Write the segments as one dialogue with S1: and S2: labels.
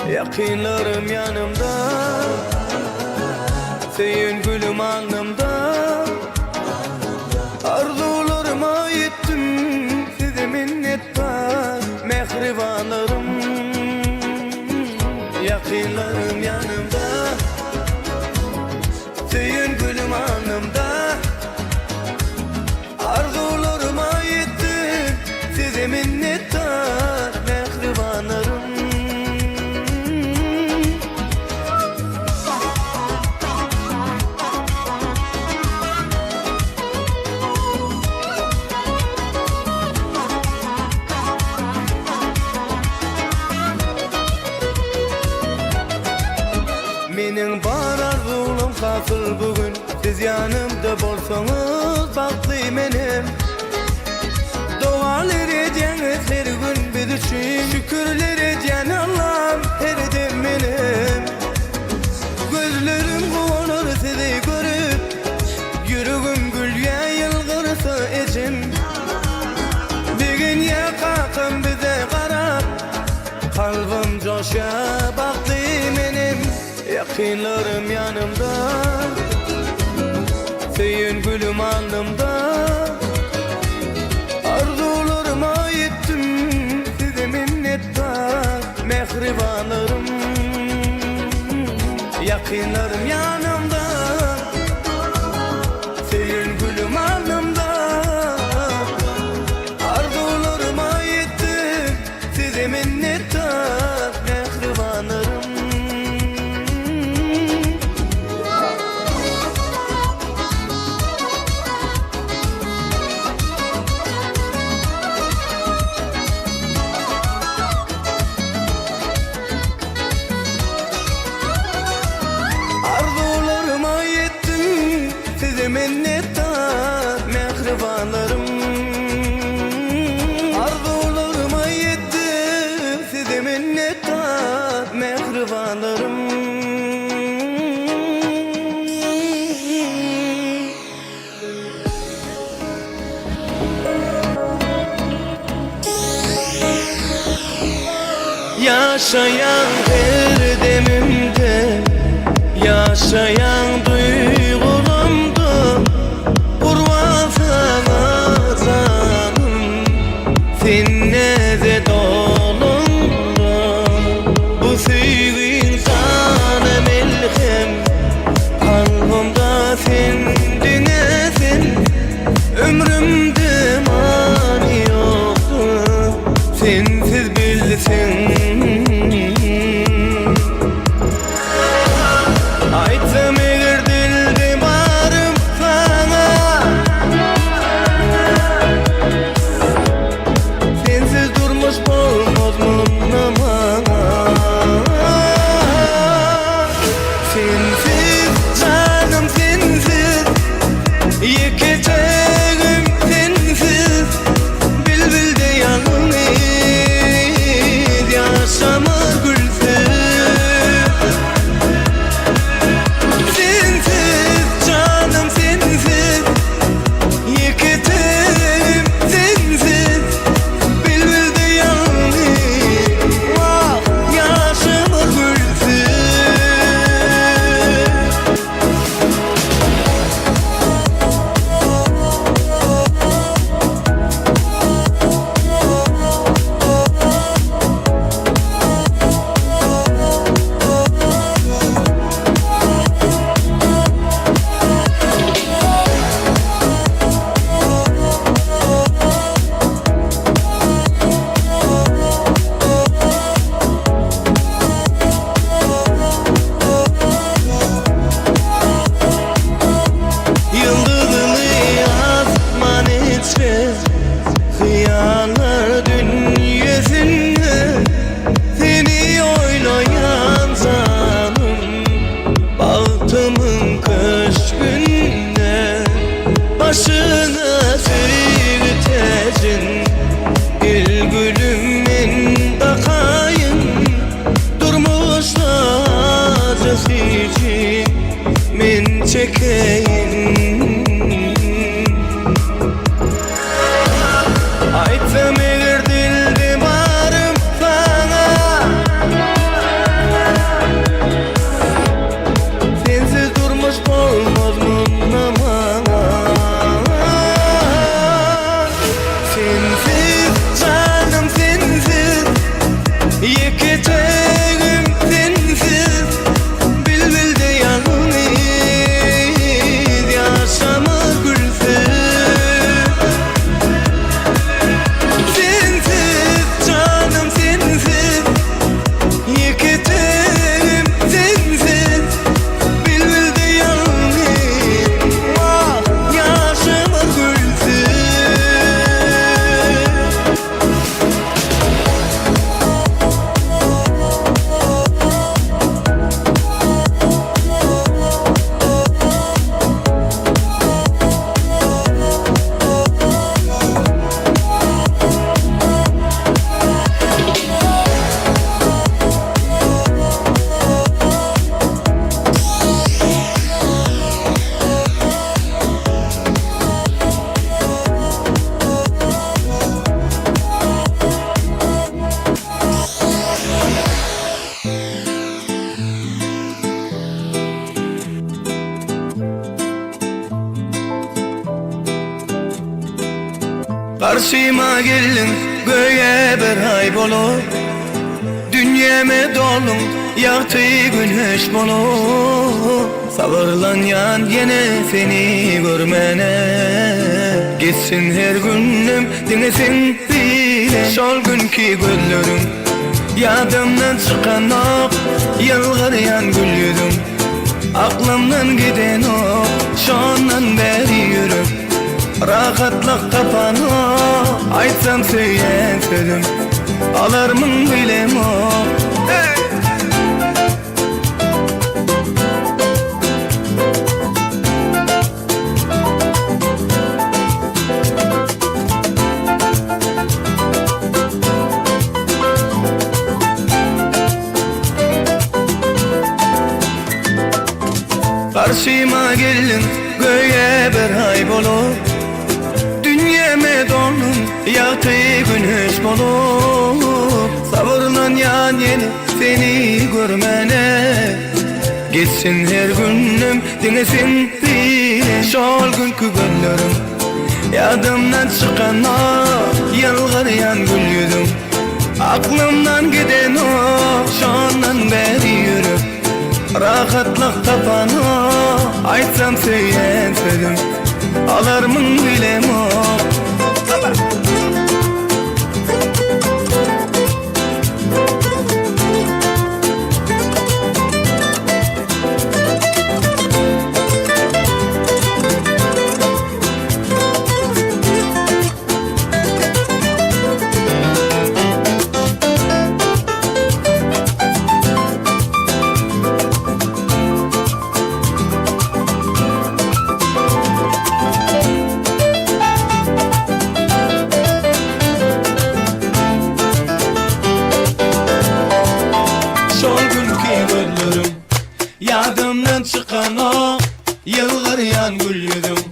S1: Ýakynlarym ýanymda Söýen gülüm alnymda Arzuwlaryma ýetdim Size minnetdar Mähribanlarym Ýakynlarym ýanymda Söýen gülüm alnymda Arzuwlaryma ýetdim Size minnetdar mähribanlarym. Meniň bar arzuwlam hasyl bu gün Siz ýanymda bolsaňyz bagtly menem Dogalar edýäňiz her gün biz üçin Şükürler edýän Allam her dem menem Gözlerim guwanar sizi görüp Ýüregim gülýä ýylgyrsa ejem Begenýä kakam bize garap Kalbym joşýa bagtly menem Ýakynlarym ýanymda Söýen gülüm alnymda Arzuwlaryma ýetdim Size minnetdar Mähribanlarym Ýakynlarym ýanymda Söýen gülüm alnymda Arzuwlaryma ýetdim Size minnetdar mähribanlarym. Arzuwlaryma ýetdim size minnetdar mähribanlarym. Arzuwlaryma ýetdim size minnetdar mähribanlarym. Ýaşaýaň her demimde, ýaşaýaň duýgulamda, Gurban saňa janym, sen näze dolaňda. Bu söýgiň jana melhem, kalbymda sen diňe sen, Ömrümde many ýokdur sensiz bilseň. Aýtsam eger. çekeýin. Aýtsam eger dilde barym saňa Sensiz durmuş bolmaz munda maňa Sensiz janym sensiz Ýeketegim sensiz Bilbilde ýalňyz ýaşamaz gülsüz. Sensiz janym sensiz Ýeketegim sensiz Bilbilde ýalňyz wah ýaşamaz gülsüz. Garşyma geldiň göýä bir aý bolup, Dünýäme dolduň ýagty güneş bolup. Sabyrlanýan ýene seni görmäne, Geçsin her günüm diňe seň bilen. Şol günki gözleriň ýadymdan çykanok, Ýylgyrýan gül ýüzüň aklymdan gidenok. Şondan bäri ýürek rahatlyk tapanok, Aýtsam söýýän sözüm alarmyň bilemok. Garşyma geldiň göýä bir aý bolup, Dünýäme dolduň ýagty güneş bolup. Sabyrlanýan ýene seni görmäne, Geçsin her günüm diňe sen bilen. Şol günki gözleriň ýadymdan çykanok, Ýylgyrýan gül ýüzüň aklymdan gidenok. Şondan bäri ýürek rahatlyk tapanok, Aýtsam söýýän sözüm alarmyň bilemok. Şol günki gözleriň ýadymdan çykanok, Ýylgyrýan gül ýüzüň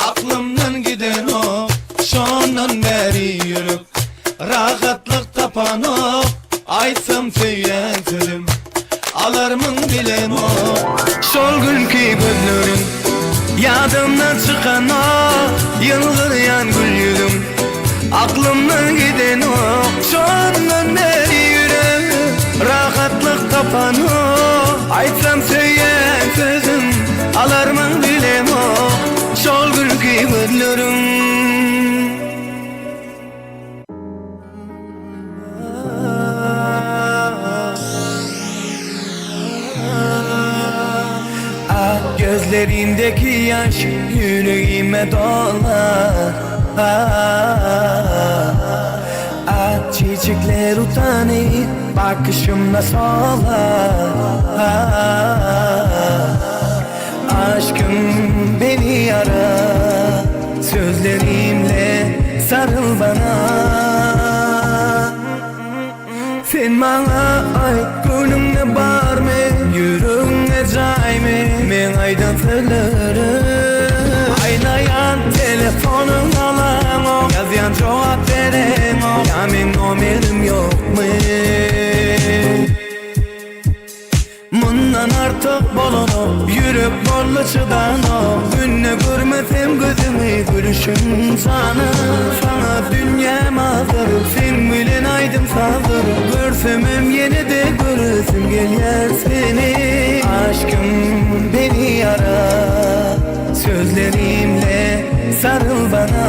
S1: aklymdan gidenok. Şondan bäri ýürek rahatlyk tapanok, Aýtsam söýýän sözüm alarmyň bilemok. Şol günki gözleriň ýadymdan çykanok, Ýylgyrýan gül ýüzüň aklymdan gidenok. Şondan bäri ýüregim rahatlyk tapanok, Aýtsam söýýän sözüm alarmyň bilemok. Şol günki gözleriň. Ah gözlerindeki yaş yüreğime dolar. Ah, ah çiçekler utanır bakışımla solar. Ah, aşkım beni ara sözlerimle sarıl bana. Sen maňa aýt, göwnüňde barmy, ýüregiňde jaýmy? aýdan sözlerim Aýlaýan telefonyň alaňok Ýazýan jogap bereňok Ýa meň nomerim ýokmy? Mundan artyk bolanok, ýürek boldy çydanok Günde görmesem gözüňi gülüşiň janym Saňa dünýäm azyr, seň bilen aýdym sazdyr Görsemem ýene-de göresim gelýär seni Aşkym beni ara, sözlerimle saryl bana.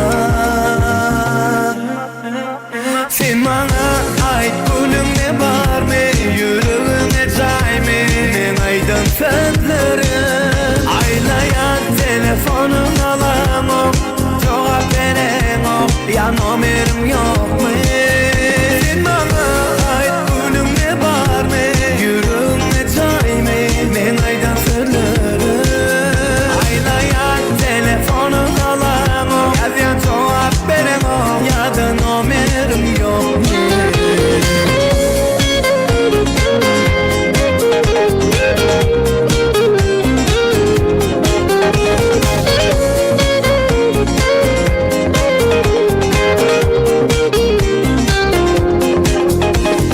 S1: Sen maňa aýt göwnüňde barmy, ýüregiňe jaýmy Meň aýdan sözlerim Aýlaýan telefonyň alamok, jogap bereňok Ýa nomerim ýokmy? Sen maňa aýt göwnüňde barmy, ýüregiňe jaýmy Meň aýdan sözlerim Aýlaýan telefonyň alamok, ýazýan jogap bereňok Ýa-da nomerim ýokmy?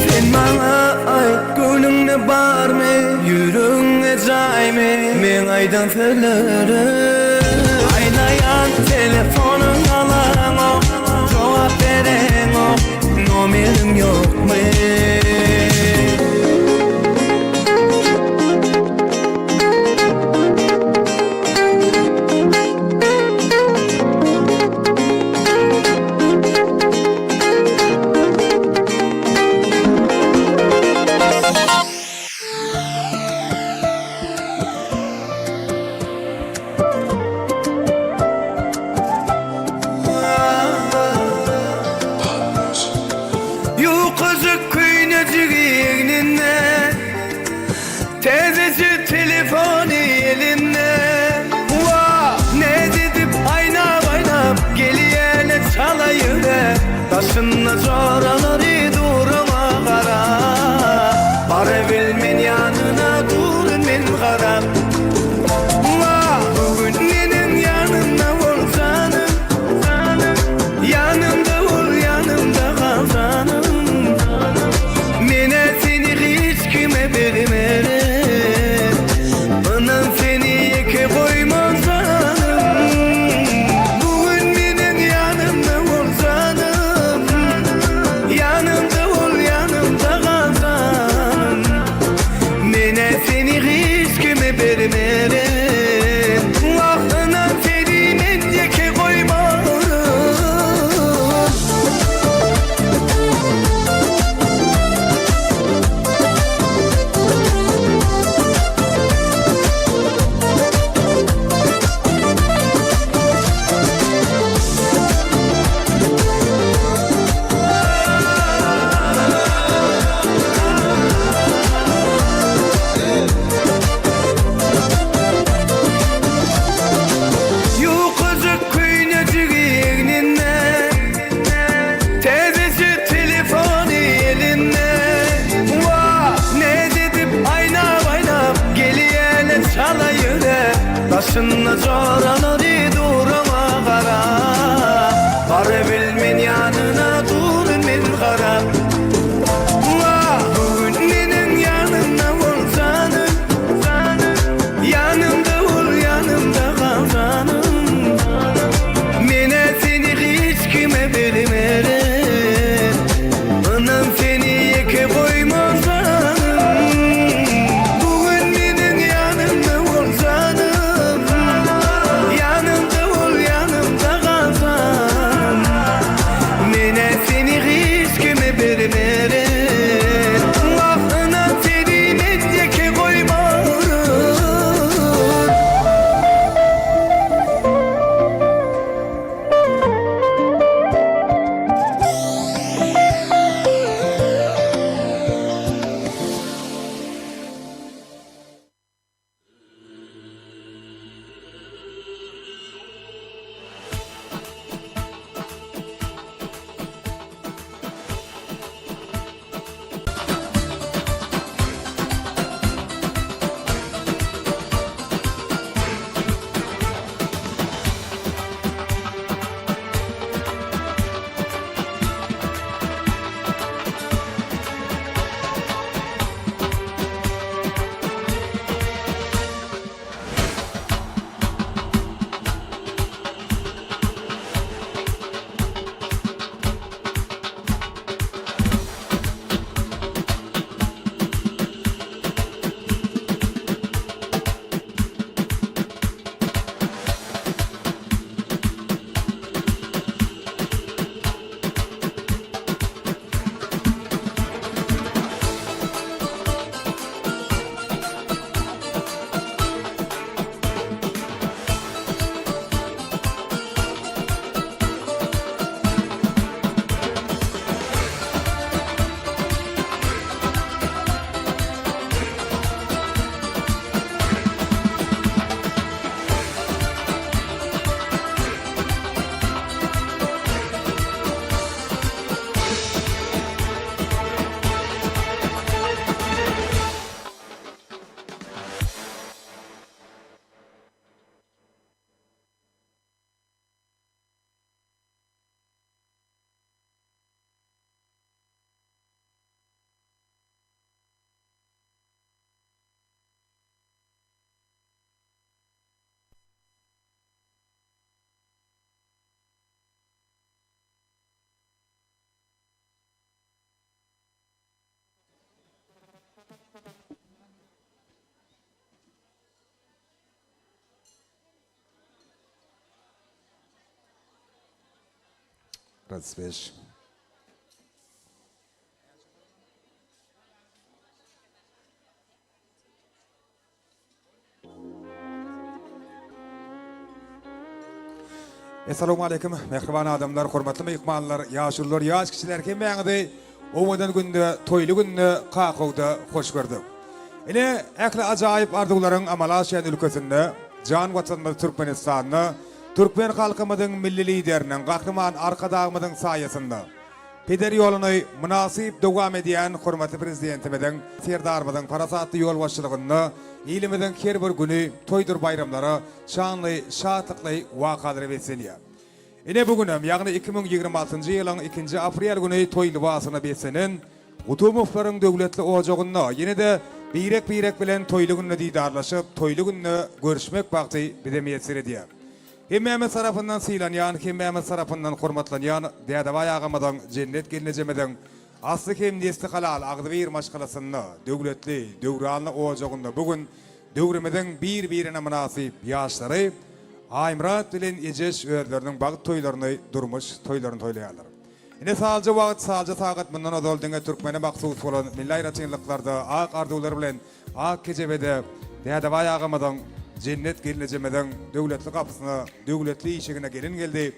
S1: Sen maňa aýt göwnüňde barmy, ýüregiňde jaýmy Meň aýdan sözlerim Aýlaýan telefonyň alaňok, jogap bereňok Nomerim ýokmy? Ýukajyk köýnejigi egninde, Täzeje telefony elinde. Wah, näzedip aýnap-aýnap gelýäne çala ýüre, Daşynda joralary dur oňa garap. Barabilmen ýanyna durun men garap. Wah, bu gün meniň ýanymda bol janym, Ýanymda bol, ýanymda gal janym. Men-ä seni hiç kime bermerin, Ynan seni ýeke goýman janym. Bu gün meniň ýanymda bol janym, Ýanymda bol, ýanymda gal janym. Men-ä seni hiç kime bermerin, Wah, ynan seni men ýeke goýmaryn. Ýukajyk köýnejigi egninde, Täzeje telefony elinde. Wah, näzedip aýnap-aýnap gelýäne çala ýüre, Daşynda joralary dur oňa garap. Barabilmen ýanyna durun men garap. Wah, bu gün meniň ýanymda bol janym, Ýanymda bol, ýanymda gal janym. Men-ä seni hiç kime bermerin, Ynan seni ýeke goýman janym. Bu gün meniň ýanymda bol janym.
S2: 35. Essalamu aleýkum, mähriban adamlar, hormatly myhmanlar, ýaşulular, ýaş kiçiler hemmäňizi owadan günde, toýly günde Kakowda hoş gördük. Ine, ähli ajaýyp arzuwlaryň amala aşýan ülkesinde, jan Watanymyz Türkmenistanda, türkmen halkymyzyň Milli Lideriniň, Gahryman Arkadagymyzyň saýasynda, Peder ýoluny mynasyp dowam edýän hormatly Prezidentimiziň Serdarymyzyň parasatly ýolbaşçylygynda ilimiziň her bir güni toýdur baýramlara, şanly, şatlykly wakalara beslenýär. Ine bu günem, ýagny 2026-njy ýylyň ikinji aprel güni toý lybasyna beslenen Gutumowlaryň döwletli ojagynda ýene-de birek-birek bilen toýly günde didarlaşyp, toýly günde görüşmek bagty bize miýesser edýär. Hemmämiz tarapyndan sylanýan, hemmämiz tarapyndan hormatlanýan Dädebaý agamyzyň, Jennet gelnejemiziň asly hem nesli halal agzybir maşgalasynda, döwletli, döwranly ojagynda bu gün döwrümiziň bir-birine mynasyp ýaşlary Aýmyrat bilen Ejeş özleriniň bagt toýlaryny, durmuş toýlaryny toýlaýarlar. Ine salja wagt, salja sagat mundan ozal diňe türkmene mahsus bolan milli aýratynlyklarda ak arzuwlar bilen Ak kejebede Dädebaý agamyzyň, Jennet gelnejemiziň döwletli gapysyna, döwletli işigine gelin geldi.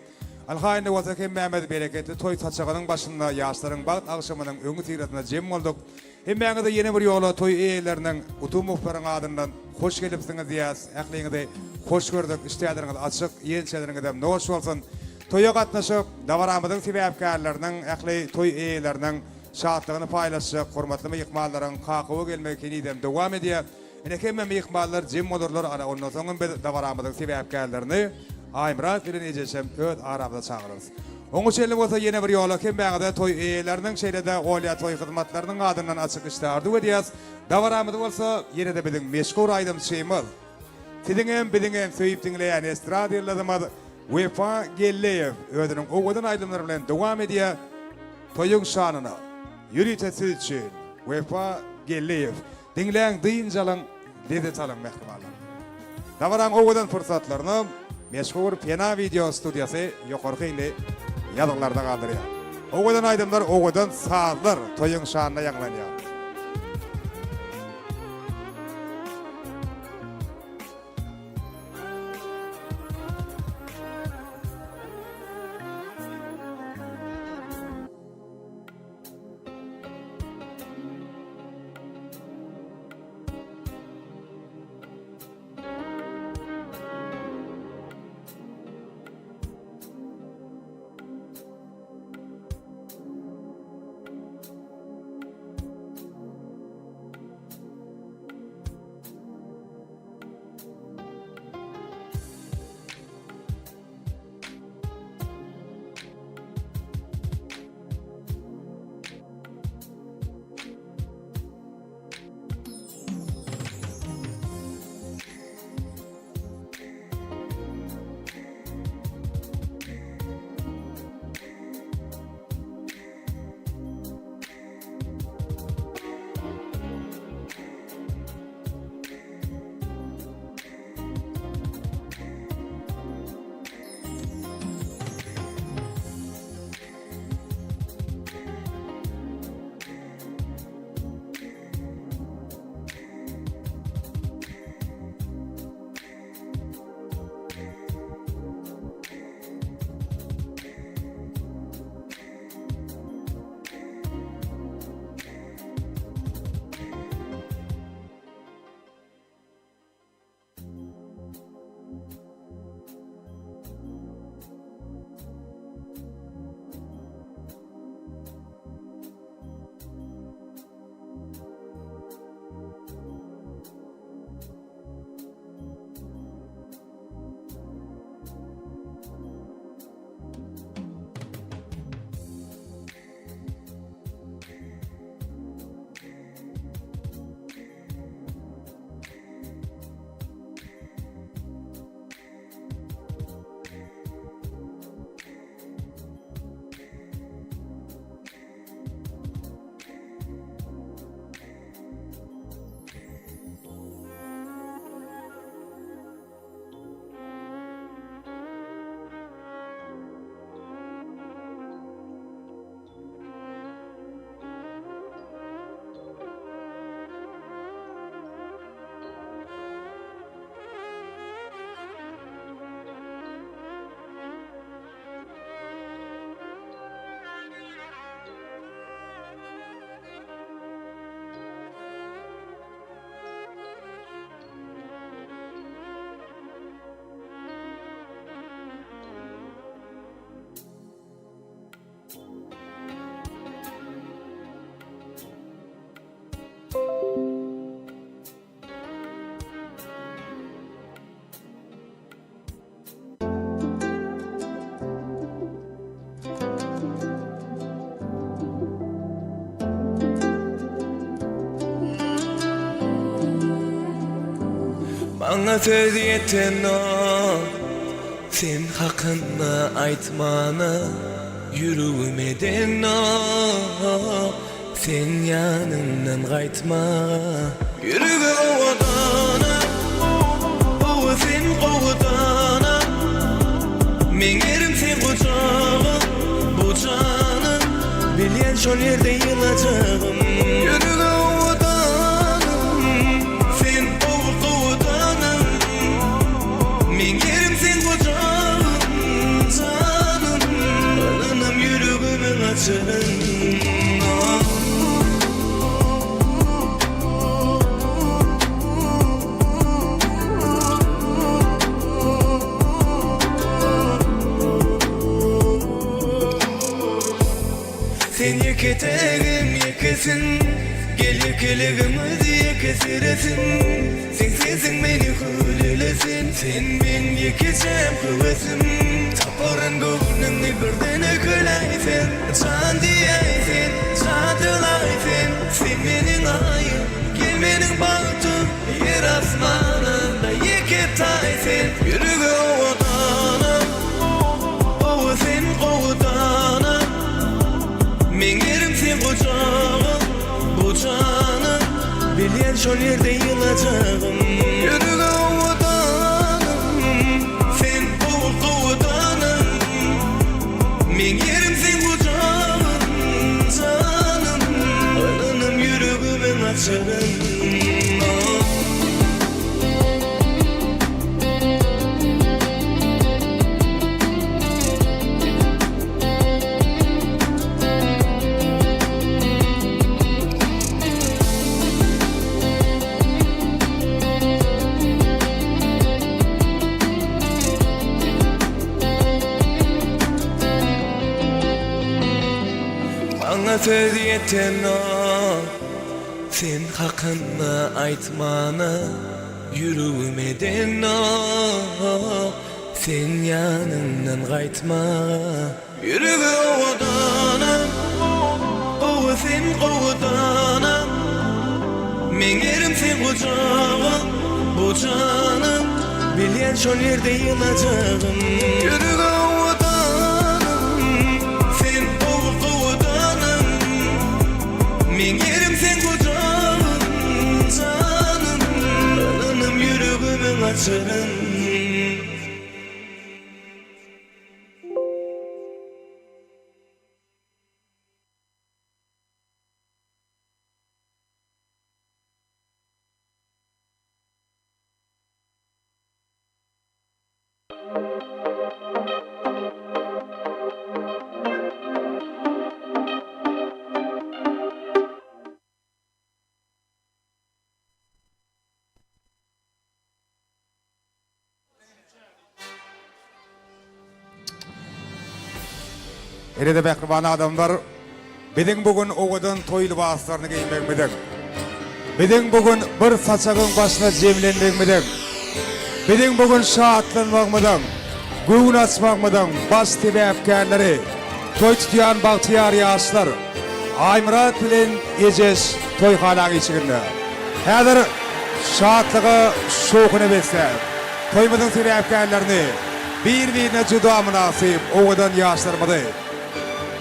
S2: Ynha indi bolsa hemmämiz bereketli toý saçagynyň başynda ýaşlaryň bagt agşamynyň öňüsyrasynda jem bolduk. Hemmäňize ýene bir ýola toý eýeleriniň, Gutumowlaryň adyndan hoş gelipsiňiz diýýäs. Ähliňizi hoş gördük, işdäleriňiz açyk, iýen-içenleriňizem noş bolsun. Toýa gatnaşyp, dabaramyzyň sebäpkärleriniň, ähli toý eýeleriniň Şatlygyny paýlaşjak hormatly myhmanlaryň Kakowa gelmegi henizem dowam edýär. Ine hemme myhmanlar jem bolarlar, ana ondan soňam biz dabaramyzyň sebäpkärlerini Aýmyrat bilen Ejeşem öz aramyza çagyrarys. Oňa çenli bolsa ýene bir ýola hemmäňize toý eýeleriniň şeýle-de Olýa toý hyzmatlarynyň adyndan açyk işdä arzuw edýäs. Dabaramyzy bolsa ýene-de biziň meşhur aýdymçymyz, siziňem biziňem söýüp diňleýän estrada ýyldyzymyz Wepa Gelleýew özüniň owadan aýdymlary bilen dowam edýär. Toýuň şanyna, ýörite siz üçin, Wepa Geldiýew. Diňläň, dynç alyň, lezzet alyň mähribanlar. Dabaraň owadan pursatlaryny meşhur Pena wideo studiýasy ýokarky hilli ýazgylarda galdyrýar. Owadan aýdymlar, owadan sazlar toýuň şanyna ýaňlanýar.
S1: Maňa söz ýetenok Sen hakynda aýtmana Ýüregim edenok Seň ýanyňdan gaýtmaga. Ýürege owadana Gowy sen gowudana Meň ýerim seň gujagyň Bu janym Bilýän şol ýerde ýylajagym. Ýürege owadanam Sen gowy gowudanam Meň ýerim seň gujagyň Janym Ynanam ýüregimiň açaryn. Sen ýeke-tägim ýekesin Gel ýekeligimiz ýekesiresin Seň sesiň meni hülelesin Sen meň ýekejem höwesim Taparyn göwnüňi birden öýkeläý sen Jan diýäý sen, jadylaý sen Sen meniň aýym, gel meniň bagtym Ýer asmanynda ýeke taý sen Ýürege owadanam, gowy sen gowudanam Meň ýerim seň gujagyň, bu janym Bilýän şol ýerde ýylajagym Ýürege owadanam, sen gowy gowudanam Meň ýerim seň gujagyň, janym Ynanam ýüregimiň açaryn. Maňa söz ýetenok Sen hakynda aýtmana Ýüregim edenok Seň ýanyňdan gaýtmaga. Ýürege owadanam, gowy sen gowudanam, Meň ýerim seň gujagyň, bu janym, Bilýän şol ýerde ýylajagym. Ýürege owadanam, sen gowy gowudanam, Meň ýerim seň gujagyň, janym, Ynanam ýüregimiň açaryn.
S2: Ine-de mähriban adamlar, biziň bu gün owadan toý lybaslaryny geýmegimiziň, biziň bu gün bir saçagyň başyna jemlenmegimiziň, biziň bu gün şatlanmagymyzyň, göwün açmagymyzyň baş sebäpkärleri toý tutýan bagtyýar ýaşlar Aýmyrat bilen Ejeş toýhanaň işiginde. Häzir şatlyga şowhuna besläp, toýumyzyň sebäpkärlerini, bir-birine juda mynasyp owadan ýaşlarymyzy,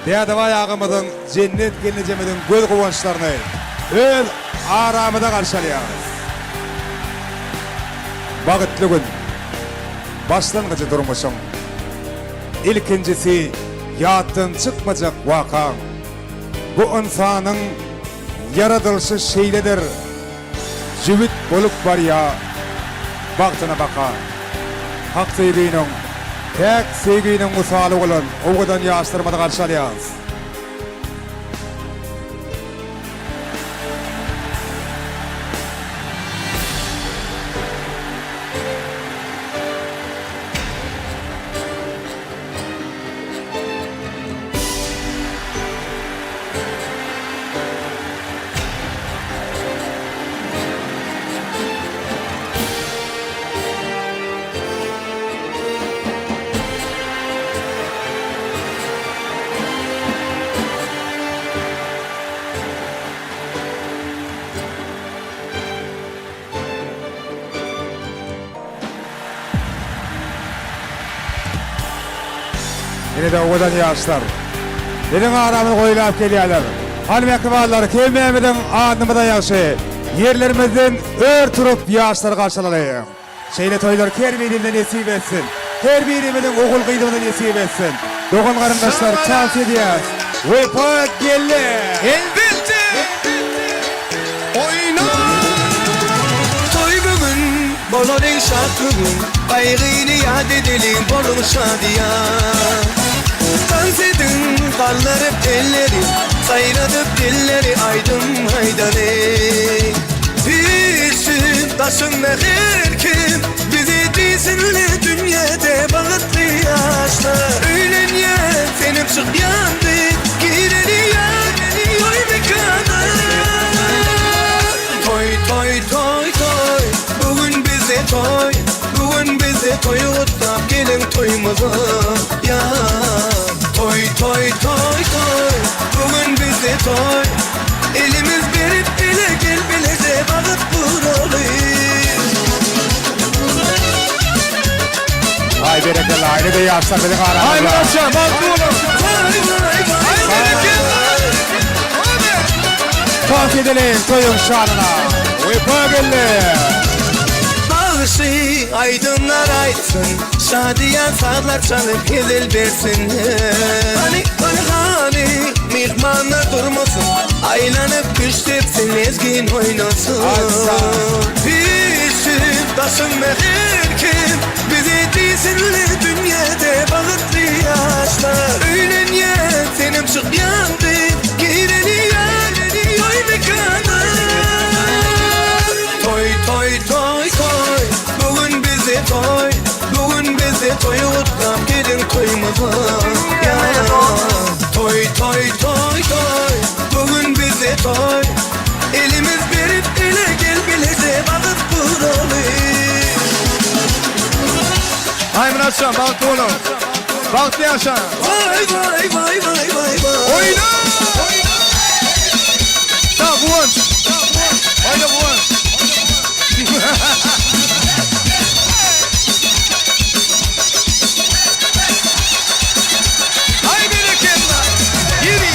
S2: Dädebaý agamyzyň, Jennet gelnejemiziň göz guwançlaryny öz aramyza garşy alýarys. Bagtly gün, başlangyjy durmuşyň, ilkinjisi ýatdan çykmajak wakaň. Bu ynsanyň Ýaradylyşy şeýledir, jübüt bolup barýa bagtyna baka. Hak söýginiň, päk söýginiň mysaly bolan owadan ýaşlarymyzy garşy alýarys. Ine-de owadan ýaşlar. Biziň aramyzy goýlap gelýärler. Hany mähribanlar, hemmämiziň adymyza ýagşy. Ýerlerimizden ör turup ýaşlary garşylalyň. Şeýle toýlar her birimize nesip etsin. Her birimiziň ogul-gyzymyza nesip etsin. Dogan-garyndaşlar tans edýäs. Wepa geldi!
S1: Elbetde! Oýna! Toý bu gün, bolalyň şat bu gün, Gaýgyny ýat edeliň, boluň şadyýan. Tans ediň, galdyryp elleri, Saýradyp dilleri aýdym aýdaly. Bilsin daşynda her kim, Bizi diýsinler dünýäde bagtly ýaşlar. Öýlenýän senem çykýan gyz, Gireli ýar toý mekana. Toý toý toý toý, bu gün bizde toý, Bu gün bizde toýy gutlap geliň toýumyza ýar. Toý toý toý toý, bu gün bizde toý, Elimiz berip ele gel bileje bagyt guraly.
S2: Aý berekella aýly-da ýaşlar biziň aramyzda.
S3: Aý Muratjan bagtly boluň.
S1: Vay vay vay
S3: Aý berekella.
S2: Tans edeliň toýuň şanyna. Wepa geldi.
S1: Bagşy aýdymlar aýtsyn, şadyýan sazlar çalyp hezil bersinler. Hany, hany, hany, myhmanlar durmasyn, aýlanyp küşt depsin, lezgin oýnasyn. Bilsin daşynda her kim, bizi diýsinler dünýäde bagtly ýaşlar. Öýlenýän senem çykýan gyz, gireli ýar toý mekana. Toý toý toý toý, bu gün bizde toý, bu gün bizde toýy gutlap geliň toýumyza ýar. Toý toý toý toý, bu gün bizde toý, elimiz berip ele gel bileje bagyt guraly.
S3: Aý Muratjan bagtly boluň. Bagtly ýaşaň.
S1: Waý waý waý waý waý waý.
S3: Oýna! Sag Guwanç. Oýna Guwanç. Aý berekella. Ýeri.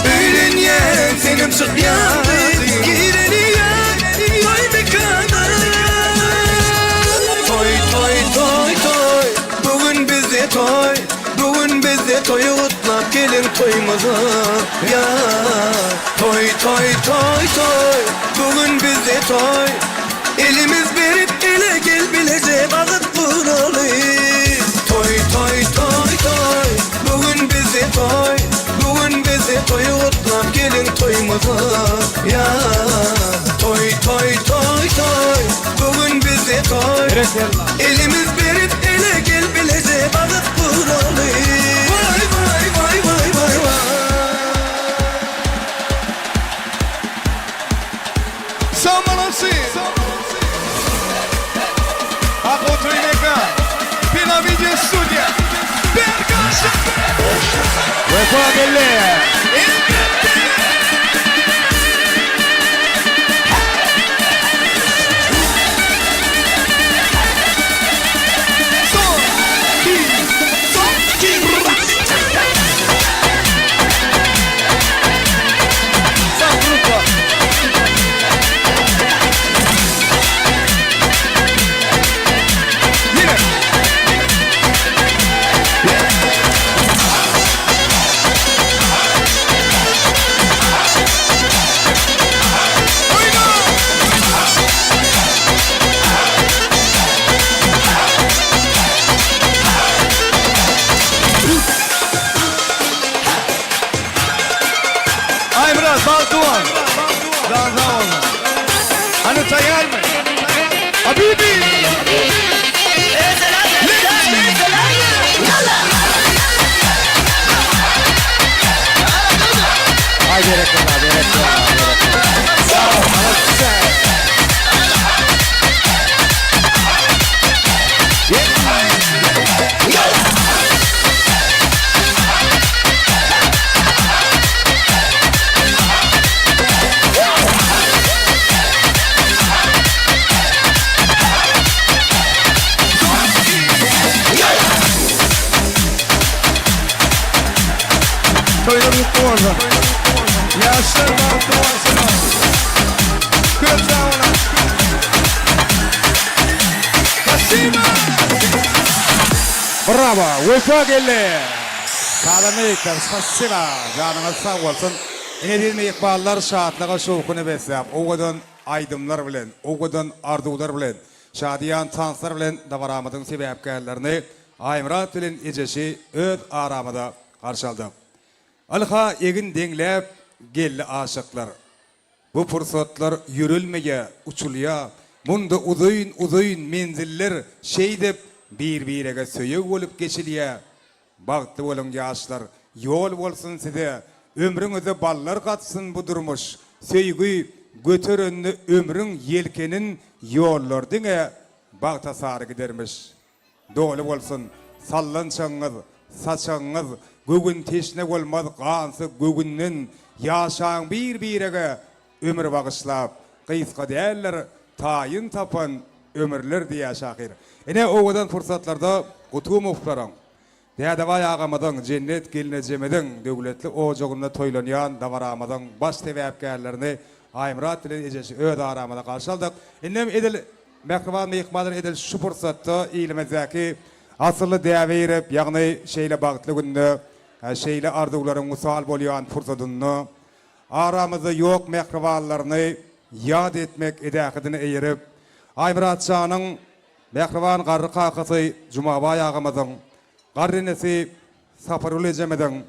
S1: Öýlenýän senem çykýan gyz, Gireli ýar toý mekana. Toý toý toý toý, bu gün bizde toý, bu gün bizde toýy gutlap geliň toýumyza ýar. Toý toý toý toý, bu gün bizde toý, elimiz berip ele gel bileje bagyt guraly. Toý toý toý toý, bu gün bizde toý, bu gün bizde toýy gutlap geliň toýumyza ýar. Toý toý toý toý, bu gün bizde toý,
S2: Berekella.
S1: elimiz berip ele gel bileje bagyt guraly. Waý waý waý waý waý waý.
S3: Sag boluň. Ako toý mekan. Pina Video Studio. Berkaş.
S2: Wepa geldi.
S3: Elbetde. Son, iki, son, iki. Sag grupa. Ýene. Oýna! Aý Murat, bagtly bol. Sag sag bol. Hany taýýarmy? Habibi! Let's go!
S2: Aý berekella, berekella, berekella.
S3: bolsun. Ýaşlar bagtly bolsun. Köp sag boluň. Spasiba.
S2: Bravo! Wepa geldi! Sazanda ýigitler, spasiba! Janyňyz sag bolsun! Ine eziz myhmanlar şatlyga şowhuna besläp, owadan aýdymlar bilen, owadan arzuwlar bilen, şadyýan tanslar bilen dabaramyzyň sebäpkärlerini Aýmyrat bilen Ejeşi öz aramyza garşy aldyk. Ynha egin deňläp geldi aşyklar. Bu pursatlar ýörelmeýä, uçulýa. Munda uzyn-uzyn menziller şeýdip bir-birege söýeg bolup geçilýä. Bagtly boluň ýaşlar, ýol bolsun size, ömrüňize ballar gatsyn bu durmuş, söýgi göterende ömrüň ýelkenin ýollar diňe bagta sary gidermiş. Doly bolsun sallançagyňyz, saçagyňyz, Göwün teşne bolmaz gansa göwünden, Ýaşaň bir-birege ömür bagyşlap, Gysga däldir taýyn tapan ömürler diýýär şahyr. Ine owadan pursatlarda Gutumowlaryň, Dädebaý agamyzyň, Jennet gelnejemiziň döwletli ojagynda toýlanýan dabaramyzyň baş sebäpkärlerini Aýmyrat bilen Ejeşi öz aramyzda garşy aldyk. Indem edil Mähriban myhmanlar edil şu pursatda ilimizdäki asylly däbe eýerip, ýagny şeýle bagtly günde, şeýle arzuwlaryň wysal bolýan pursadynda aramyzda ýok mähribanlaryny ýat etmek edähedine eýerip, Aýmyrat janyň mähriban garry kakasy Jumabaý agamyzyň, garry enesi Sapargül ejemiziň,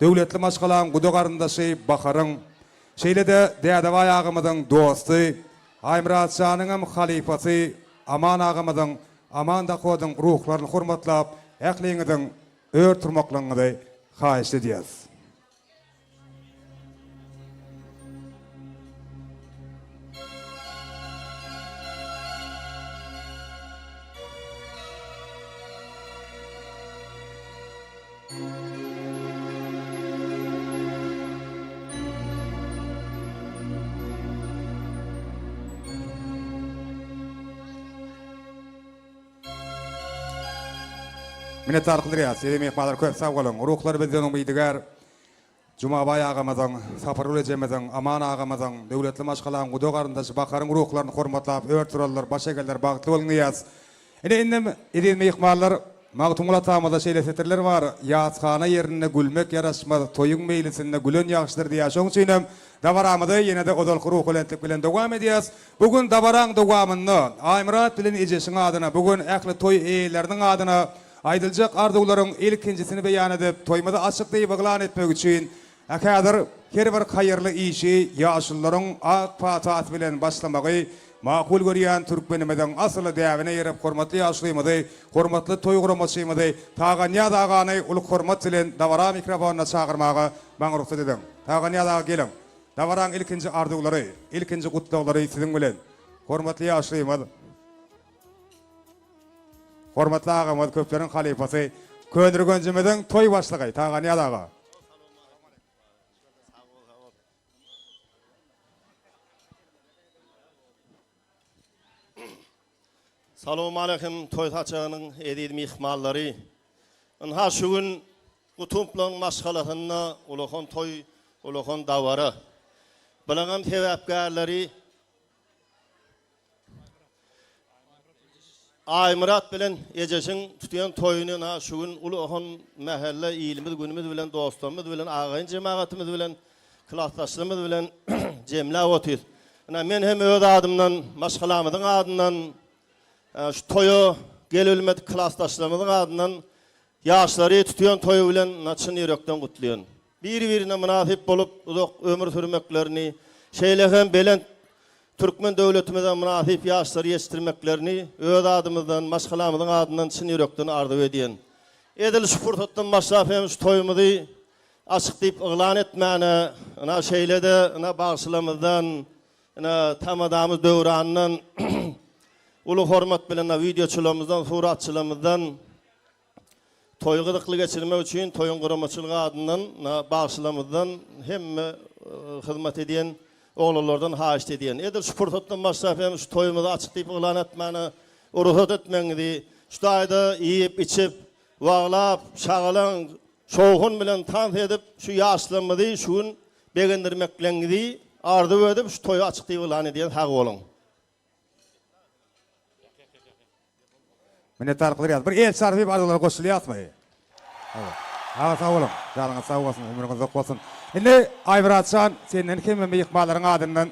S2: döwletli maşgalaň guda garyndaşy Baharyň, şeýle-de Dädebaý agamyzyň dosty, Aýmyrat janyňam halypasy Aman agamyzyň, Aman Dakodyň ruhlaryny hormatlap, ähliňiziň ör turmaklygyňyzy haýyşt edýäs. Minnetdar kylýas. Size myhmanlar köp sag boluň. Ruhlar bizden umydygär. Jumabaý agamyzyň, Sapargül ejemiziň, Aman agamyzyň, döwletli maşgalaň guda garyndaşy Baharyň ruhlaryny hormatlap ör turarlar, baş egerler, bagtly boluň diýýäs. Ine indem eziz myhmanlar Magtymguly atamyzda şeýle setirler bar, Ýashana ýerinde gülmek ýaraşmaz, toýuň meýlisinde gülen ýagşydyr diýýär. Şonuň üçinem dabaramyzy ýene-de ozalky ruhubelentlik bilen dowam edýäs. Bu gün dabaraň dowamynda Aýmyrat bilen Ejeşiň adyna, bu gün ähli toý eýeleriniň adyna Aýdyljak arzuwlaryň ilkinjisini beýan edip, toýumyzy açyk diýip yglan etmek üçin, häzir her bir haýyrly işi ýaşulularyň ak patasy bilen başlamagy makul görýän türkmenimiziň asyly däbine eýerip, hormatly ýaşulymyzy, hormatly toý guramaçymyzy Taganýaz agany uly hormat bilen dabara mikrofonyna çagyrmaga maňa rugsat ediň. Taganýaz aga geliň. Dabaraň ilkinji arzuwlary, ilkinji gutlaglary siziň bilen. Hormatly ýaşulymyz. Hormatly agamyz köpleriň halypasy Köneürgenjimiziň toý başlygy Taganýaz aga.
S4: Salowmaleýkim toý saçagynyň eziz myhmanlary. Ynha şu gün Gutumplaryň maşgalasynda ulakan toý, ulakan dabara. Bulaňam sebäpkärleri Aýmyrat bilen Ejeşiň tutýan toýuny ynha şu gün uly ohan mähelle ilimiz günümiz bilen dostlarymyz bilen agaýyn jemagatymyz bilen klasdaşlarymyz bilen jemläp otyrys. Ynha men hem öz adymdan maşgalamyzyň adyndan şu toýa gelebilmedik klasdaşlarymyzyň adyndan ýaşlary tutýan toýy bilen ynha çyn ýürekden gutlaýan. Bir-birine mynasyp bolup uzak ömür sürmeklerini, şeýle hem belent türkmen döwletimize mynasyp ýaşlary ýetişdirmeklerini öz adymyzdan, maşgalamyzyň adyndan çyn ýürekden arzuw edýän. Edil şu pursatdan başlap hem şu toýumyzy açyk diýip yglan etmäne, ynha şeýle-de ynha bagşylarymyzdan, ynha tamadamyz Döwrandan uly hormat bilen ynha wideoçylarymyzdan, suratçylarymyzdan, Toýy gyzykly geçirmek üçin toýuň guramaçylygy adyndan bagşylarymyzdan hemme hyzmat edýän oglanlardan haýyşt edýän. Edil şu pursatdan başlap hem şu toýumyzy açyk diýip yglan etmäne rugsat etmegiňizi, şu taýda iýip içip, waglap, şagalaň. Şowhun bilen tans edip şu ýaşlarymyzy şu gün begendirmekleňizi arzuw edip şu toýy açyk diýip yglan edýän sag boluň.
S2: Minnetdarlyk bildirýäs. Bir el çarpyp arzuwlara goşulýasmy? Hawa. Aga sag boluň. Janyňyz sag bolsun, ömrüňiz uzak bolsun. Indi Aýmyratjan senden hemme myhmanlaryň adyndan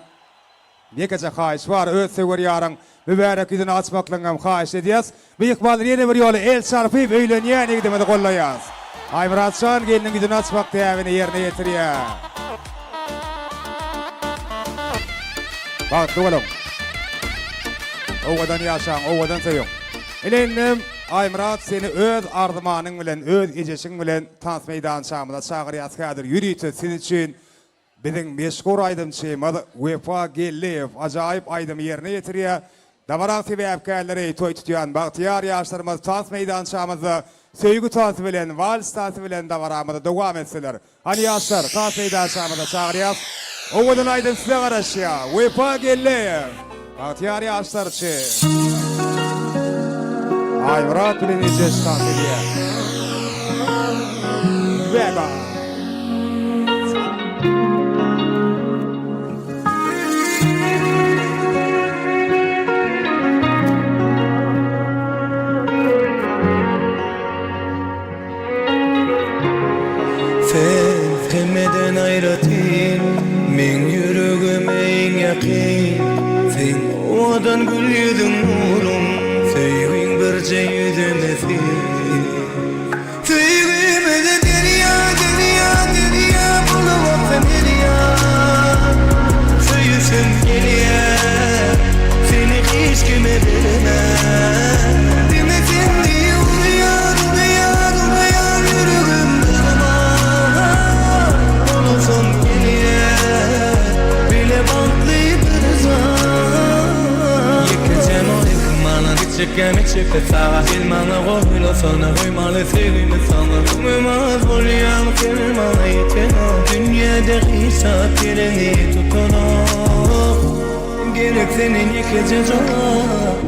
S2: Ýekeje haýyş bar, öz söwer ýaryň mübärek ýüzüni açmaklygyňam haýyş edýäs. Myhmanlar ýene bir ýola el çarpyp öýlenýän ýigidimizi gollaýas. Aýmyrat jan gelniň ýüzüni açmak däbini ýerine ýetirýär. Bagtly boluň. Owadan ýaşaň, owadan söýüň. Ine indem Aýmyrat seni öz arzymanyň bilen, öz ejeşiň bilen tans meýdançamyza çagyrýas häzir ýörite siz üçin Biziň meşhur aýdymçymyz Wepa Geldiýew ajaýyp aýdymy ýerine ýetirýär. Dabaraň sebäpkärleri toý tutýan bagtyýar ýaşlarymyz tans meýdançamyzda söýgi tansy bilen, wals tansy bilen dabaramyzy dowam etseler. Hany ýaşlar, tans meýdançamyza çagyrýas. Owadan aýdym size garaşýar. Wepa Geldiýew, bagtyýar ýaşlar üçin. Aýmyrat bilen Ejeş tans edýär. Wepa.
S1: Sen hemmeden aýratyn, meň ýüregime iň ýakyn. Seň owadan gül ýüzüň nurum, söýgiň birje ýüzüme syn. Söýgimizi derýa, derýa, derýa bolup aksyn derýa. Söýesim gelýär, seni hiç kime bermen. Diňe sen diýip urýar, urýar, urýar ýüregim durman. Bolasym gelýär, bile bagtly bir jan. Ýekeje moýk maňa gitjekkäm içip saga. Gel maňa goýlasana goýmaly söýgimi saňa. Öňüm az bolýaň sen maňa ýeteňok. Dünýäde hiç zat ýeriňi tutanok. Gerek senden ýekeje jogap.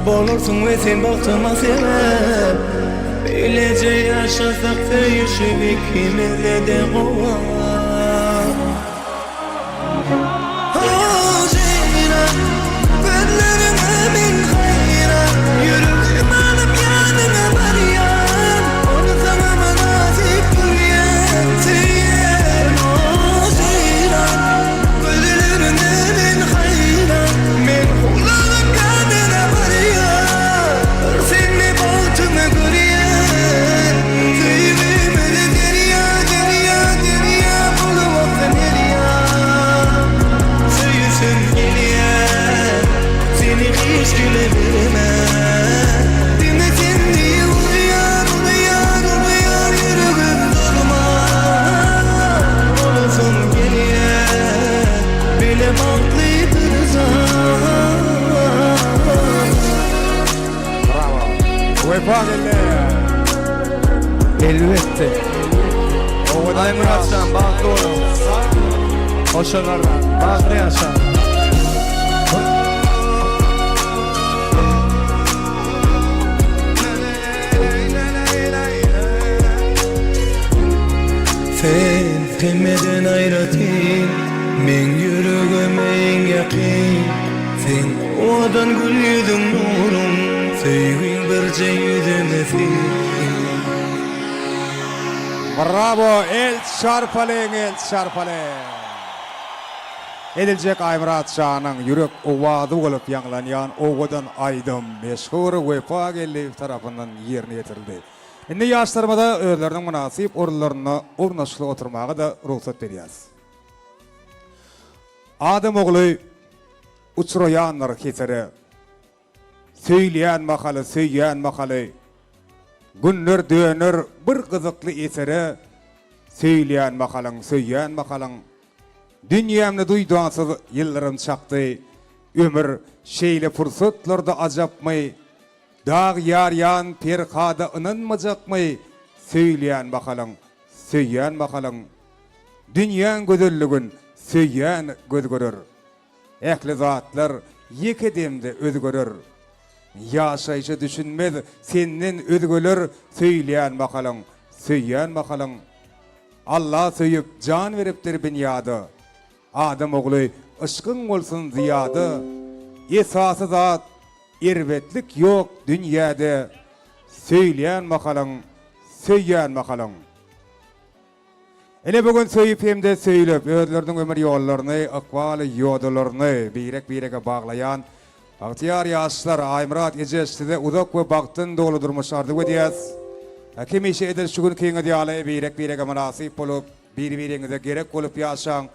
S1: Bolarsyň we sen bagtyma sebäp. Bileje ýaşasak söýüşip ikimizde-de gowak. Söýgimizi derýa, derýa, derýa bolup aksyn derýa. Söýesim gelýär, seni hiç kime bermen. Diňe sen diýip urýar, urýar, urýar ýüregim durman. Bolasym gelýär, bile bagtly bir jan.
S2: Bravo. Wepa geldi.
S3: Elbetde.
S2: Owadan
S3: Aýmyratjan bagtly boluň. Hoşa garran. Bagtly ýaşaň.
S1: Sen hemmeden aýratyn, meň ýüregime iň ýakyn. Seň owadan gül ýüzüň nurum, söýgiň birje ýüzüme syn.
S2: Bravo el çarpalyň el çarpalyň. Ediljek Aýmyrat janyň ýürek owazy bolup ýaňlanýan owadan aýdym meşhur Wepa Geldiýew tarapyndan ýerine ýetirildi. Indi ýaşlarymyza özleriniň mynasyp orunlarynda ornaşykly oturmaga-da rugsat berýäris. Adam ogly uçraýandyr hesere, Söýülýän mahaly, söýýän mahaly. Günler döner bir gyzykly esere, Söýülýän mahalyň, söýýän mahalyň. Dünýämde duýdansyz ýyldyrym çakdy, Ömür şeýle pursatlarda ajapmy? Dag ýarýan Perhada ynanmajakmy? Söýülýän mahalyň, söýýän mahalyň. Dünýäň gözelligin söýýän göz görer. Ähli zatlar ýeke demde özgerer. Ýaşaýşa düşünmez senden özgeler Söýülýän mahalyň, Söýýän mahalyň. Alla söýüp jan beripdir binýada. Adam ogly yşkyň bolsun zyýada. Esasy zat erbetlik ýok dünýäde. Söýülýän mahalyň, söýýän mahalyň. Ine bu gün söýüp hem-de söýlüp, özleriniň ömür ýollaryny, ykbal ýodalaryny birek-birege baglaýan bagtyýar ýaşlar, Aýmyrat eje size uzak we bagtdan doly durmuş arzuw edýäs. Hemişe edil şu günkiňiz ýaly birek-birege mynasyp bolup, bir-biriňize gerek bolup ýaşaň.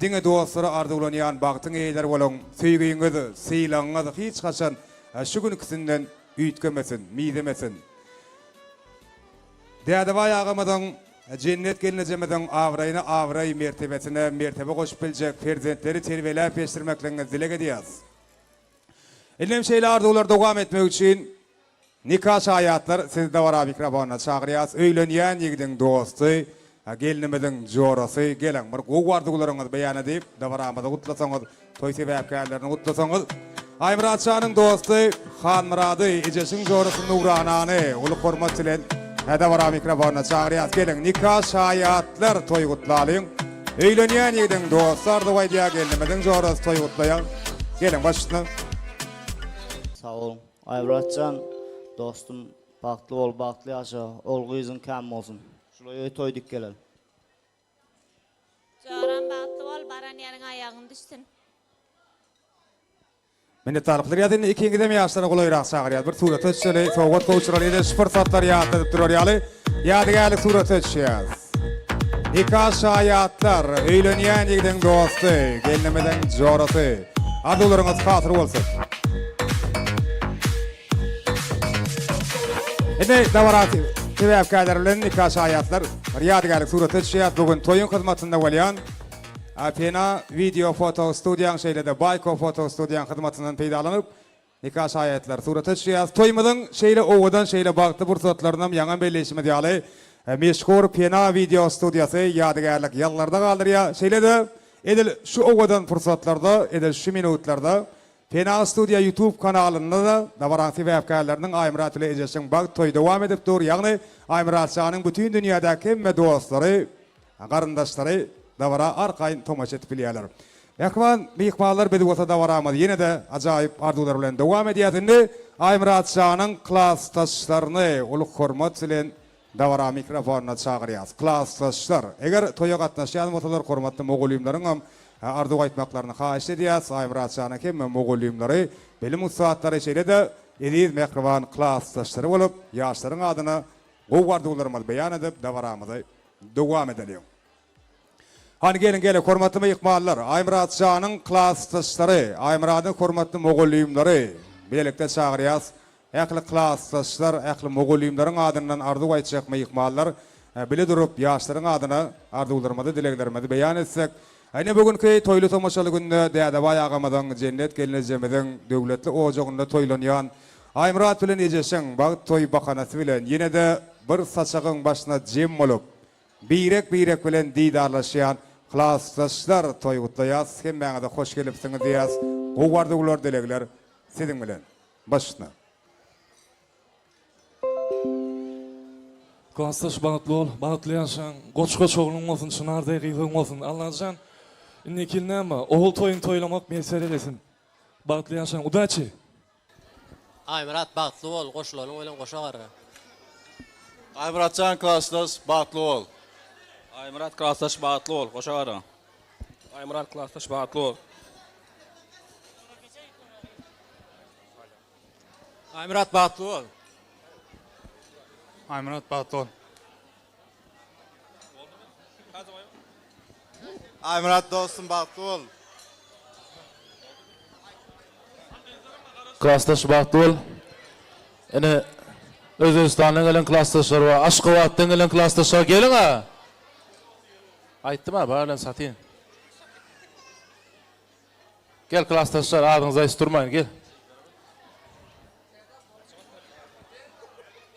S2: Diňe dostlara arzuwlanýan bagtyň eýeleri boluň. Söýgiňiz, sylagyňyz hiç haçan şu günküsinden üýtgemesin, mizemesin. Dädebaý agamyzyň, Jennet gelnejemiziň abraýyna abraý, mertebesine mertebe goşup biljek perzentleri terbiýeläp ýetişdirmekligiňizi dileg edýäs. Indem şeýle arzuwlar dowam etmegi üçin nika şaýatlar sizi dabara mikrofonyna çagyrýas. Öýlenýän ýigidiň dosty, gelnimiziň jorasy geliň bir gowy arzuwlaryňyzy beýan edip dabaramyzy gutlasaňyz Toý sebäpkärlerini gutlasaňyz, Aýmyrat şanyň dosty Hanmyrady, Ejeşiň jorasy Nuranany uly hormat bilen dabara mikrofonyna çagyrýas. Geliň, nika şaýatlar toý gutlalyň. Öýlenýän ýigidiň dosty arzuw aýdýar, gelnimiziň jorasy toý gutlaýar. Geliň, baş üstüne.
S5: Sag boluň. Aýmyrat jan, dostum, bagtly bol, bagtly ýaşa, ogul-gyzyň kän bolsun. Şulaý öý toý dik geler.
S6: Joram bagtly bol baran ýeriňe aýagyň düşsün.
S2: Minnetdarlyk bildirýäs indi ikiňizem ýaşlara golaýrak çagyrýas bir surata düşeli sowgat gowşuraly ýene şu pursatlary ýatladyp durar ýaly ýadygärlik surata düşýäs. Nika şaýatlar öýlenýän ýigidiň dosty gelnimiziň jorasy arzuwlaryňyz hasyl bolsun. Indi dabara sebäpkärleri bilen nika şaýatlar bir ýadygärlik surata düşýär. Bu gün toýuň hyzmatynda bolýan Pena wideo foto studiýaň şeýle-de Baýko foto studiýaň hyzmatyndan peýdalanyp nika şaýatlar surata düşýär. Toýumyzyň şeýle owadan, şeýle bagtly pursatlarynam ýaňam belleýşimiz ýaly meşhur Pena wideo studiýasy ýadygärlik ýazgylarda galdyrýar. Şeýle-de edil şu owadan pursatlarda, edil şu minutlarda Pena Studio YouTube kanalynda-da dabaraň sebäpkärleriniň Aýmyrat bile Ejeşiň bagt toýy dowam edip dur, ýagny Aýmyratjanyň bütin dünýädäki hemme dostlary, garyndaşlary dabara arkaýyn tomaşa edip bilýärler. Mähriban myhmanlar biz bolsa dabaramyzy ýene-de ajaýyp arzuwlar bilen dowam edýäs. Indi Aýmyratjanyň klasdaşlaryny uly hormat bilen Dabara mikrofonyna çagyrýas. Klasdaşlar, eger toýa gatnaşýan bolsalar hormatly mugallymlaryňam arzuw aýtmaklaryny haýyşt edýäs. Aýmyrat janyň hemme mugallymlary, bilim ussatlary şeýle-de eziz mähriban klasdaşlary bolup, ýaşlaryň adyna gowy arzuwlarymyzy beýan edip dabaramyzy dowam edeliň. Hany geliň geliň hormatly myhmanlar, Aýmyrat janyň klasdaşlary, Aýmyradyň hormatly mugallymlary bilelikde çagyrýas. Ähli klasdaşlar, ähli mugallymlaryň adyndan arzuw aýtjak myhmanlar bile durup, ýaşlaryň adyna arzuwlarymyzy, dileglerimizi beýan etsek. Ine, bu günki toýly-tomaşaly günde Dädebaý agamyzyň, Jennet gelnejemiziň döwletli ojagynda toýlanýan Aýmyrat bilen Ejeşiň bagt toý bahanasy bilen ýene-de bir saçagyň başyna jem bolup, birek-birek bilen didarlaşýan klasdaşlar toý gutlaýas. Hemmäňize hoş gelipsiňiz diýýäs. Gowy arzuwlar, dilegler siziň bilen. Başyna.
S7: Klasdaş bagtly bol, bagtly ýaşaň, goç-goç ogluň bolsun, çynar deý gyzyň bolsun. Allajan indiki ýyl näme, ogul toýuny toýlamak miýesser eylesin. Bagtly ýaşaň, udaçi!
S8: Aýmyrat bagtly bol, goşulanyň bilen goşa garga.
S9: Aýmyratjan klasdaş bagtly bol.
S10: Aýmyrat klasdaş bagtly bol, goşa garga. Aýmyrat klasdaş bagtly bol.
S8: Aýmyrat bagtly bol.
S11: Aýmyrat bagtly bol.
S9: Aýmyrat dostum bagtly bol.
S12: Klasdaş bagtly bol. Ine Özbegistandan gelen klasdaşlar bar. Aşgabatdan gelen klasdaşlar geliň-a. Aýtdym-a bar bilen satyn. Gel klasdaşlar adyňyzy aýdyşyp durmaýyn gel.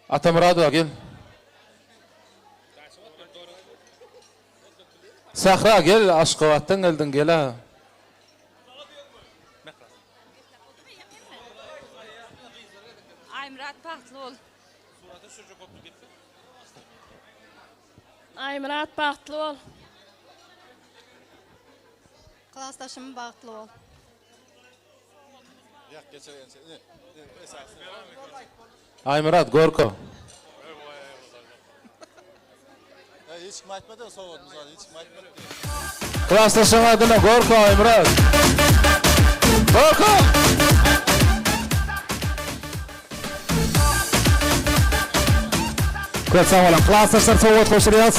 S12: Atamyradowa gel. Sähra gel Aşgabatdan geldiň gel-a.
S6: Aýmyrat bagtly bol.
S11: Aýmyrat bagtly bol.
S13: Klasdaşym bagtly bol.
S12: Aýmyrat Gorko.
S9: Hiç kim aýtmady sowgadymyz bar hiç kim aýtmady.
S12: Klasdaşyň adyna Gorko Aýmyrat. Gorko!
S2: Köp sag boluň. Klasdaşlar sowgat gowşurýas.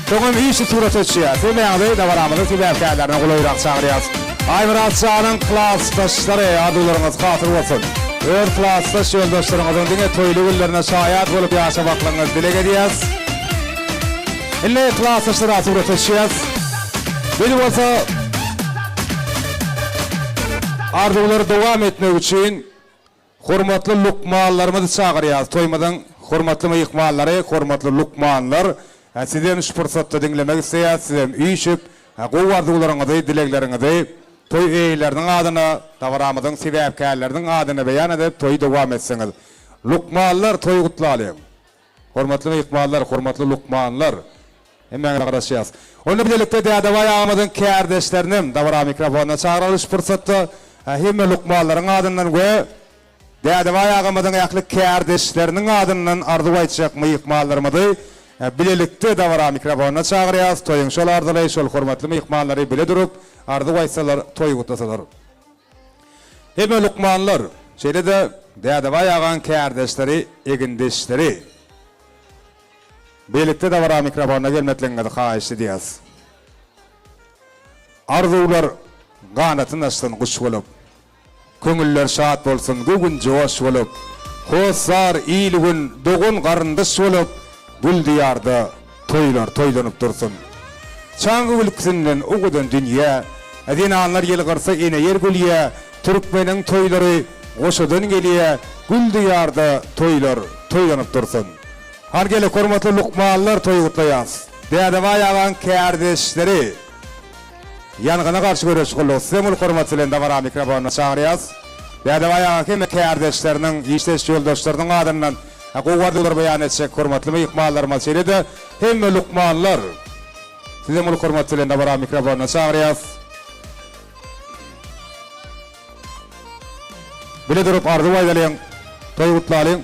S2: Soňam işi surata düşýär. Hemmäňizi dabaramyzyň sebäpkärlerine golaýrak çagyrýas. Aýmyrat janyň klasdaşlary arzuwlaryňyz hasyl bolsun. Öz klasdaş ýoldaşlaryňyzyň diňe toýly günlerine şaýat bolup ýaşamaklygyňyzy dileg edýäs. Indi klasdaşlara surata düşýäs. Biz bolsa arzuwlary dowam etmek üçin Hormatly lukmanlarymyzy çagyrýas. Toýumyzyň hormatly myhmanlary, hormatly lukmanlar, sizem şu pursatda diňlemek isleýäs, sizem üýşüp, gowy arzuwlaryňyzy, dilegleriňizi toý eýeleriniň adyna, dabaramyzyň sebäpkärleriniň adyna beýan edip, toýy dowam etseňiz. Lukmanlar, toýy gutlalyň! Hormatly myhmanlar, hormatly lukmanlar! Hemmäňize garaşýas. Onda bilelikde Dädebaý agamyzyň kärdeşlerinem dabara mikrofonyna çagyraly şu pursatda hemme lukmanlaryň adyndan we Dädebaý agamyzyň ähli kärdeşleriniň adyndan arzuw aýtjak myhmanlarymyzy bilelikde dabara mikrofonyna çagyrýas. Toýuň şol arzyly, şol hormatly myhmanlary bile durup arzuw aýtsalar, toý gutlasalar. Hemme lukmanlar, şeýle-de Dädebaý agaň kärdeşleri, egindeşleri. Bilelikde dabara mikrofonyna gelmekligiňizi haýyşt edýäs. Arzuwlar ganatyn açsyn guş bolup, Köňüller şat bolsun göwün joş bolup, Hossar il-gün, dogan-garyndaş bolup, Gül diýarda toýlar toýlanyp dursun. Çaňňy gülküsinden owadan dünýä, Zenanlar ýylgyrsa ene ýer gülýä, Türkmeniň toýlary goşadan gelýä, Gül diýarda toýlar toýlanyp dursun. Han gele hormatly lukmanlar toý gutlaýas. Dädebaý agaň kärdeşleri Ýangyna garşy göreş gullugy sizem uly hormat bilen dabara mikrofonyna çagyrýas. Dädebaý aga hemme kärdeşleriniň, işdeş ýoldaşlarynyň adyndan gowy arzuwlar beýan etjek hormatly myhmanlarymyz şeýle-de hemme lukmanlar sizem uly hormat bilen dabara mikrofonyna çagyrýas. Bile durup arzuw aýdalyň, toý gutlalyň.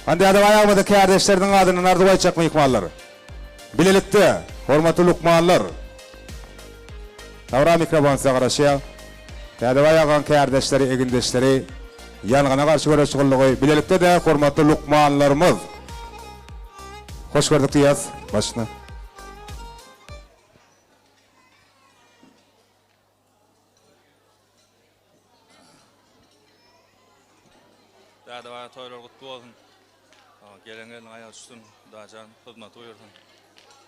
S2: Hany Dädebaý agamyzyň kärdeşleriniň adyndan arzuw aýtjak myhmanlar. Bilelikde, hormatly lukmanlar. Dabara mikrofon size garaşýar. Dädebaý agaň kärdeşleri, egindeşleri, ýangyna garşy göreş gullugy, bilelikde-de hormatly lukmanlarymyz. Hoş gördük diýýäs başyna.
S10: Dädebaý toýlar gutly bolsun. Gelen gelin aýagy düşsün. Hudaýjan hyzmaty buýursyn.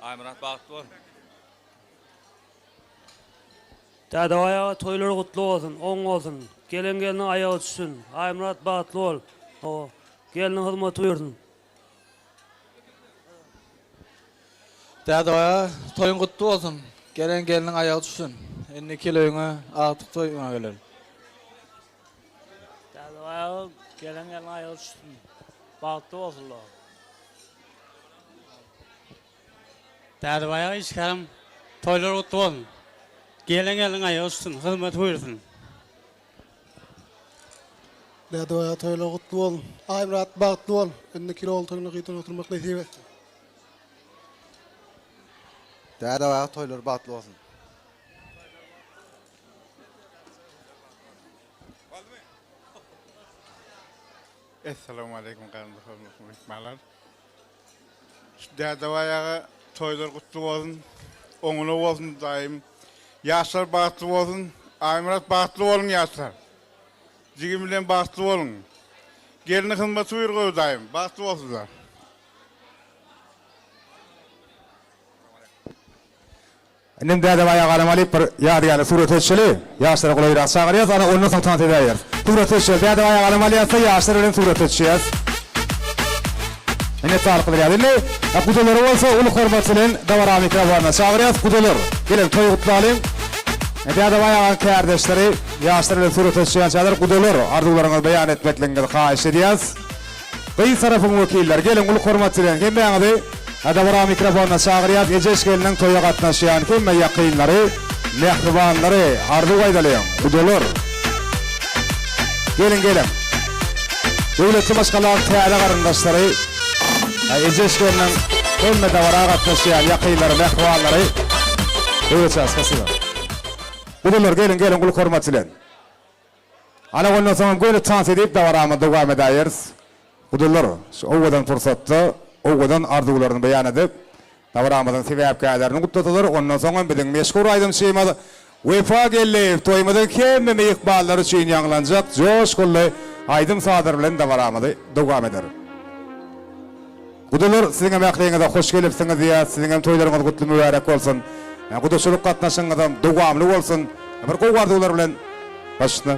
S10: Aýmyrat bagtly bol.
S14: Dädebaý aga toýlar gutly bolsun, oň bolsun. Gelen gelniň aýagy düşsün. Aýmyrat bagtly bol. Hawa. Gelniň hyzmaty buýursyn.
S12: Dädebaý aga toýuň gutly bolsun. Gelen gelniň aýagy düşsün. Indiki ýyl öýüňe agtyk toýuna geler.
S14: Dädebaý aga gelen gelniň aýagy düşsün. Bagtly bolsunlar.
S15: Dädebaý aga işgärim toýlar gutly bolsun. Gelen gelniň aýagy düşsün. Hyzmaty buýursyn.
S16: Dädebaý aga toýlar gutly bolsun. Aýmyrat bagtly bol. Indiki ýyl ogul toýunda gyýtan oturmak nesip etsin.
S9: Dädebaý aga toýlary bagtly bolsun.
S17: Essalamualeýkum garyndaş hormatly myhmanlar. Şu Dädebaý aga toýlar gutly bolsun. Oňuna bolsun daýym. Ýaşlar bagtly bolsun. Aýmyrat bagtly boluň ýaşlar. Jigim bilen bagtly boluň. Gelni hyzmaty buýur gowy daýym. Bagtly bolsunlar.
S2: Inim Dädebaý agalam alyp bir ýadygärlik surata düşeli. Ýaşlara golaýrak çagyrýas, ana ondan soň tans edäýeris. Surata düşeli. Dädebaý agalam alýasda ýaşlar bilen surata düşýäs. Minnetdarlyk bildirýäs. Indi gudalary bolsa uly hormat bilen dabara mikrofonyna çagyrýas. Gudalar, geliň toý gutlalyň. Dädebaý agaň kärdeşleri, ýaşlar bilen surata düşýänçäler gudalar arzuwlaryňyzy beýan etmekligiňizi haýyş edýäs. Gyz tarapyň wekilleri, geliň uly hormat bilen hemmäňizi dabara mikrofonyna çagyrýas. Ejeş gelniň toýa gatnaşýan hemme ýakynlary, mähribanlary arzuw aýdalyň, gudalar. Geliň, geliň. Döwletli maşgalaň täze garyndaşlary, Ejeş gelniň hemme dabara gatnaşýan ýakynlary, mähribanlary. Döwletjan, spasiba. Gudalar, geliň, geliň uly hormat bilen. Ana ondan soňam göni tans edip dabaramyzy dowam edäýeris. Gudalar şu owadan pursatda owadan arzuwlaryny beýan edip, dabaramyzyň sebäpkärlerini gutladylar. Ondan soňam biziň meşhur aýdymçymyz Wepa Geldiýew toýumyzyň hemme myhmanlary üçin ýaňlanjak joşgunly aýdym-sazlar bilen dabaramyzy dowam eder. Gudalar siziňem ähliňize hoş gelipsiňiz diýýäs, siziňem toýlaryňyz gutly mübärek bolsun. Gudaçylyk gatnaşygyňyzam dowamly bolsun. Bir gowy arzuwlar bilen baş üstüne.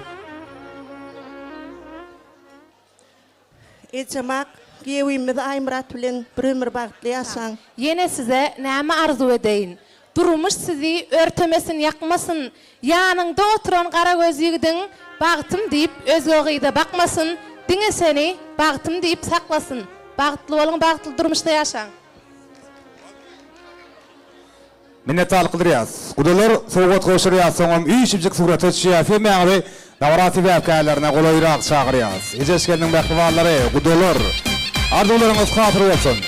S11: Ejem ak, giýewimiz Aýmyrat bilen bir ömür bagtly ýaşaň.
S18: Ýene size näme arzuw edeýin? Durmuş sizi örtemesin ýakmasyn, Ýanyňda oturan gara göz ýigidiň Bagtym diýip özge gyza bakmasyn, Diňe seni bagtym diýip saklasyn. Bagtly boluň bagtly durmuşda ýaşaň.
S2: Minnetdarlyk bildirýäs. Gudalar sowgat gowşurýas soňam üýşüpjik surata düşýäs hemmäňizi dabara sebäpkärlerine golaýrak çagyrýas. Ejeş gelniň mähribanlary, gudalar! Arzuwlaryňyz hasyl bolsun!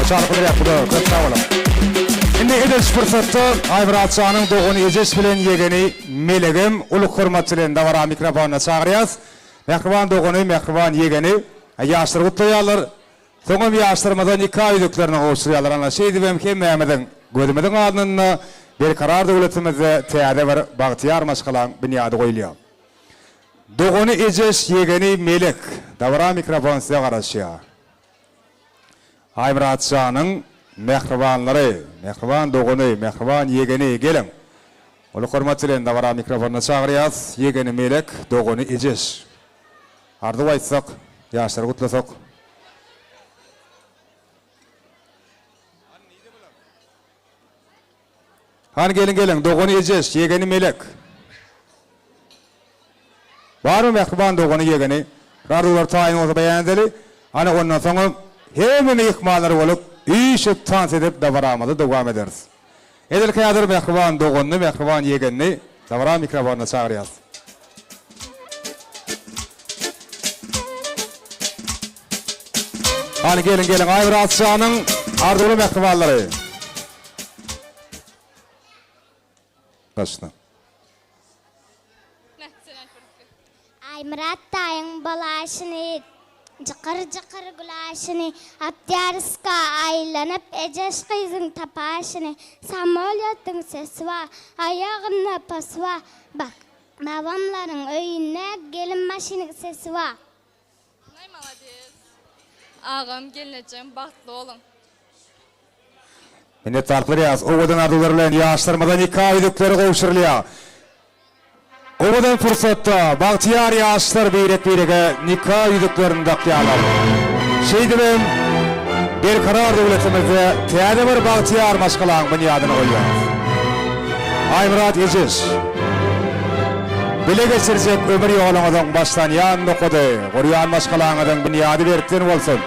S2: Hoşallyk bildirýär Huda, köp sag boluň. Indi edil şu pursatda Aýmyratjanyň dogany Ejeş bilen ýegeni Melegem uly hormat bilen dabara mikrofonyna çagyrýas. Mähriban dogany, mähriban ýegeni ýaşlar gutlaýarlar. Soňam ýaşlarymyza nika ýüzüklerini gowşurýarlar. Ana, şeýdibem hemmämiziň gözümiziň alnynda Berkarar döwletimizde täze bir bagtyýar maşgalaň binýady goýulýar. Dogany Ejeş, ýegeni Melek. Dabara mikrofon size garaşýar. Aýmyratjanyň mähribanlary, mähriban dogany, mähriban ýegeni, geliň! Uly hormat bilen dabara mikrofonyna çagyrýas, ýegeni Melek, dogany Ejeş. Arzuw aýtsak, ýaşlary gutlasak. Hany geliň geliň, dogany Ejeş, ýegeni Melek. Barmy mähriban dogany ýegeni? Arzuwlary taýyn bolsa beýan edeli. Ana ondan soňam hemme myhmanlar bolup üýşüp tans edip dabaramyzy dowam ederis. Edil häzir mähriban doganyny, mähriban ýegenini dabara mikrofonyna çagyrýas. Hany geliň geliň Aýmyrat janyň arzuwly mähribanlary. Başla.
S19: Aýmyrat daýyň bolaýşyny, Jykyr-jykyr gülaýşyny, Aptýarska aýlanyp, Ejeş gyzyň tapaýşyny, Samolýotyň sesi bar, Aýagynda posy bar, Bak, babamlaryň öýünde Gelin maşynyň sesi bar.
S20: Naý malades. Agam gelnejem bagtly boluň.
S2: Minnetdarlyk bilýäs. Owadan arzuwlar bilen ýaşlarymyza nika ýüzükleri gowşurylýar. Owadan pursatda bagtyýar ýaşlar birek-birege nika ýüzüklerini dakýarlar. Şeýdibem, Berkarar döwletimizde täze bir bagtyýar maşgalaň binýadyny goýýarys. Aýmyrat Ejeş. Bile geçirjek ömür ýoluňyzyň başlanýan nokady, gurýan maşgalaňyzyň binýady berkden bolsun!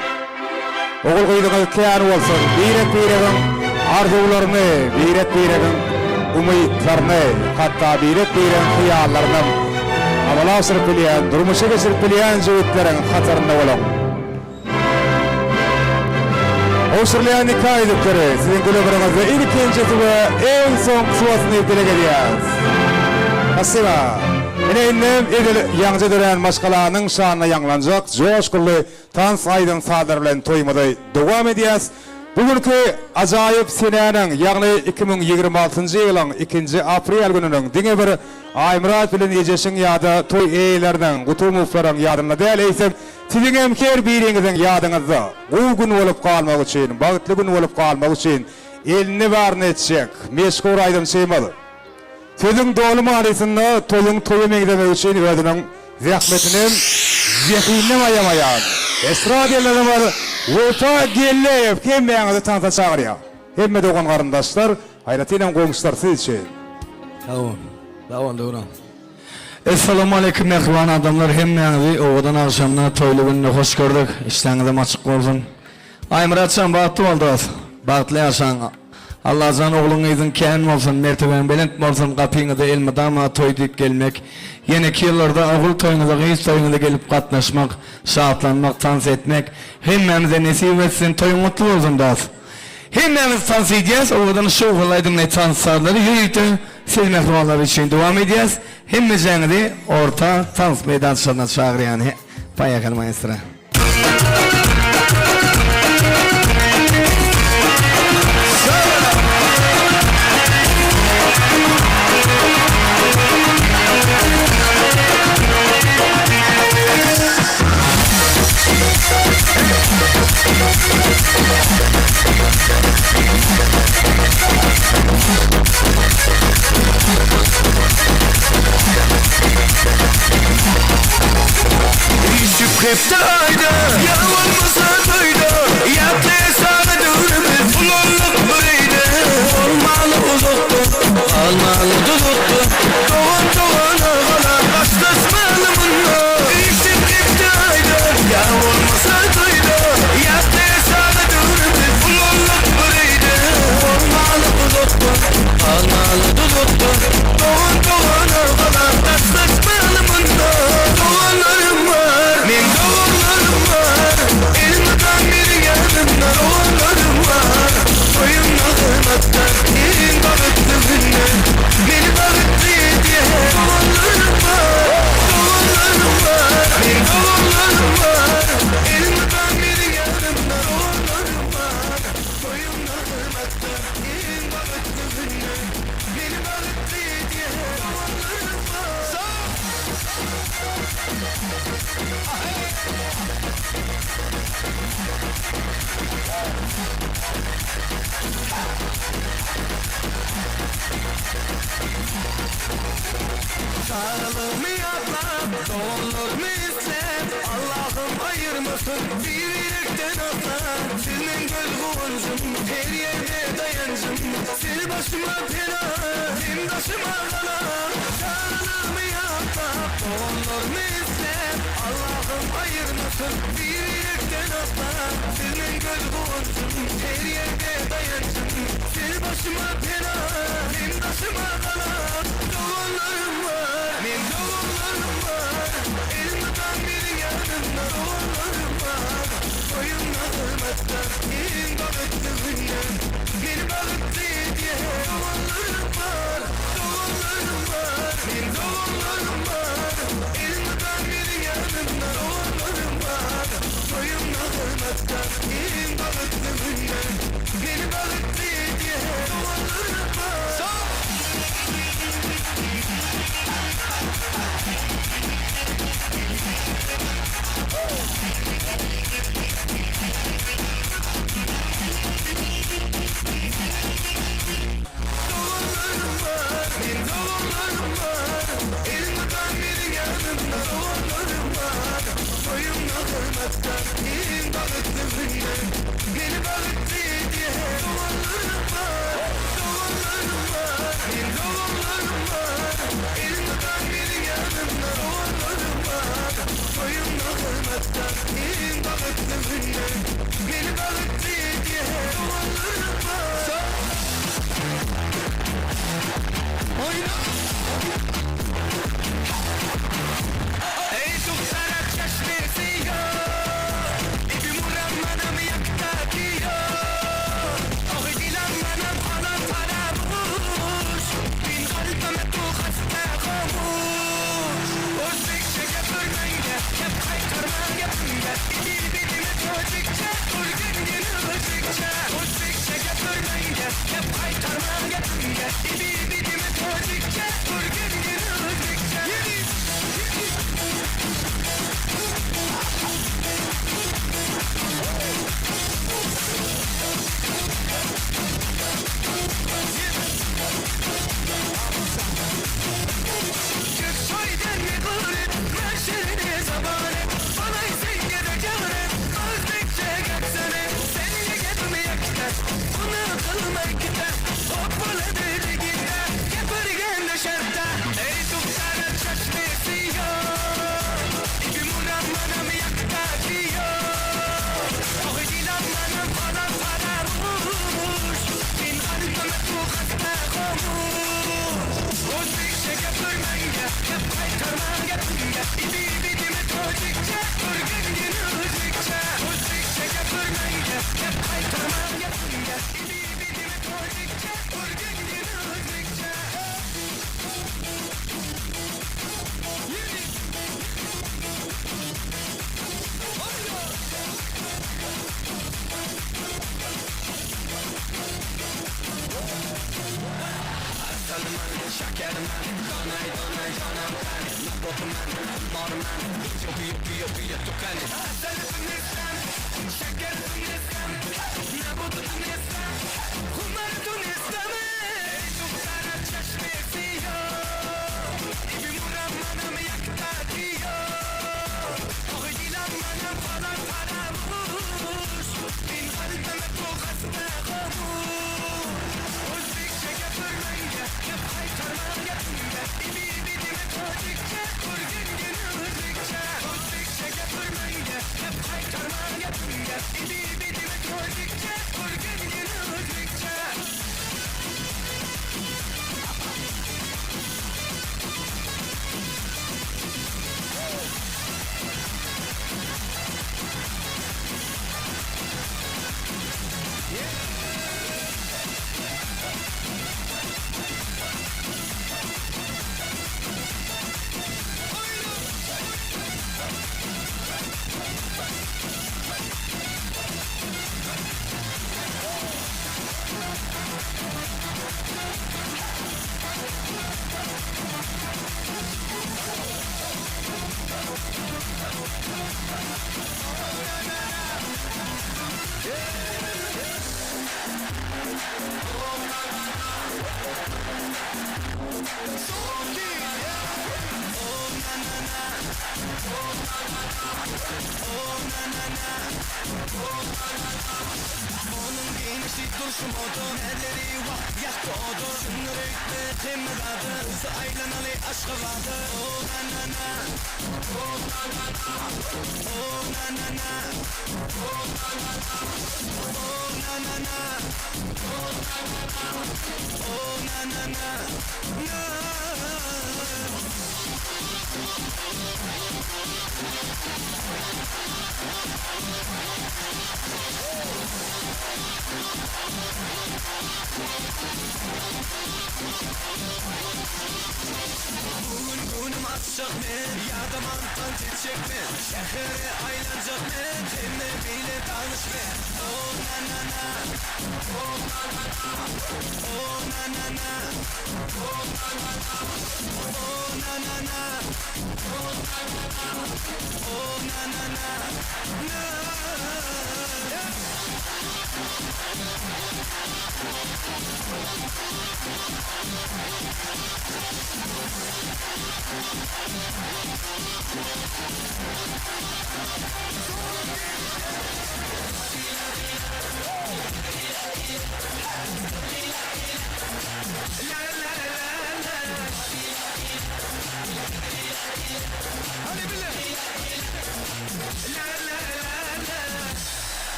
S2: Ogul-gyzyňyz kän bolsun! Birek-biregiň arzuwlaryny, birek-biregiň umytlaryny, hatda birek-biregiň hyýallarynam amala aşyryp bilýän, durmuşa geçirip bilýän jübütleriň hatarynda boluň! Gowşurylýan nika ýüzükleri siziň güle-gyryňyzda ilkinjisi we iň soňkusy bolsun diýip dileg edýäris. Spasiba. Ine indem edil ýaňyja dörän maşgalanyň şanyna ýaňlanjak joşgunly tans aýdym-sazlar bilen toýumyzy dowam edýäs. Bu günki ajaýyp senäniň, ýagny 2026-njy ýylyň ikinji aprel gününiň diňe bir Aýmyrat bilen Ejeşiň ýa-da toý eýeleriniň, Gutumowlaryň ýadynda däl, eýsem, siziňem her biriňiziň ýadyňyzda gowy gün bolup galmagy üçin, bagtly gün bolup galmagy üçin elinde baryny etjek meşhur aýdymçymyz, Sözüň doly manysynda toýuň toýa meňzemegi üçin özüniň zähmetinem, zehininem aýamaýan estrada ýyldyzymyz Wepa Gelleýew hemmäňizi tansa çagyrýar. Hemme dogan-garyndaşlar, aýratynam goňşular siz üçin.
S3: Sag bol. Sag bol Döwran. Essalamualeýkum mähriban adamlar hemmäňizi owadan agşamda toýly günde hoş gördük. Işdäňizem açyk bolsun. Aýmyratjan bagtly bol dos. Bagtly ýaşaň. Allajan ogluň gyzyň kän bolsun mertebäň belent bolsun gapyňyza elmydama toý diýip gelmek ýeneki ýyllarda ogul toýuňyza gyz toýuňyza gelip gatnaşmak şatlanmak tans etmek hemmämize nesip etsin toýuň gutly bolsun dos hemmämiz tans edýäs owadan şowhunly aýdymly tans sazlary ýörite siz mähribanlar üçin dowam edýäs hemmejäňizi orta tans meýdançalaryna çagyrýan poýehali maestro.
S1: Üýşüp hepde aýda, ýa bolmasa toýda, Ýatlaýasana döwrümiz, ulaldyk bir öýde. Bolmaly uzakda, galmaly duzakda, Dogan dogana galar, daşlaşmaly munda. Üýşüp hepde aýda, ýa bolmasa toýda, Ýatlaýasana döwrümiz, ulaldyk bir öýde. Bolmaly uzakda, galmaly duzakda, Dogan dogana galar, daşlaşmaly munda. Doganlarym bar, meň doganlarym bar, Elmydam meniň ýanymda doganlarym bar. Toýumda hyzmatda, iň bagtly günde, Meni bagtly edýän doganlarym bar. Doganlarym bar, meň doganlarym bar, Elmydam meniň ýanymda doganlarym bar. Toýumda hyzmatda, iň bagtly günde, Meni bagtly edýän doganlarym bar. Çagalygymy ýatlap, doganlarymy isläp, Allahym aýyrmasyn bir-birekden asla. Siz meň göz guwanjym, her ýerde daýanjym, Siz başyma pena, hem daşyma gala. Çagalygymy ýatlap, doganlarymy isläp, Allahym aýyrmasyn bir-birekden asla. Siz meň göz guwanjym, her ýerde daýanjym, Siz başyma pena, hem daşyma gala. Doganlarym bar, meň doganlarym bar, Elmydam meniň ýanymda doganlarym bar. Toýumda hyzmatda, iň bagtly günde, Meni bagtly edýän doganlarym bar. Doganlarym bar, meň doganlarym bar, Elmydam meniň ýanymda doganlarym bar. Toýumda hyzmatda, iň bagtly günde, Meni bagtly edýän doganlarym bar. Doganlarym bar, meň doganlarym bar, Elmydam meniň ýanymda doganlarym bar. Toýumda hyzmatda, iň bagtly günde, Meni bagtly edýän doganlarym bar. Doganlarym bar, meň doganlarym bar, Elmydam meniň ýanymda doganlarym bar. Toýumda hyzmatda, iň bagtly günde, Meni bagtly edýän doganlarym bar. Gep gaýtarmaň gepimge Ibi dime tojikçe Gurgingini özbekçe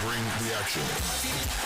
S21: Bring the action.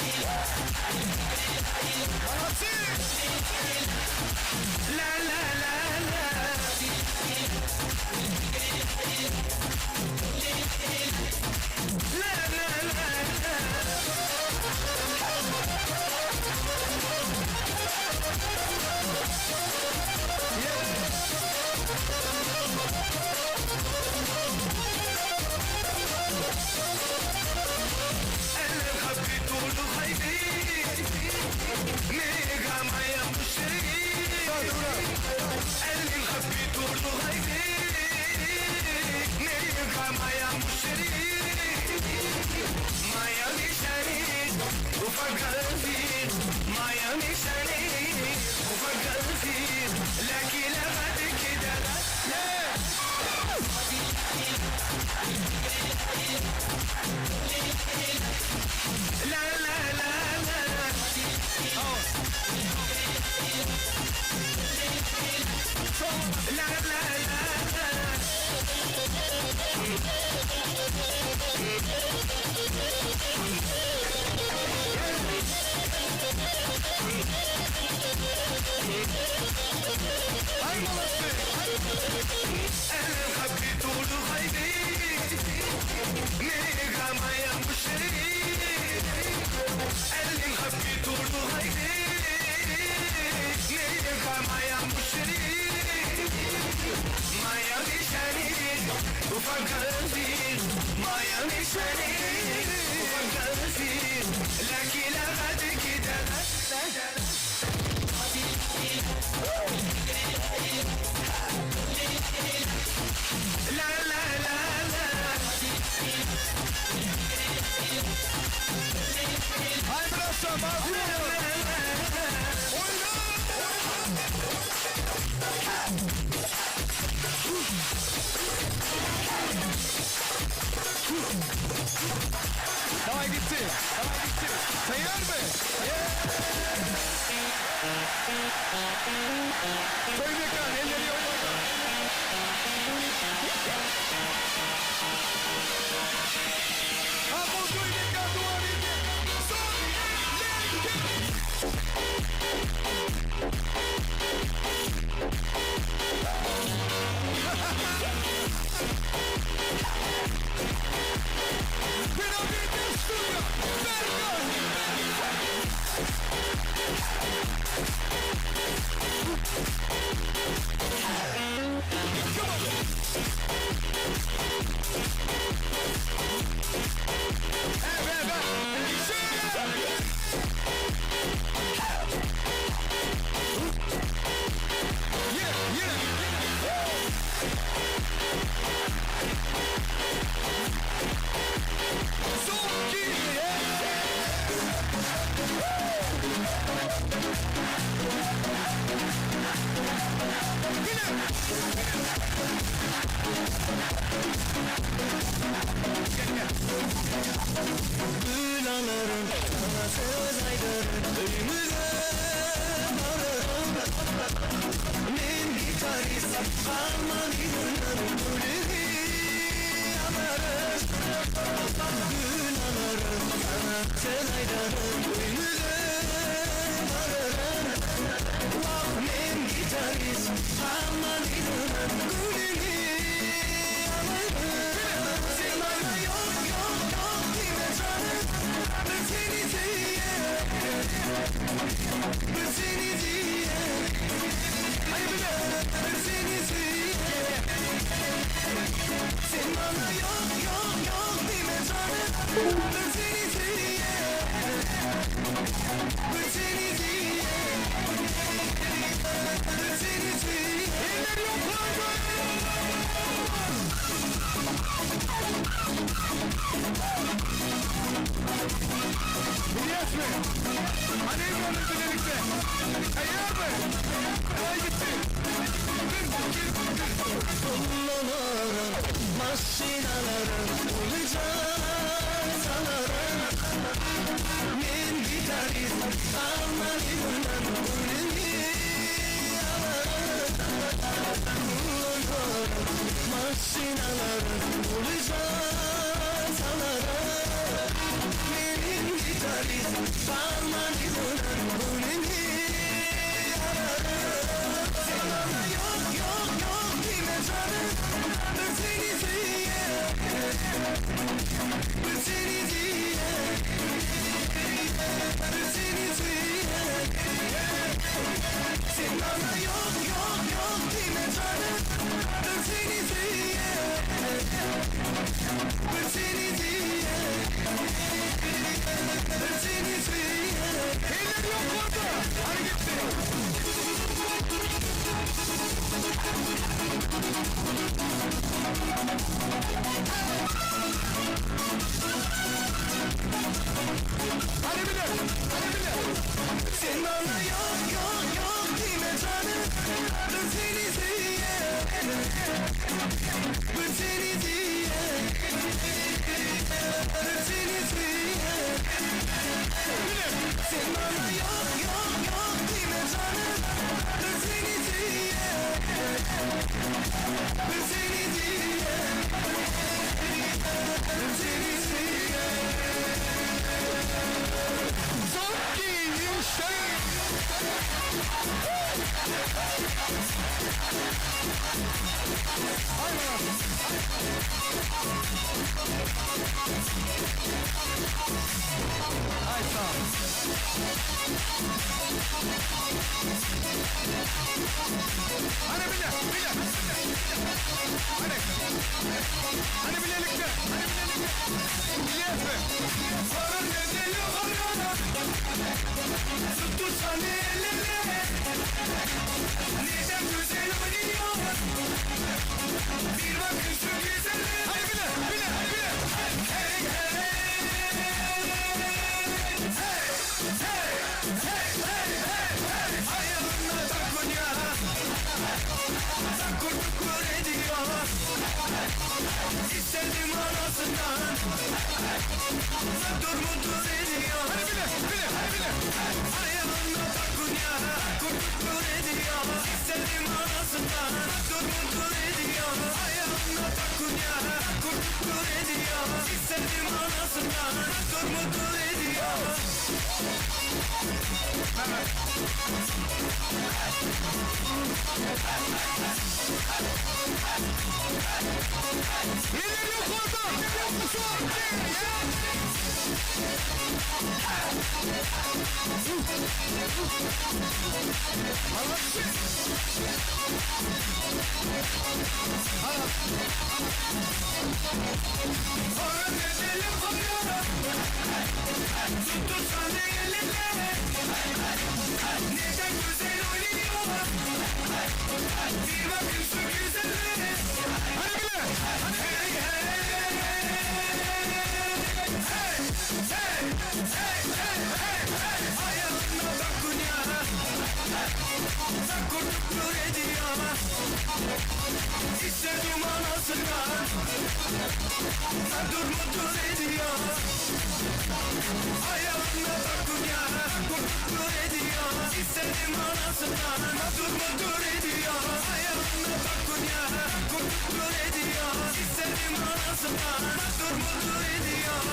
S1: Bir seni söýýän Bir seni söýýän Bir seni söýýän Sen maňa ýok ýok ýok diýme janym Bir seni söýýän Bir seni söýýän Bir seni söýýän Tuttursan ellerine Neden güzel oynuyor Bir bakın şu güzelle Hadi bile bile bile Hey hey Hey hey hey hey hey hey Ayağına takunya Takur tukur ediyor İstedim anasından Dur mudur ediyor Hadi bile bile bile Ayağına takunya Takur tukur ediyor İstedim anasından Dur mudur ediyor Ayağına takunya Takur tukur ediyor İstedim anasından Dur mudur ediyor Eller yukarıda! Tuttursan eline Neden güzel oynuyor Bir bakın şu güzellere Hadi bile Hey hey Hey hey hey hey hey hey Ayağına takunya Takur tukur ediyor İstedim anasından Dur mudur ediyor Ayağına takunya Takur tukur ediyor İstedim anasından Dur mudur ediyor Ayağına takunya Takur tukur ediyor İstedim anasından Dur mudur ediyor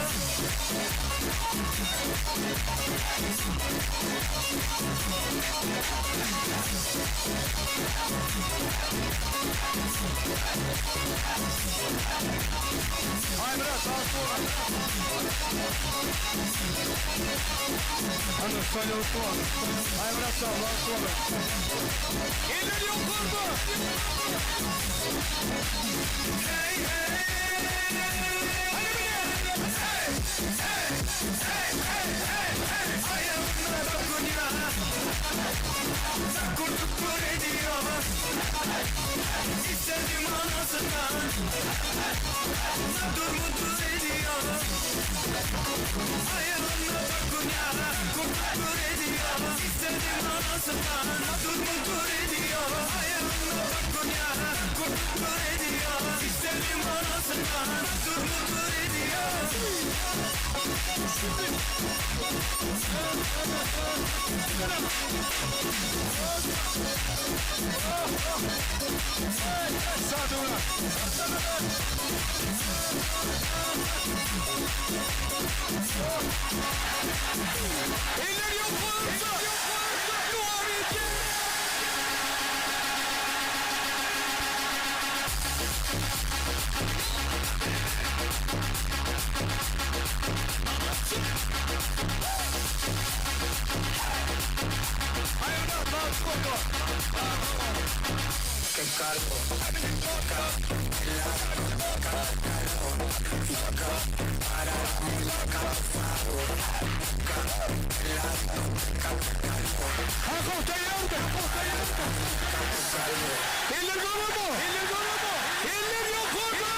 S1: Eller yukarıda! Hey hey! Hadi bile! Hey! Hey! Hey hey hey hey! Ayağına takunya Takur tukur ediyor İstedim anasından Dur mudur ediyor Ayağına takunya Takur tukur ediyor İstedim anasından Dur mudur ediyor Ayağına takunya Takur tukur ediyor İstedim anasından Dur mudur ediyor Eller yukarıda! Yukarıda! Eller yukarıda! Eller yukarıda!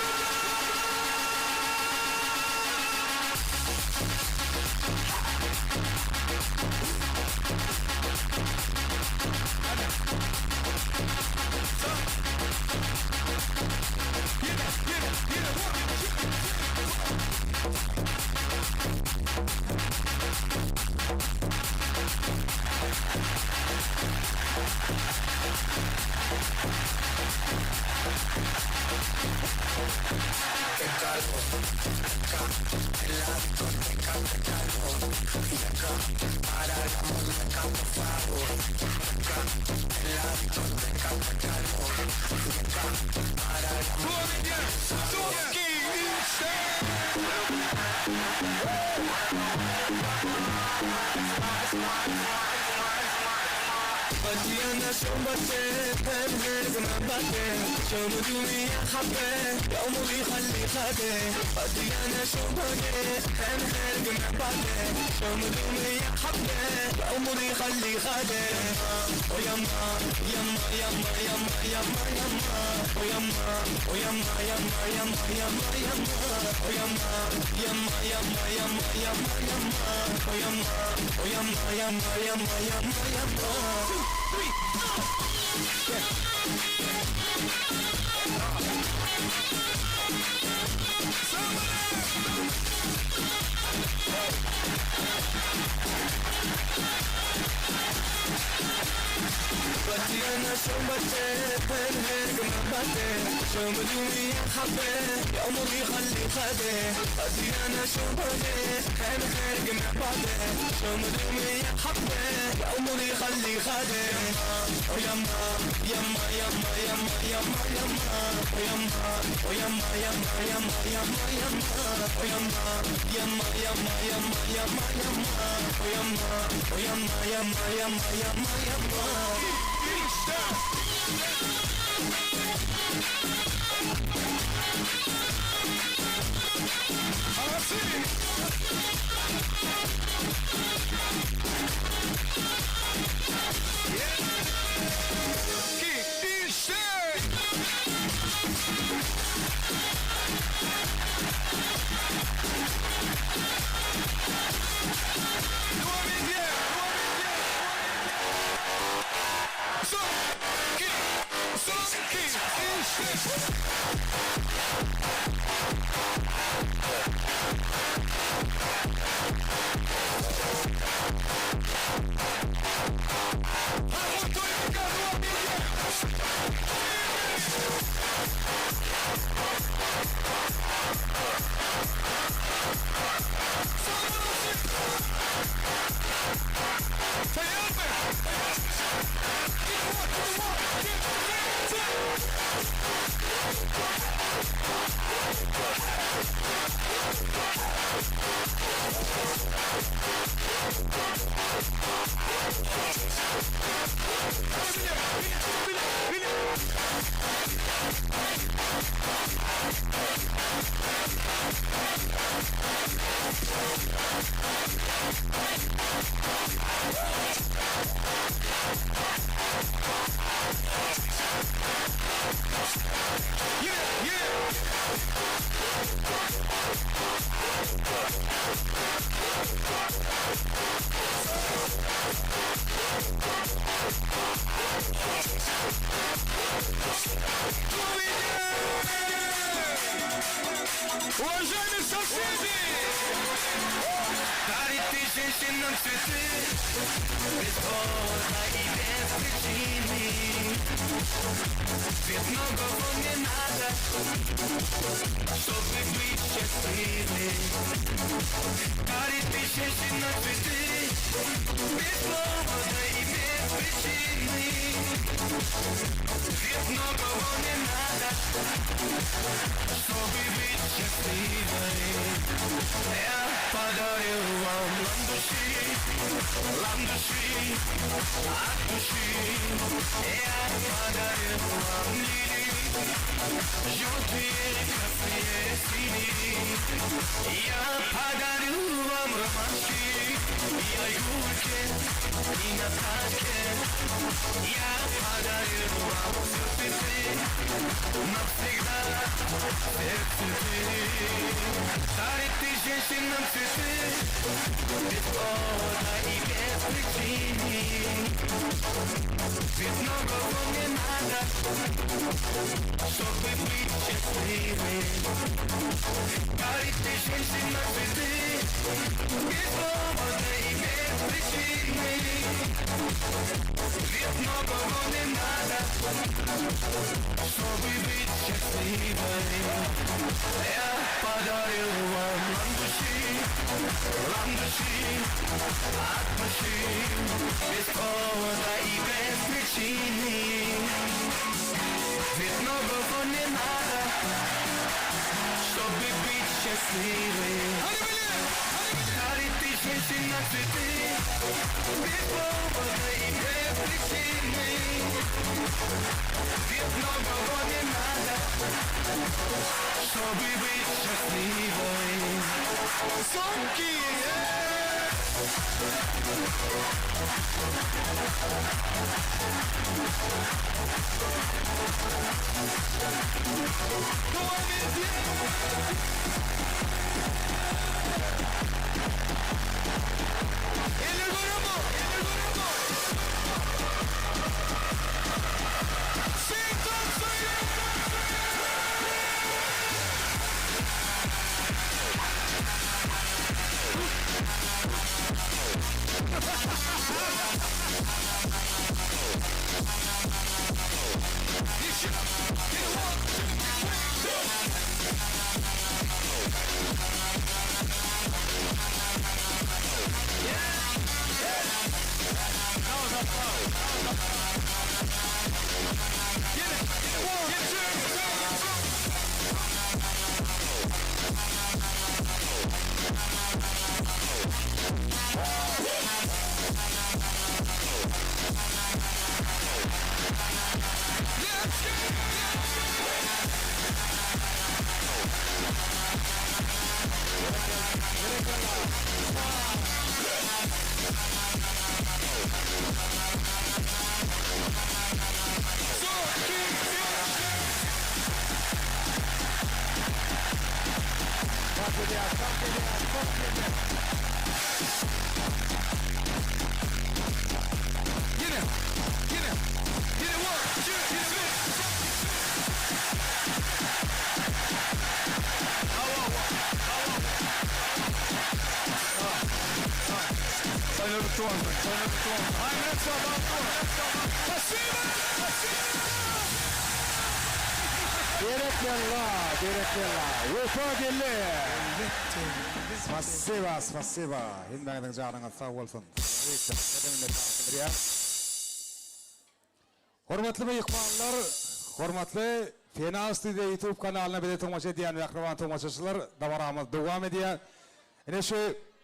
S1: Уважаемые соседи! Дарит ты женщинам цветы Без повода и без причины Ведь многого не надо Чтобы быть счастливым Дарит ты женщинам цветы Без повода и без причины Ведь многого не надо Чтобы быть счастливой Я подарю вам ландыши Ландыши от души Я подарю вам лилии Желтые, красные, синие Я подарю вам ромашки Я Юльке и Наташке Я подарю вам все цветы Навсегда все цветы Дарит ты женщинам цветы Без повода и без причины Ведь многого не надо Чтобы быть счастливым Дарит ты женщинам цветы Без повода и без причины Ведь. Ведь многого не надо, чтобы быть счастливой. Я подарил вам ландыши, ландыши от души, без повода и без причины. Ведь многого не надо, чтобы быть счастливой. Дарит ты женщина цветы, без повода и без причины. Ведь многого не надо, чтобы быть счастливой. Звонкие!
S2: Berekella, berekella. Wepa geldi. Spasiba, spasiba. Hemmäňiziň janyňyz sag bolsun. Hormatly myhmanlar, hormatly Fena Studio YouTube kanalyna bize tomaşa edýän mähriban tomaşaçylar, dabaramyz dowam edýär. Ine şu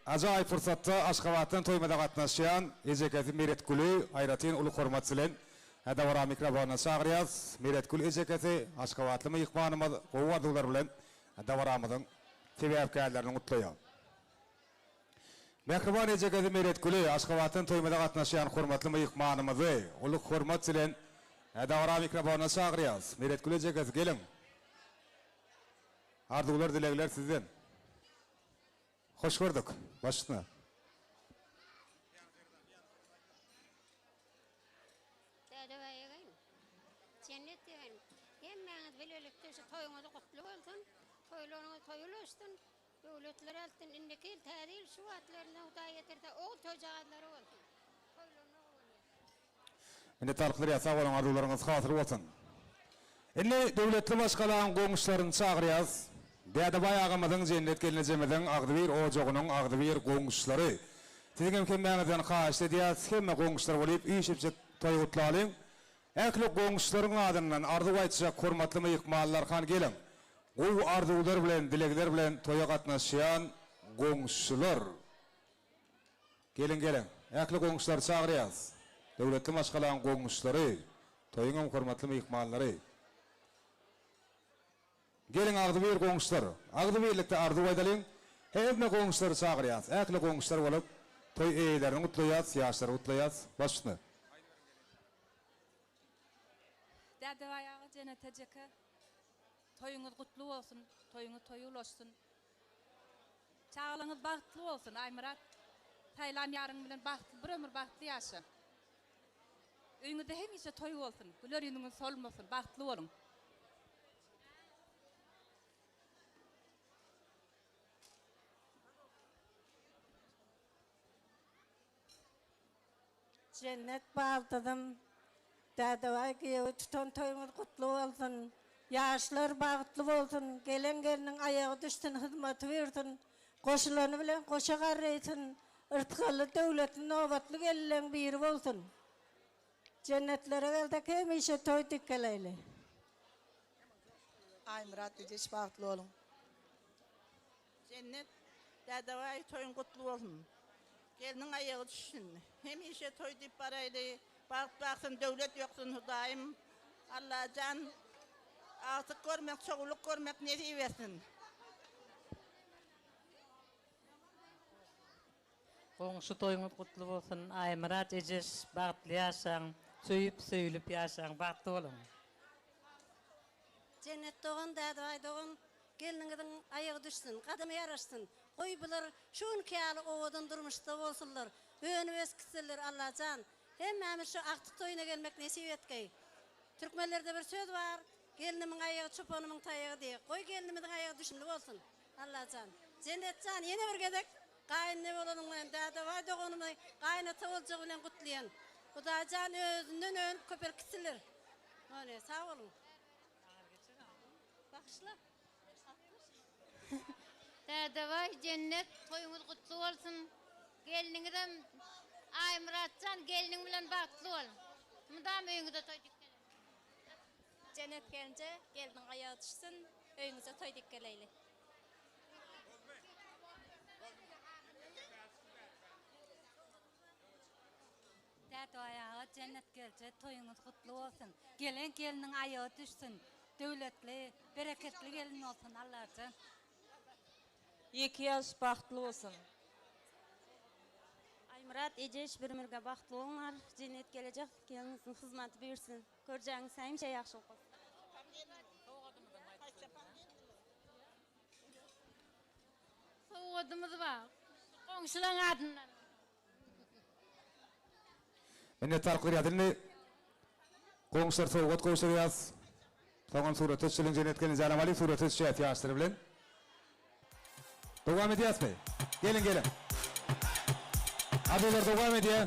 S2: ajaýyp pursatda Aşgabatdan toýumyza gatnaşýan ejekesi Meretgüli aýratyn uly hormat bilen dabara mikrofonyna çagyrýas. Meretgül ejekesi aşgabatly myhmanymyz gowy arzuwlar bilen dabaramyzyň sebäpkärlerini gutlaýar. Mähriban ejekesi Meretgüli Aşgabatdan toýumyza gatnaşýan hormatly myhmanymyzy uly hormat bilen dabara mikrofonyna çagyrýas. Meretgül ejekesi geliň. Arzuwlar dilegler sizden. Hoş gördük. Baş üstüne.
S4: Dädebaý egeýim, Jennet egeýim, hemmäňiz bilelikde şu toýuňyz gutly bolsun, toýlaryňyz toý ulaşsyn, döwletler altyn, indiki ýyl täze ýyl şu wagtlarynda Hudaý getirse ogul toýjagazlary bolsun. Toýlaryna guwanýas.
S2: Minnetdarlyk bildirýäs, sag boluň, arzuwlaryňyz hasyl bolsun. Indi döwletli maşgalaň goňşularyny çagyrýas. Dädebaý agamyzyň, Jennet gelnejemiziň agzybir ojagynyň agzybir goňşulary. Siziň hem hemmäňizden haýyşt edýäs, hemme goňşular bolyp üýşüpjik toý gutlalyň. Ähli goňşularyň adyndan arzuw aýtjak hormatly myhmanlar han geliň. Gowy arzuwlar bilen, dilegler bilen toýa gatnaşýan goňşular. Geliň geliň. Ähli goňşulary çagyrýas. Döwletli maşgalaň goňşulary, toýuňam hormatly myhmanlary. Geliň agzybir goňşular, agzybirlikde arzuw aýdalyň. Hemme goňşulary çagyrýas. Ähli goňşular bolup toý eýelerini gutlaýas, ýaşlary gutlaýas. Baş üstüne.
S22: Dädebaý aga Jennet ejeke toýuňyz gutly bolsun, toýuňyz toýa ulaşsyn. Çagalaňyz bagtly bolsun Aýmyrat saýlan ýaryň bilen bagtly bir ömür bagtly ýaşa. Öýüňizde hemişe toý bolsun, güler ýüzüňiz solmasyn, bagtly boluň.
S11: Jennet baldyzym.
S5: Dädebaý giýewi tutan toýuňyz gutly bolsun. Ýaşlar bagtly bolsun, gelen gelniň aýagy düşsün hyzmaty buýursyn, goşulany bilen goşa garrysyn, yrsgally döwletli nobatly gelinleň biri bolsun. Jennetlere gelsek hemişe toý dikeleýli.
S7: Aýmyrat Ejeş bagtly boluň.
S23: Jennet Dädebaý toýuň gutly bolsun. Gelniň aýagy düşsün. Hemişe toý diýip baraýly. Bagt baksyn döwlet ýoksun Hudaýym Allajan agtyk görmek çowluk görmek nesip etsin.
S24: Goňşy toýuňyz gutly bolsun Aýmyrat ejeş bagtly ýaşaň söýüp söýülip ýaşaň bagtly boluň.
S4: Jennet dogan Dädebaý dogan gelniňiziň aýagy düşsün gadamy ýaraşsyn goý bular şu günki ýaly owadan durmuşda bolsunlar önüp ösüp gitsinler Allajan hemmämiz şu agtyk toýuna gelmek nesip etgeý Türkmenlerde bir söz bar gelnimiň aýagy çopanymyň taýagy diýe goý gelnimiziň aýagy düşümli bolsun Allajan Jennetjan ýene bir gezek gaýynene bolanyň bilen Dädebaý doganymy gaýynata boljagy bilen gutlaýan Hudaýjan özünden önüp köpelip gitsinler Ony sag boluň. Bagyşla.
S25: Dädebaý Jennet toýuňyz gutly bolsun. Gelniňizem Aýmyratjan gelniň bilen bagtly bol. Mydam öýüňize toý dikgeleýli.
S6: Jennet gelinje gelniň aýagy düşsün öýüňize toý dikgeleýli.
S26: Dädebaý aga Jennet gelje toýuňyz gutly bolsun. Gelen gelniň aýagy düşsün. Döwletli, bereketli gelin bolsun Allajan.
S27: Ýeke ýaş bagtly bolsun.
S6: Aýmyrat ejeş bir ömürge bagtly boluňlar Jennet gelejek gelniňiziň hyzmaty buýursyn görjäňiz hemişe ýagşylyk bolsun.
S25: Sowgadymyz bar. Goňşulaň adyndan.
S2: Minnetdarlyk berýäs. Indi goňşular sowgat gowşurýas. Soňam surata düşeliň Jennet gelneje Amaly surata düşýäs ýaşlar bilen. Dowam edýäsmi? Geliň geliň. Arzuwlar dowam edýär.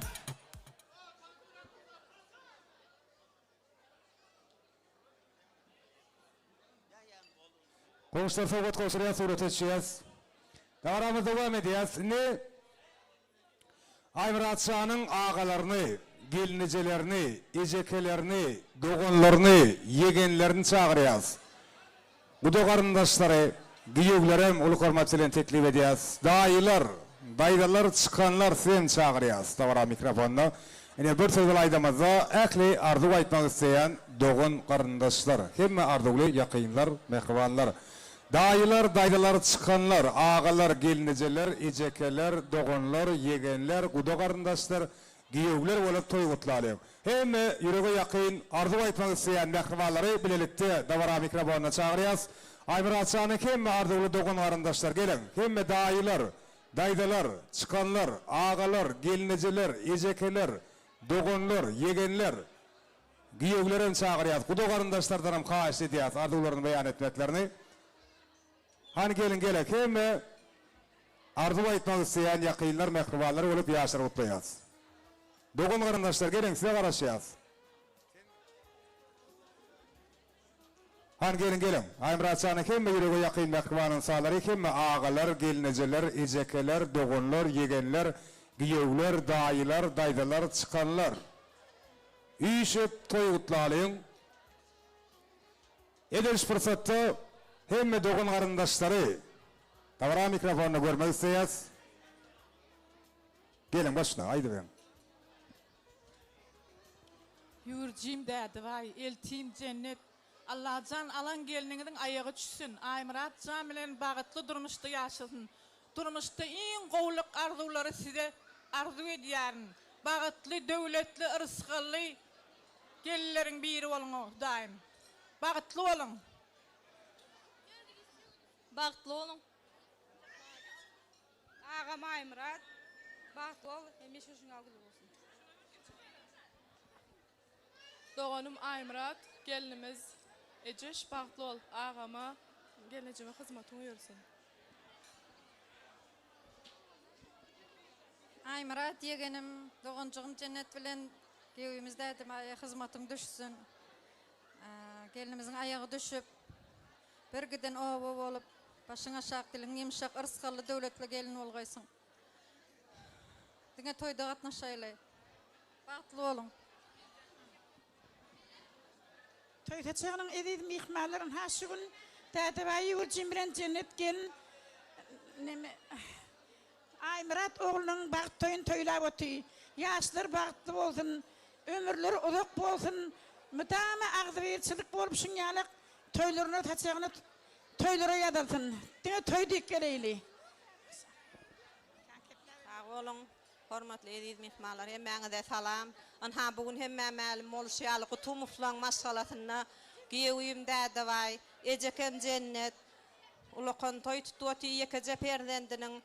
S2: Goňşular sowgat gowşurýar surata düşýäs. Dabaramyzy dowam edýäs. Indi Aýmyrat şanyň agalaryny, gelnejelerini, ejekelerini, doganlaryny, ýegenlerini çagyrýas. Guda garyndaşlary, giýewlerem uly hormat bilen teklip edýäs. Daýylar, daýzalar, çykanlar sizem çagyrýas dabara mikrofonyna. Ine bir söz bilen aýdamyzda ähli arzuw aýtmak isleýän dogan garyndaşlar, hemme arzuwly ýakynlar, mähribanlar. Daýylar, daýzalar, çykanlar, agalar, gelnejeler, ejekeler, doganlar, ýegenler, guda garyndaşlar, Giýewler bolup toý gutlalyň. Hemme ýürege ýakyn, arzuw aýtmak isleýän mähribanlary bilelikde dabara mikrofonyna çagyrýas. Aýmyrat janyň hemme arzuwly dogan-garyndaşlar geliň. Hemme daýylar, daýzalar, çykanlar, agalar, gelnejeler, ejekeler, doganlar, ýegenler, giýewlerem çagyrýas. Guda-garyndaşlardanam haýyşt edýäs arzuwlaryny beýan etmeklerini. Hany geliň gelek hemme arzuw aýtmak isleýän ýakynlar mähribanlar bolup ýaşlar gutlaýas. Dogan garyndaşlar geliň size garaşýas. Hany geliň geliň. Aýmyrat janyň hemme ýürege ýakyn mähriban ynsanlary hemme agalar gelnejeler ejekeler doganlar ýegenler giýewler daýylar daýzalar çykanlar üýşüp toý gutlalyň. Edil şu pursatda hemme dogan-garyndaşlary dabara mikrofonynda görmek isleýäs. Geliň başla, aýdyberiň.
S22: Ýüwürjim Dädebaý, eltim Jennet, Allajan alan gelniňiziň aýagy düşsün, Aýmyrat jan bilen bagytly durmuşda ýaşasyn. Durmuşda iň gowulyk arzuwlary size arzuw edýärin. Bagytly, döwletli, yrsgally Gelinleriň biri boluň Hudaýym. Bagtly boluň.
S20: Bagtly boluň. Agam Aýmyrat bagtly bol hemişe şuňa gül bolsun.
S28: Doganym Aýmyrat gelnimiz Ejeş bagtly bol agama gelnejeme hyzmatyň ýörsün.
S13: Aýmyrat ýegenim doganjygym Jennet bilen. Giýewimiz dädemaýa hyzmatyň düşsün. Gelnimiziň aýagy düşüp, bir giden oba bolup, başyň aşak, diliň ýumşak, yrsgally, döwletli gelin bolgaýsyň. Diňe toýda gatnaşaýly. Bagtly boluň.
S8: Toý saçagynyň eziz myhmanlary ynha şu gün Dädebaý ýüwürjim bilen Jennet gelin neme Aýmyrat oglunyň bagt toýuny toýlap oty. Ýaşlar bagtly bolsun, ömürleri uzak bolsun, mydama agzybirçilik bolup şuň ýalak toýlaryna saçagyna toýlara ýazylsyn. Diňe toý diýip geleýli.
S9: Sag boluň. Hormatly eziz myhmanlar hemmäňize salam. Ynha bu gün hemmä mälim boluşy ýaly Gutumowlaň maşgalasynda giýewim Dädebaý, ejekem Jennet ulakan toý tutup otyr ýekeje perzendiniň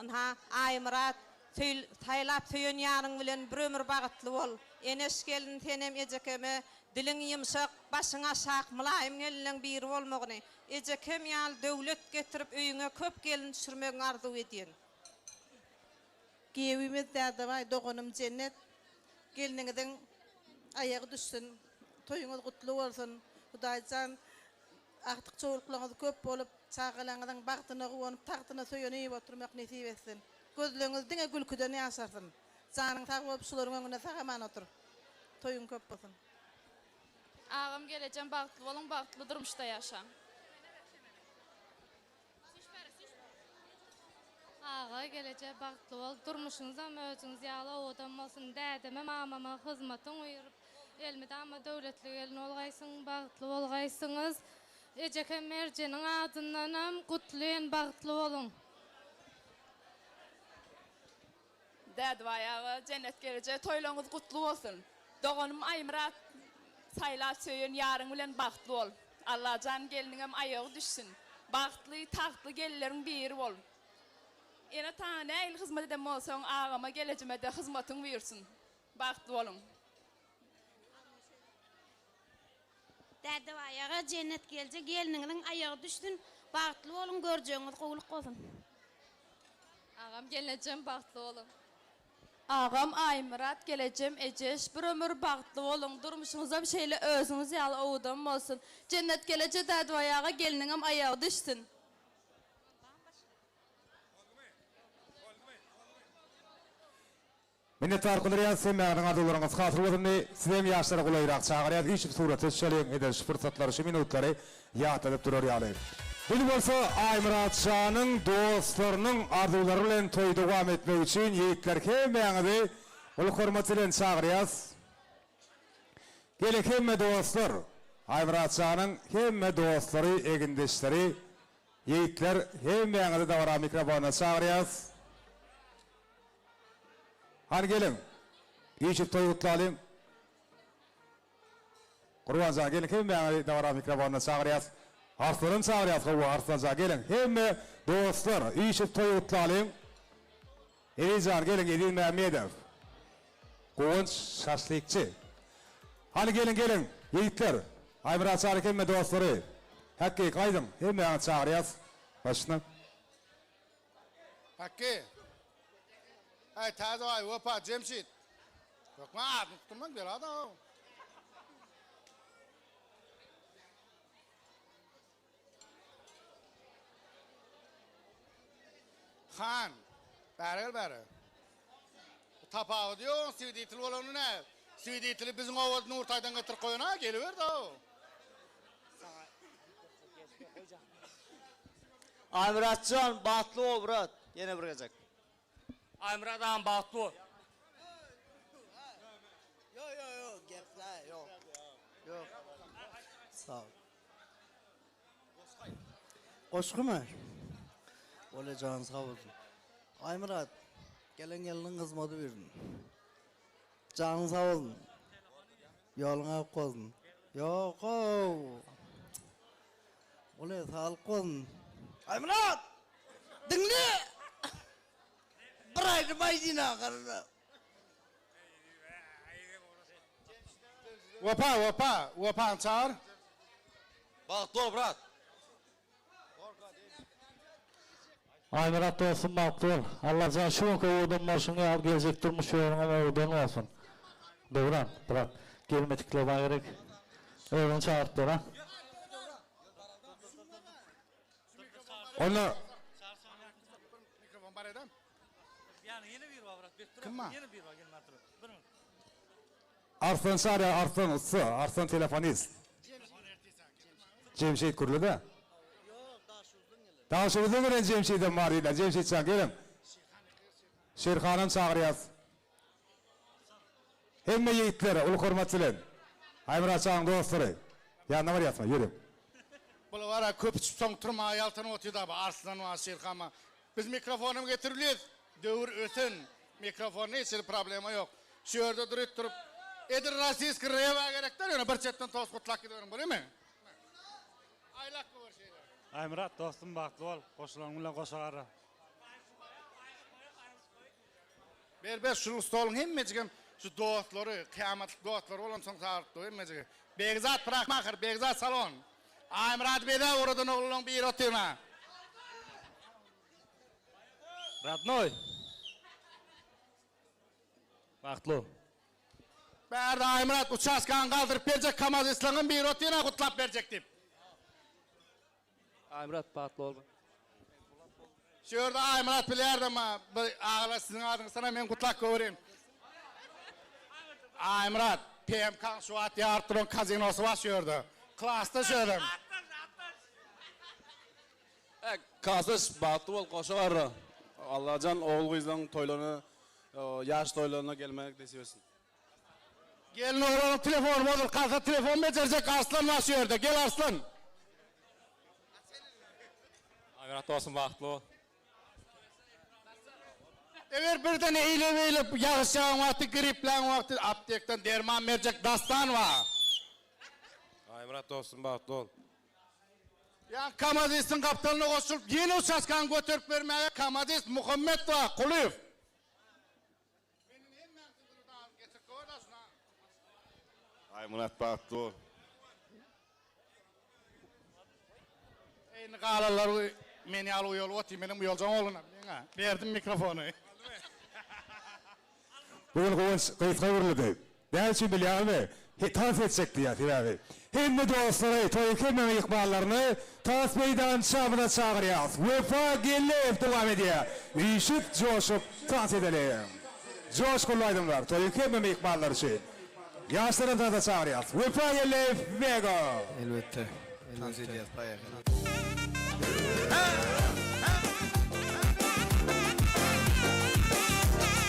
S9: ynha Aýmyrat söý saýlap söýen ýaryň bilen bir ömür bagytly bol. Eneş gelin senem ejekeme diliň ýymşak, başyň aşak mylaýym gelinleň biri bolmagyny, ejekem ýaly döwlet getirip öýüňe köp gelin düşürmegiňi arzuw edýän.
S7: Giýewimiz Dädebaý doganym Jennet gelniňiziň aýagy düşsün toýuňyz gutly bolsun Hudaýjan agtyk çowluklaryňyz köp bolup çagalaňyzyň bagtyna guwanyp tagtyna söýenip oturmak nesip etsin gözleňiz diňe gülküden ýaşarsyn janyň sag bolup şularyň öňünde sag aman otur toýuň köp bolsun.
S28: Agam gelejem bagtly boluň bagtly durmuşda ýaşaň.
S18: Aga geleje bagtly bol durmuşyňyzam özüňiz ýaly owadan bolsun dädeme mamama hyzmatyň buýrup elmydama döwletli gelin bolgaýsyň bagtly bolgaýsyňyz ejekem Merjeniň adyndanam gutlyn bagtly boluň.
S28: Dädebaý aga Jennet geleje toýlaryňyz gutly bolsun. Doganym Aýmyrat saýlap söýen ýaryň bilen bagtly bol. Allajan gelniňem aýagy düşsün. Bagtly, tagtly gelinleriň biri bol. Ene ataňa nähili hyzmat eden bolsaň agama gelejimede hyzmatyň buýursyn. Bagtly boluň.
S6: Dädebaý aga Jennet gelje gelniňiziň aýagy düşsün bagtly boluň görjegiňiz gowluk bolsun.
S28: Agam gelnejem bagtly boluň.
S27: Agam Aýmyrat gelejem Ejeş bir ömür bagtly boluň durmuşyňyzam şeýle özüňiz ýaly owadan bolsun Jennet geleje Dädebaý aga gelniňem aýagy düşsün.
S2: Minnetdar gylyrýas hemmäňiziň arzuwlaryňyz hasyl bolsun diý sizem ýaşlara golaýrak çagyrýas üýşüp surata düşeliň edil şu pursatlary şu minutlary ýatladyp durar ýaly. Biz bolsa Aýmyrat janyň dostlarynyň arzuwlary bilen toýy dowam etmek üçin ýigitler hemmäňizi uly hormat bilen çagyrýas. Geliň hemme dostlar Aýmyrat janyň hemme dostlary egindeşleri ýigitler hemmäňizi dabara mikrofona çagyrýas. Hany geliň. Üýşüp toý gutlalyň. Gurban jan geliň hemmäňizi dabara mikrofonyna çagyrýas. Arslanam çagyrýas hawa Arslan jan geliň. Hemme dostlar üýşüp toý gutlalyň. Eziz jan geliň Eziz Mämmedow. Guwanç şaşlykçy. Hany geliň geliň ýigitler. Aýmyrat Çaryk hemme dostlary. Häkki gaýdyň hemmäňizi çagyrýas. Başyna.
S10: Hakky. Aý Täzebaý, Wepa, Jemşit. Hökman adyny tutdurmaň bela-da. Han, bäri gel bäri. Tapawudy ýok, swiditl bolany nä? Swiditli biziň obada Nurtaýdan getirip goýan-a, geliberdi-ow.
S12: Aýmyratjan bagtly bol brat ýene bir gezek.
S14: Aýmyrat agam bagtly bol.
S7: Ýok ýok ýok gepla ýok. Ýok.
S15: Sag. Goşgymy? Bolýa janyň sag bolsun. Aýmyrat gelen gelniň hyzmaty birin. Janyň sag bolsun. Ýoluň ak bolsun. Ýok-ow. Bolýa saglyk bolsun. Aýmyrat! Diňle! Bir aýdym aýdyn ahyrynda.
S10: Wepa, Wepa, Wepany çagyr.
S14: Bagtly bol brat.
S16: Aýmyrat dostum bagtly bol. Allajan şu günki owadan bolşuň ýaly geljek durmuş ýoluňam owadan bolsun. Döwran, brat, gelmedikler bar gerek. Özüni çagyryp dur, ha.
S2: Onda
S10: Mikrofon bar edem.
S16: Kim
S10: bar?
S2: Arslan çagyrýar, Arslan ussa, Arslan telefonist. Jemşit gürle-de. Daşoguzdan gelen Jemşidem bar diýdiler. Jemşit jan geliň. Şirhanam çagyrýas. Hemme ýigitlere uly hormat bilen. Aýmyrat janyň dostlary. Ýanyna barýasmy? Ýörüň.
S10: Bular bara köp içip soň turmaga ýaltanyp otyr-da bu Arslan bar, Şirhan bar. Biz mikrofonam getirip Döwür ösen. Mikrofonda hiç hili problema ýok. Şu ýerde duryp durup edil rossiýski rewa gerek däl ýöne bir çetden tost gutlap gidiberiň bolýamy? Aýlap goýber şeýle.
S1: Aýmyrat dostum bagtly bol, goşulanyň bilen goşa garra.
S10: Ber ber şunuň stoluň hemmejigem şu dostlary kyýamatlyk dostlary bolansoň sagyrypdy hemmejigi. Begzat prahmaher Begzat salon. Aýmyrady bezäp ugradan oglanlaň biri otyrna.
S14: Radnoý. Bagtly bol.
S10: Bärde Aýmyrat uçaskany galdyryp berjek kamazistlaňam biri otyrna gutlap berjek diýip.
S14: Aýmyrat bagtly bol.
S10: Şu ýerde Aýmyrat bilýärdi ma bir agalar siziň adyňyz sana men gutlap göwereyim. Aýmyrat PMK-nyň şu wagt ýaryp duran kazinosy bar şu ýerde. Klasda şu ýerdem.
S3: Kasyş bagtly bol goşa garra. Allajan ogul gyzlaň toýlaryna ýaş toýlaryna gelmek nesip etsin.
S10: Gelin oglanyň telefony bozulyp galsa telefon bejerjek Arslan bar şu ýerde. Gel Arslan.
S14: Aýmyrat dostum bagtly bol.
S10: Eger birden eýle beýle ýagyş ýagan wagty griplän wagty aptekden derman berjek Dastan bar.
S3: Aýmyrat dostum bagtly bol.
S10: Ýa Kamazistiň gapdalyna goşulyp ýene uçaskany göterip bermäge Kamazist Muhammet bar Kulyýew.
S5: Aýmyrat bagtly bol.
S10: Indi galanlar men ýaly uýalyp otyr, menem uýaljak oglana bileňä. Berdim mikrofony.
S2: Bu gün Guwanç gysga gürledi. Näme üçin bilýäňizmi? Tans etjek diýýär sebäbi. Hemme dostlary, toýuň hemme myhmanlaryny tans meýdançamyza çagyrýas. Wepa Geldiýew dowam edýär. Üýşüp, joşup tans edeliň. Joşgunly aýdymlar toýuň hemme myhmanlary üçin. Ýaşlaram tansa çagyrýas. Wepa Geldiýew Bego.
S11: Elbetde. Tans edýäs poýehali.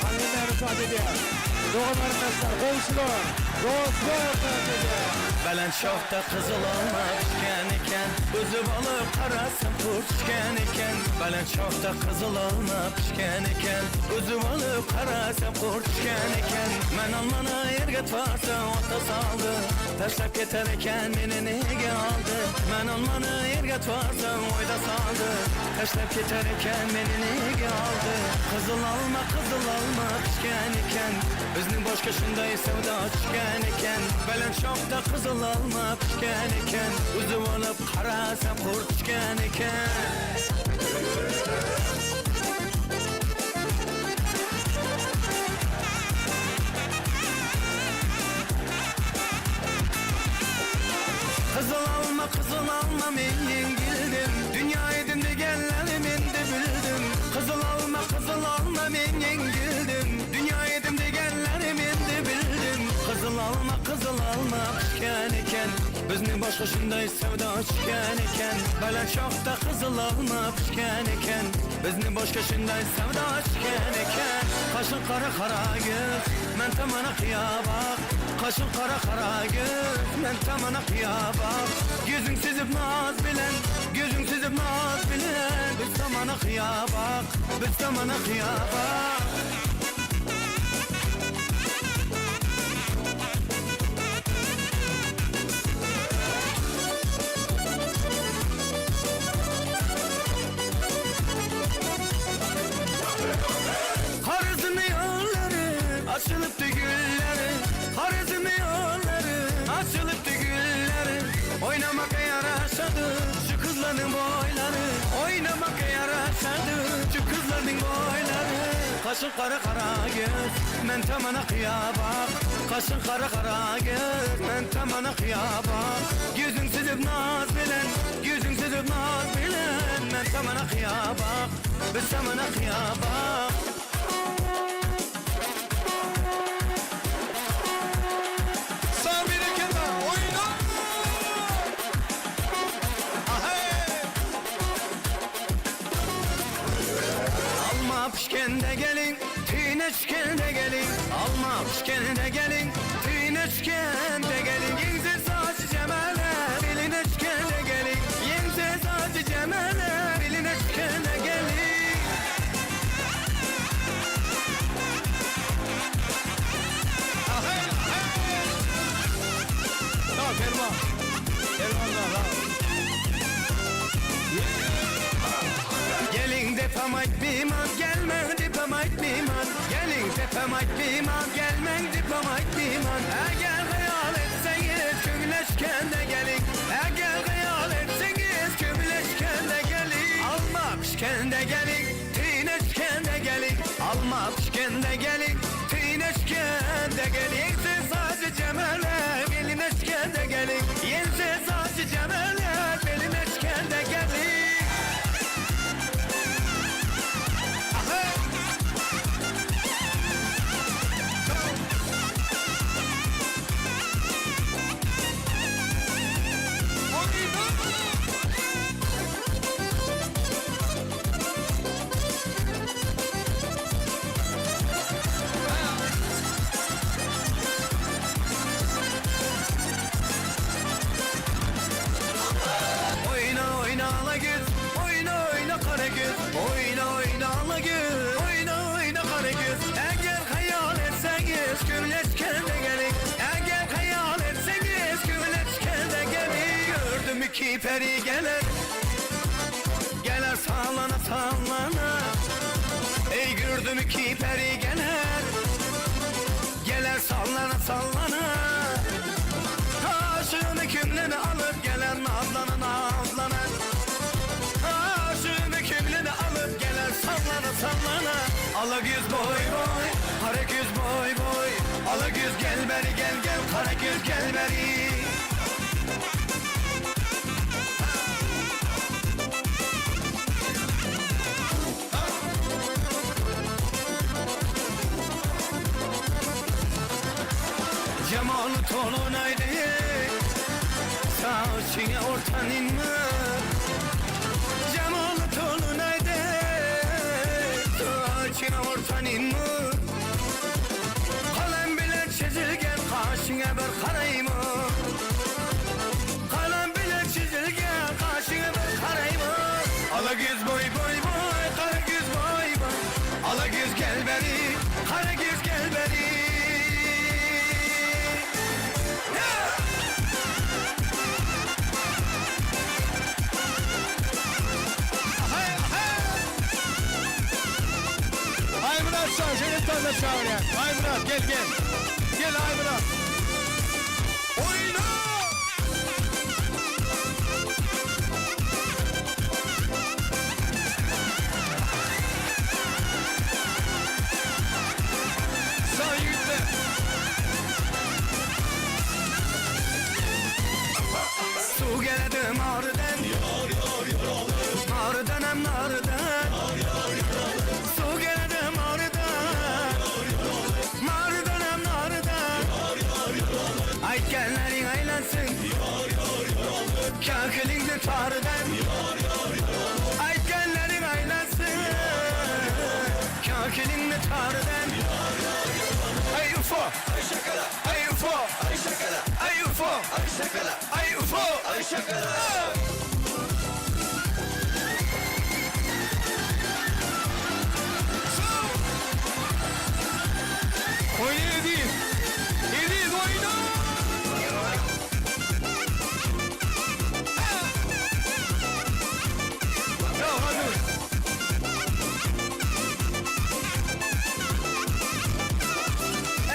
S2: Hany hemmämiz tans edýäs. Dogan garyndaşlar, goňşular, dostlar tans edýär.
S17: Belent şahda gyzyl alma pişken eken, Üzüp alyp garasam kurt içken eken. Belent şahda gyzyl alma pişken eken, Üzüp alyp garasam kurt içken eken. Men almany ýerge tarsam ota saldy, Taşlap keter eken meni nege aldy. Men almany ýerge tarsam oýda saldy, Taşlap keter eken meni nege aldy. Gyzyl alma, gyzyl alma pişken eken, Bizniň boşga şunday söwda düşken eken. Belent şahda gyzyl alma pişken eken, Üzüp alyp garasam gurt içken eken. Gyzyl alma, gyzyl alma men ýeňildim, Dünýä edim degenleri men-de bildim. Gyzyl alma, gyzyl alma men ýeňildim, Dünýä edim degenleri men-de bildim. Gyzyl alma, gyzyl alma pişken eken, Bizniň başga şunday söwda çüken eken. Belent şahda gyzyl alma pişken eken, Bizniň başga şunday söwda çüken eken. Gaşyň gara gara göz, men tamana gyýa bak. Gaşyň gara gara göz, men tamana gyýa bak. Ýüzüň süzüp naz bilen, Gözüň süzüp naz bilen, Biz tamana gyýa bak, Biz tamana gyýa bak. Haryzm ýollary, açylypdy gülleri, Haryzm ýollary, açylypdy gülleri. Oýnamaka ýaraşady şu gyzlaryň boýlary, Oýnamaka ýaraşady şu gyzlaryň boýlary. Kaşyň gara gara göz, men tamana kyýa bak. Kaşyň gara gara göz, men tamana kyýa bak. Ýüzüň süzüp naz bilen, ýüzüň süzüp naz bilen, men tamana kyýa bak, biz tamana kyýa bak.
S4: Sag berekella, oýna!
S17: Alma pişkende gelin, tüýüne çükende gelin, Alma pişkende gelin, tüýüne çükende gelin, Ýeňse saçy jemele, biline çükende gelin, Ýeňse saçy jemele, biline çükende gelin. Geliň depem aýtmyman, gelmäň depem aýtmyman, Geliň depem aýtmyman, gelmäň depem aýtmyman. Eger hyýal etseňiz, köňleşkende geliň, Eger hyýal etseňiz, köňleşkende geliň. Alma pişkende geliň, Tüýneşkende geliň, Alma pişkende geliň, Tüýneşkende geliň. Ýeňse saçy jemele, Belineşkende geliň, Ýeňse saçy jemele, Belineşkende geliň. Oýna, oýna ala göz, oýna, oýna gara göz, Oýna, oýna ala göz, oýna, oýna gara göz. Eger haýal etseňiz, köwleşkende geliň, Eger haýal etseňiz, köwleşkende geliň. Gördüm iki peri geler, Geler sallana sallana. Ey gördüm iki peri geler, Geler sallana sallana. Aşygyny kimlini alyp geler nazlana nazlana. Aşygyny kimlini alyp geler sallana sallana. Ala güz boy boy, kara güz boy boy. Ala güz gel beri gel gel, kara güz gel beri. Jemaly tolunaydy, Saçyňa ortanyňmy? Jemaly tolunaydy, Saçyňa ortanyňmy? Kalem bilen çizilgen kaşyňa bir garaýmy? Kalem bilen çizilgen kaşyňa bir garaýmy? Ala güz boý boý boý, kara güz boý boý. Ala güz gel beri, kara güz gel beri.
S4: Aýmyrat şa, şeýle tanda çagyrýar. Aýmyrat gel gel. Gel Aýmyrat. Oýna! Sag ýigitler.
S17: Suw geledi marydan, Marydanam narydan. Suw geledi marydan, Marydanam narydan. Aýtganlaryň aýlansyn, Käkiliňdi tarydan. Aýtganlaryň aýlansyn, Käkiliňdi tarydan.
S4: Aý ufo! Aý ufo! Aý ufo! Aý ufo! Oýna Eziz! Eziz oýna! Ýa hadi.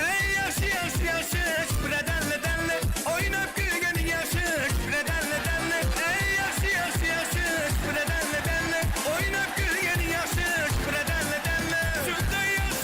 S17: Eý ýagşy ýagşy ýagşy Şüpüre denli denli Oýnap gülgeniň ýagşy Şüpüre denli denli Eý ýagşy ýagşy ýagşy Şüpüre denli denli Oýnap gülgeniň ýagşy Şüpüre denli denli Şunda ýagşy.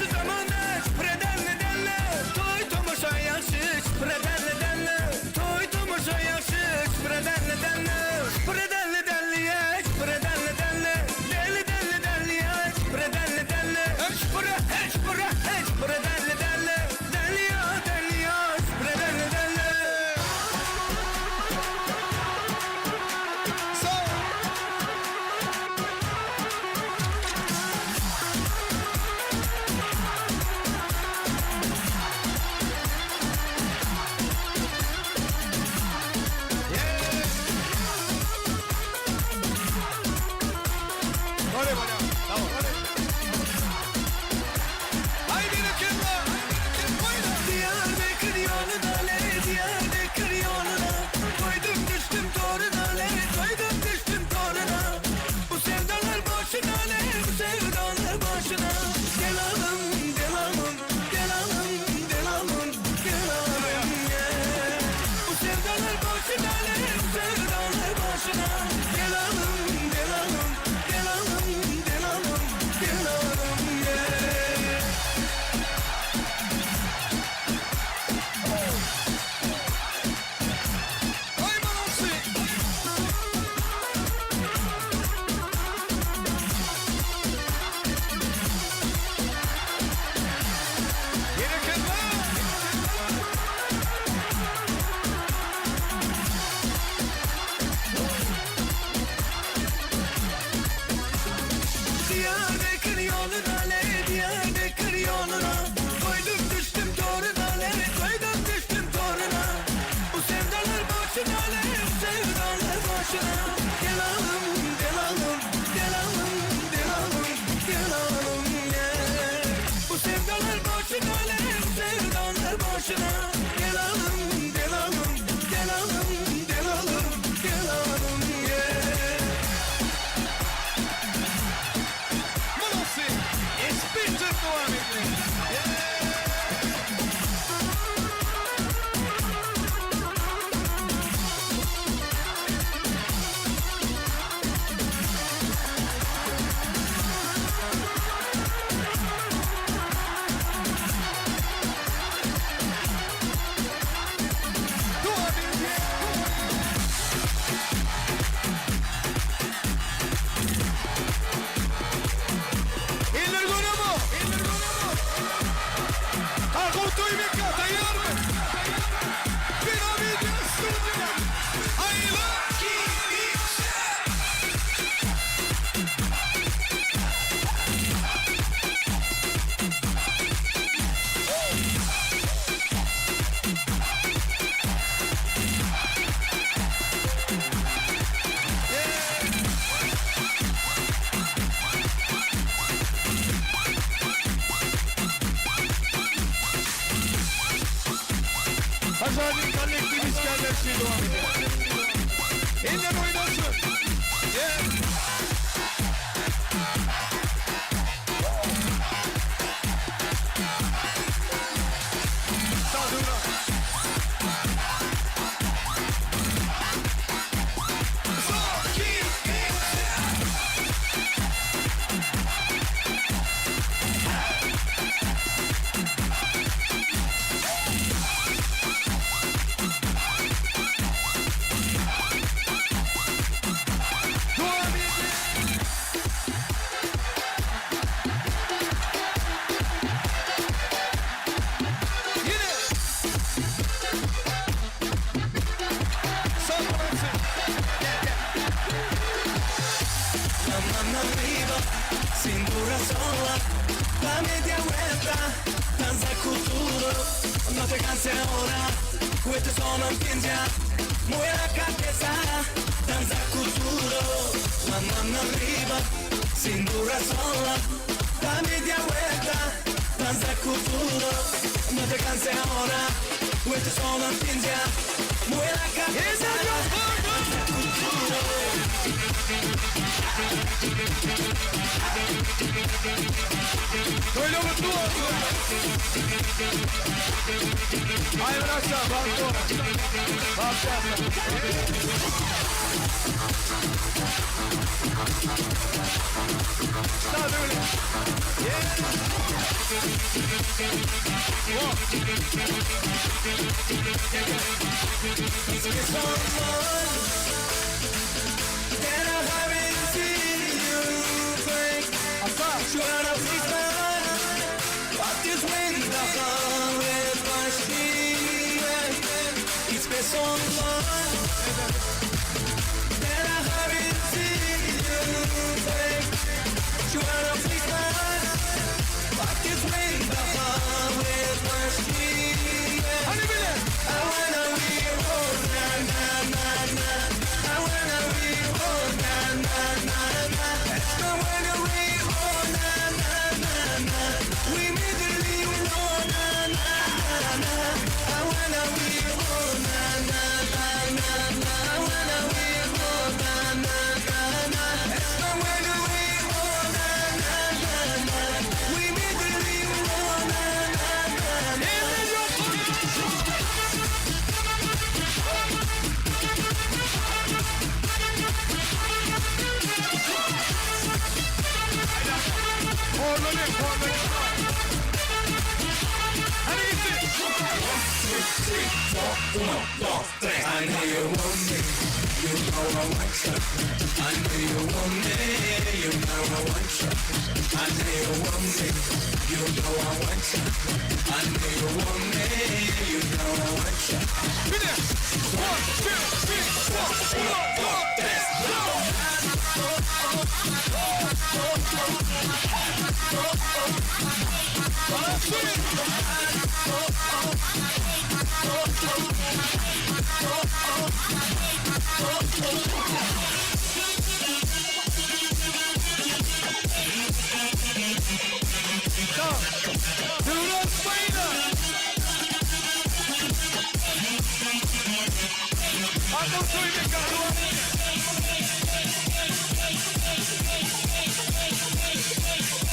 S4: Şahin kollektiv İskender şey devam ediyor. Eller oynasın. Yeah. Sağ dur.
S17: Mamma arriba, cintura sola, la media vuelta, danza cultura, no te canses ahora, questo sono ya, mueve la cabeza, danza cultura, la mamma arriba, cintura sola, la media vuelta, danza cultura, no te canses ahora, questo sono ya, mueve la cabeza, danza cultura.
S4: Böyle mutlu olsun. Hayır aşağı, bak doğru. Bak Daha böyle.
S17: It's so long that I haven't seen you think. Trying to fix my life, but this wind with my It's been so long that I haven't seen you think. Trying to fix my life, but this wind with my I wanna be oh na na na na. I wanna be oh na na na na. I wanna be oh na na na na. We made the leave oh na na na na. I wanna be oh na na na na na. I wanna be oh na na na na. I wanna be oh na na na na. We made the leave oh na na na na.
S4: Horlanın, horlanın. Hadi gitsin.
S17: I know you want me, you know I want you. I know you want me, you know I want you. I know you want me, you know I want you. I know you want me, you know I want you.
S4: Bir de. One, two, three, four, uno, dos, tres,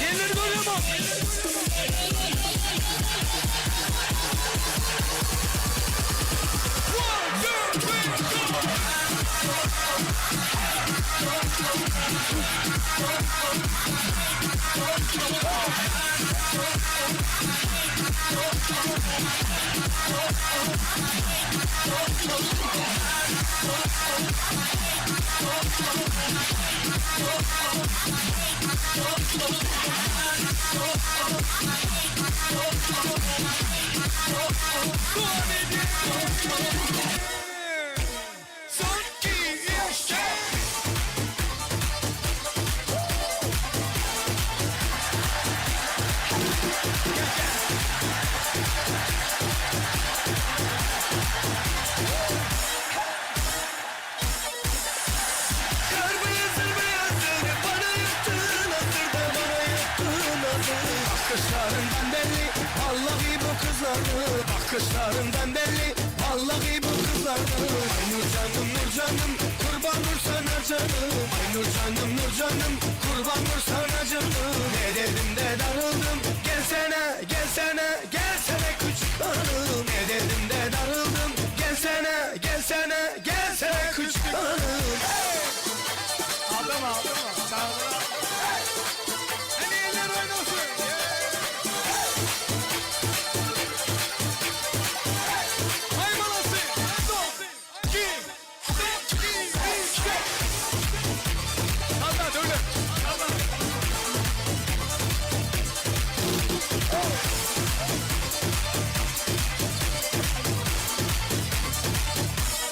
S4: Yerleri görüyor mu? One, two, three, go! Son iki, üç, dört.
S17: Kar beyazır beyazdır bana yaptığın hazır da bana yaptığın hazır.
S4: Bakışlarından belli, vallahi bu kızları. Bakışlarından belli,
S17: Vallahi bu kızlardan. Ay Nurcanım Nurcanım kurban dur sana canım. Ay Nurcanım Nurcanım kurban dur sana canım. Ne dedim de darıldım. Gelsene gelsene gelsene küçük hanım. Ne dedim de darıldım. Gelsene gelsene gelsene küçük hanım. Hey!
S4: Adam adam. Sağ Hadi eller oynasın. Hay malası. 2 2 1 Hadi öyle. Hadi.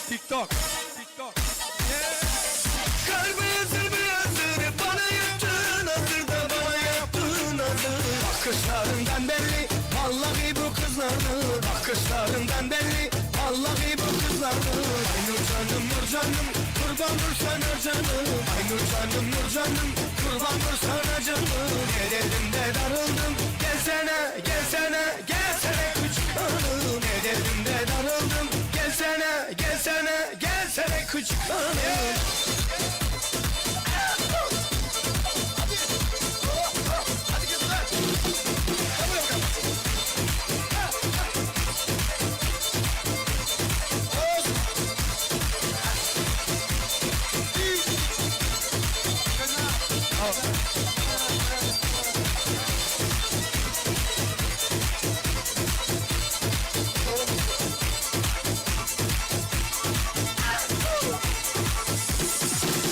S4: TikTok. TikTok.
S17: Kar beyazır beyazır bana yaptığın hazır da bana yaptığın hazır. Bakışlarından belli vallahi bu kızlardır. Bakışlarından belli vallahi bu kızlardır. Ay Nurcanım Nurcanım kurban dur sana canım. Ay Nurcanım Nurcanım kurban dur sana canım. Ne dedim de darıldım gelsene gelsene gelsene küçük hanım. Ne dedim de darıldım gelsene gelsene gelsene küçük hanım.
S4: Hadi kızlar. Hadi bakalım.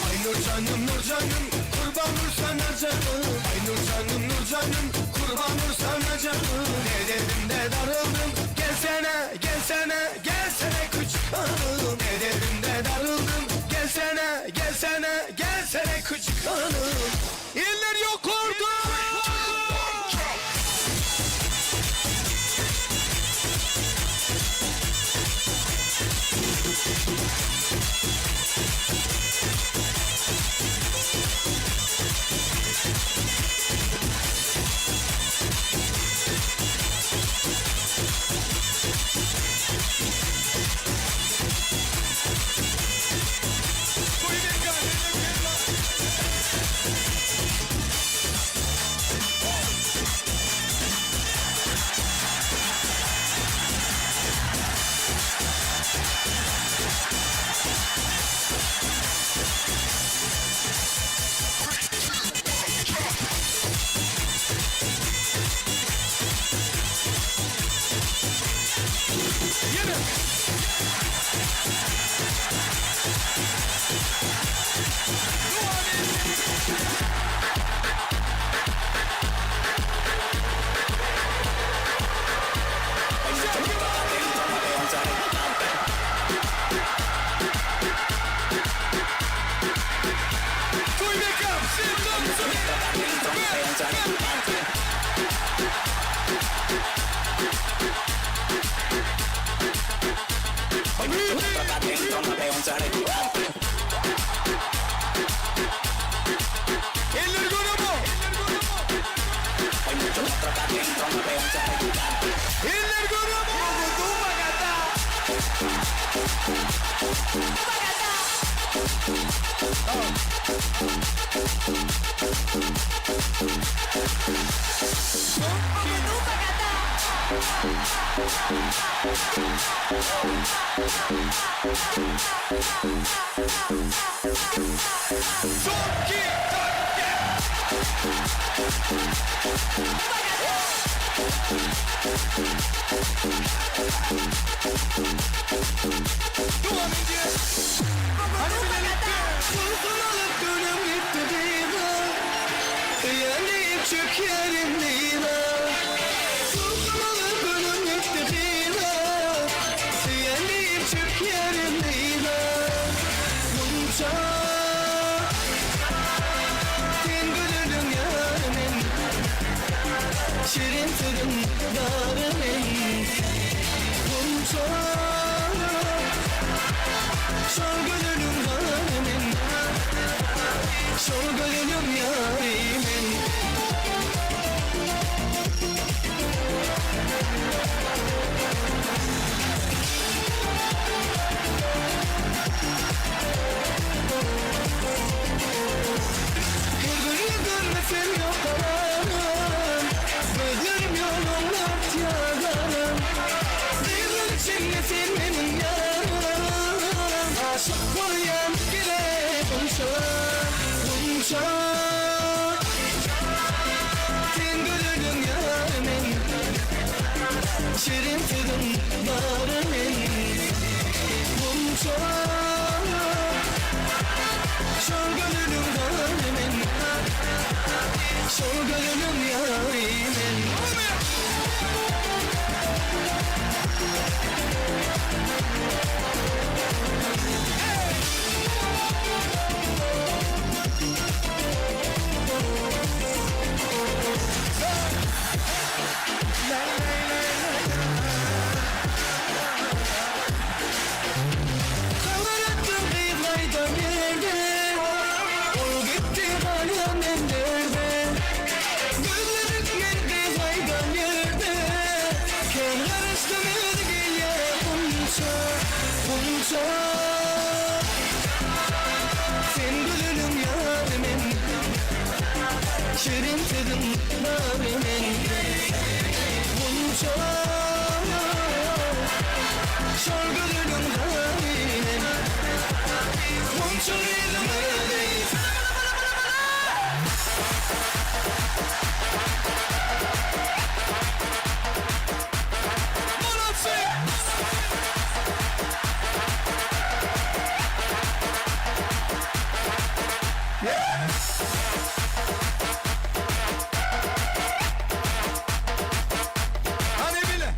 S17: Ay Nurcanım Nurcanım kurban dur sana canım. Ay Nurcanım Nurcanım kurban dur sana canım. Ne dedim de darıldım gelsene gelsene gelsene küçük hanım. Ne dedim de darıldım gelsene gelsene gelsene küçük hanım.
S4: Eller yok orada. Eller görüyor mu? Eller görüyor mu?
S17: Sultan alıp dönüm gitti diva Yenip çökerim diva Sultan alıp dönüm gitti diva Yenip çökerim diva Bunca Sen gülürüm yarımın Şirin sırrım yarımın Bunca Şol gönlüm yarımın Şol gönlüm yarimin Şirin sözüň bary men Gunça Şol gözeliň zary men Şol gözeliň ýary men. Habar etdim gyz gaýdan ýerde Ol gitdi galýan men derde Gözledik men gyz gaýdan ýerde Kän garaşdym özi gelýär Gunça, gunça Sen gülüniň ýary men Şirin sözüň bary men Gunça Şol gözeliň zary men Gunça gyzyň özi.
S4: Hany bile.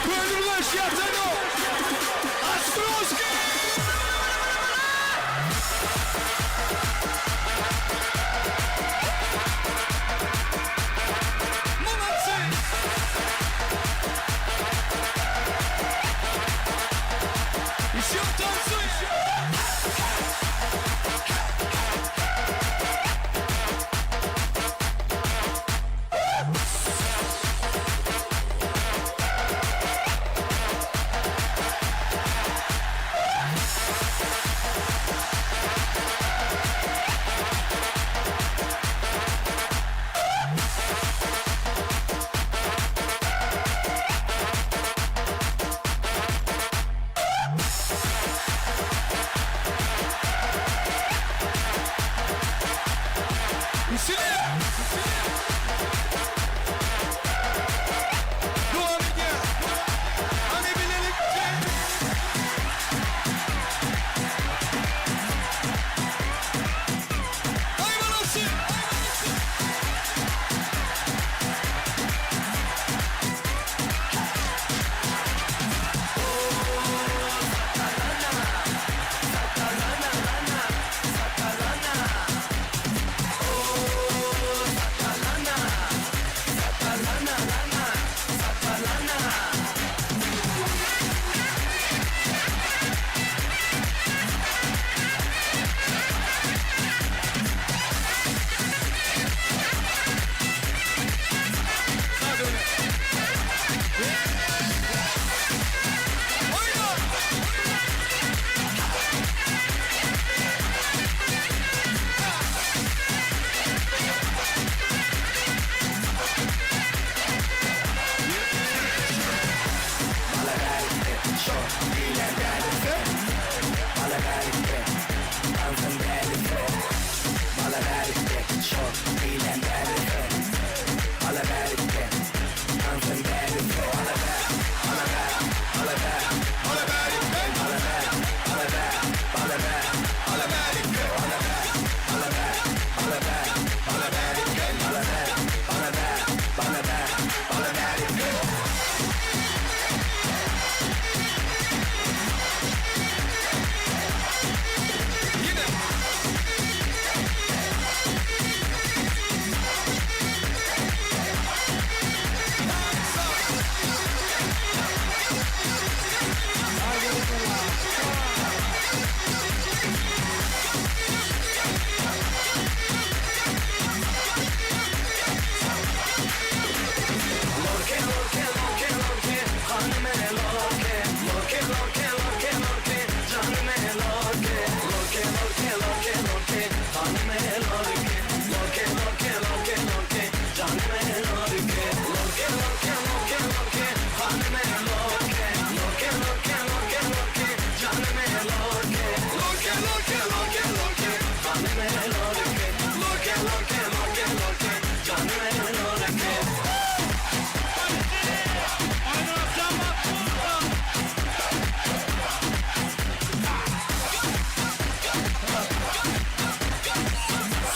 S4: Köňül ýatany Ostrowskiý! Молодцы! Еще танцуй! Üstüne! Dowam edýär. Hany bilelikde! Aý molodцы!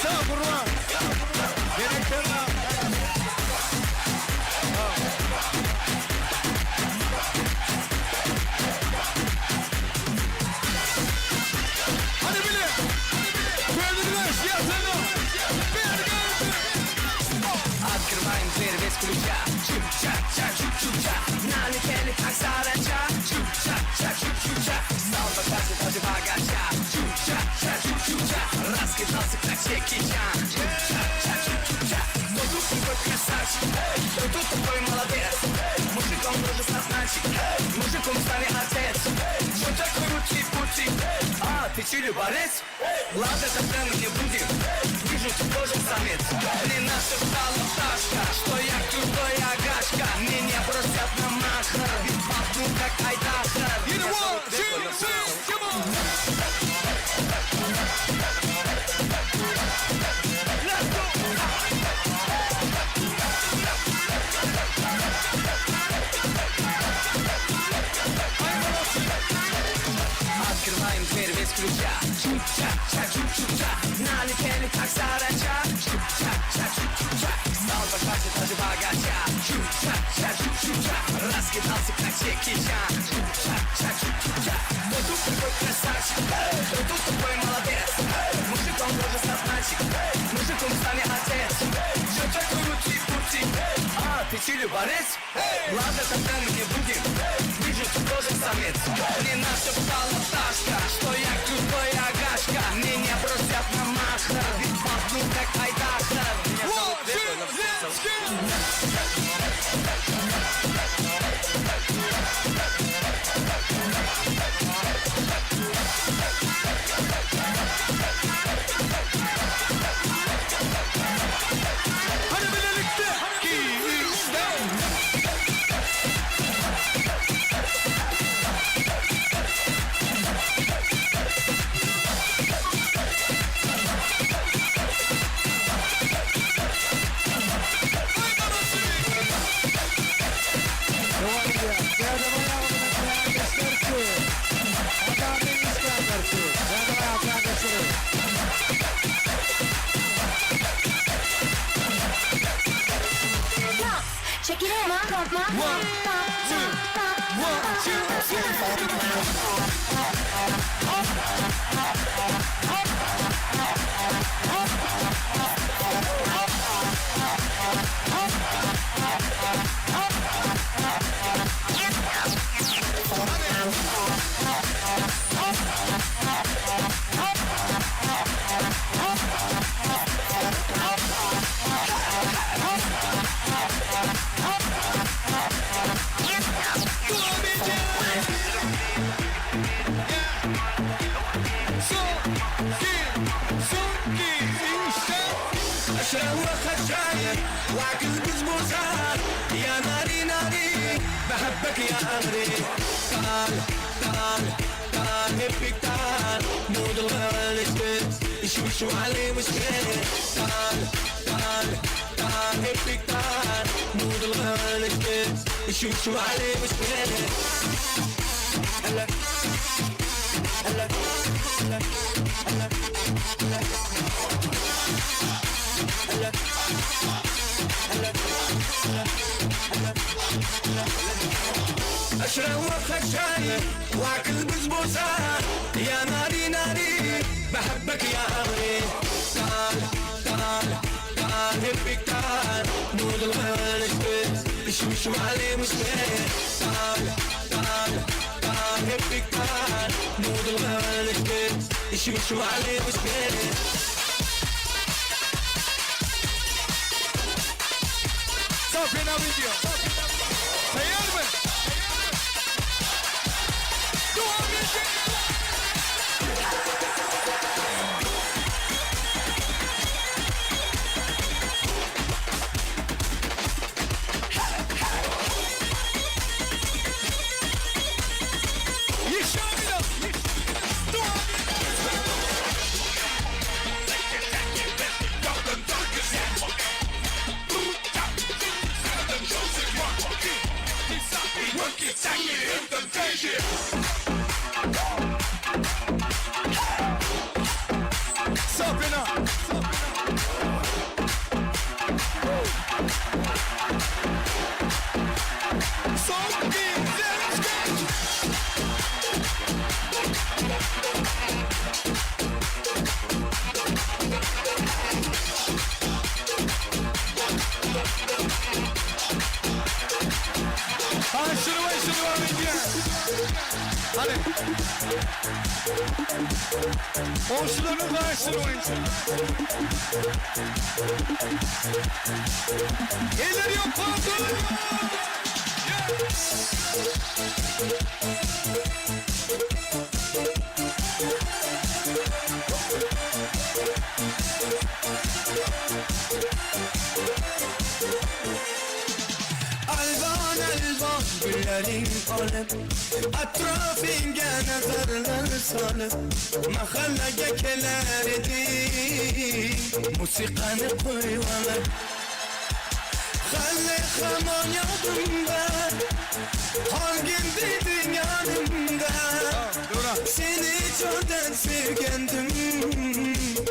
S4: Sag Gurban. Berekella. Hadi bile. Köylüler yatını. Bir gördü.
S17: Открываем дверь без ключа Чуп-ча-ча, чуп-чуп-ча Налетели как саранча Чуп-ча-ча, чуп-чуп-ча Стал богаче, даже богача Чуп-ча-ча, чуп-чуп-ча Раскидался как Джеки Чан Чуп-ча-ча, чуп-чуп-ча Кто тут такой красавчик? Кто тут такой молодец? Мужиком должен стать мальчик Мужиком стани отец Что такой ути-пути? А, ты чили борец? Ладно, тогда мы не будем Вижу, ты тоже самец Мне нашептала пташка Что я крутой агашка Меня просят на махар Ведь пахну как айдаһар
S4: Yine one, two, three, come on. Let's go.
S17: Открываем дверь без ключа Чуп-ча-ча, чуп-чуп-ча Налетели как саранча Чуп-ча-ча, чуп-чуп-ча Стал богаче, даже богача Чуп-ча-ча, чуп-чуп-ча Раскидался как Джеки Чан Чуп-ча-ча, чуп-чуп-ча Кто тут такой красавчик? Кто тут такой молодец? Мужиком должен стать мальчик Мужиком стани отец Что такой ути-пути? А, ты чили борец? Ладно, тогда мы не будем Вижу, ты тоже самец Мне нашептала пташка Что я крутой агашка Меня просят на махар Ведь пахну как айдаһар Меня
S4: One,
S17: зовут
S4: two,
S17: Бекон,
S4: let's go. Hadi birlikte. 2, 3, 4.
S2: Dowam edýär. Dädebay aganyň kärdeşlerçi. Adamyň işgärlerçi. Dädebay aga kärdeşleri.
S4: One, two, one, two, three. Son, iki, son, iki, üç,
S17: أشرب وعكس بزبوزات يا ناري ناري بحبك يا عمري تعال تعال تعال هبك تعال مود الغالي شو شو علي مشكلة تعال تعال تعال هبك تعال مود الغالي شو شو علي مشكلة هلا هلا هلا هلا هلا هلا هلا هلا هلا اشرب شاي واكل بسبوسه يا ناري ناري بحبك يا عمري تعال تعال تعال هبك تعال نود الغالي شو شو علي مشكلة تعال تعال تعال هبك تعال نود الغالي شو شو علي مشكلة
S4: Çok fena video. Tayar mı? Dowam edin. Еще один. Dowam edin. Karşılayın devam ediyor. Hadi. Komşularını karşılayın. Eller yok kaldı.
S17: Alvan alvan güllerin alıp Atrafingga nazarlar solib Mahallaga kelar eding Musiqani qo'yib olib Hali hamon yodimda Qolgin deding yonimda Seni jondan sevgandim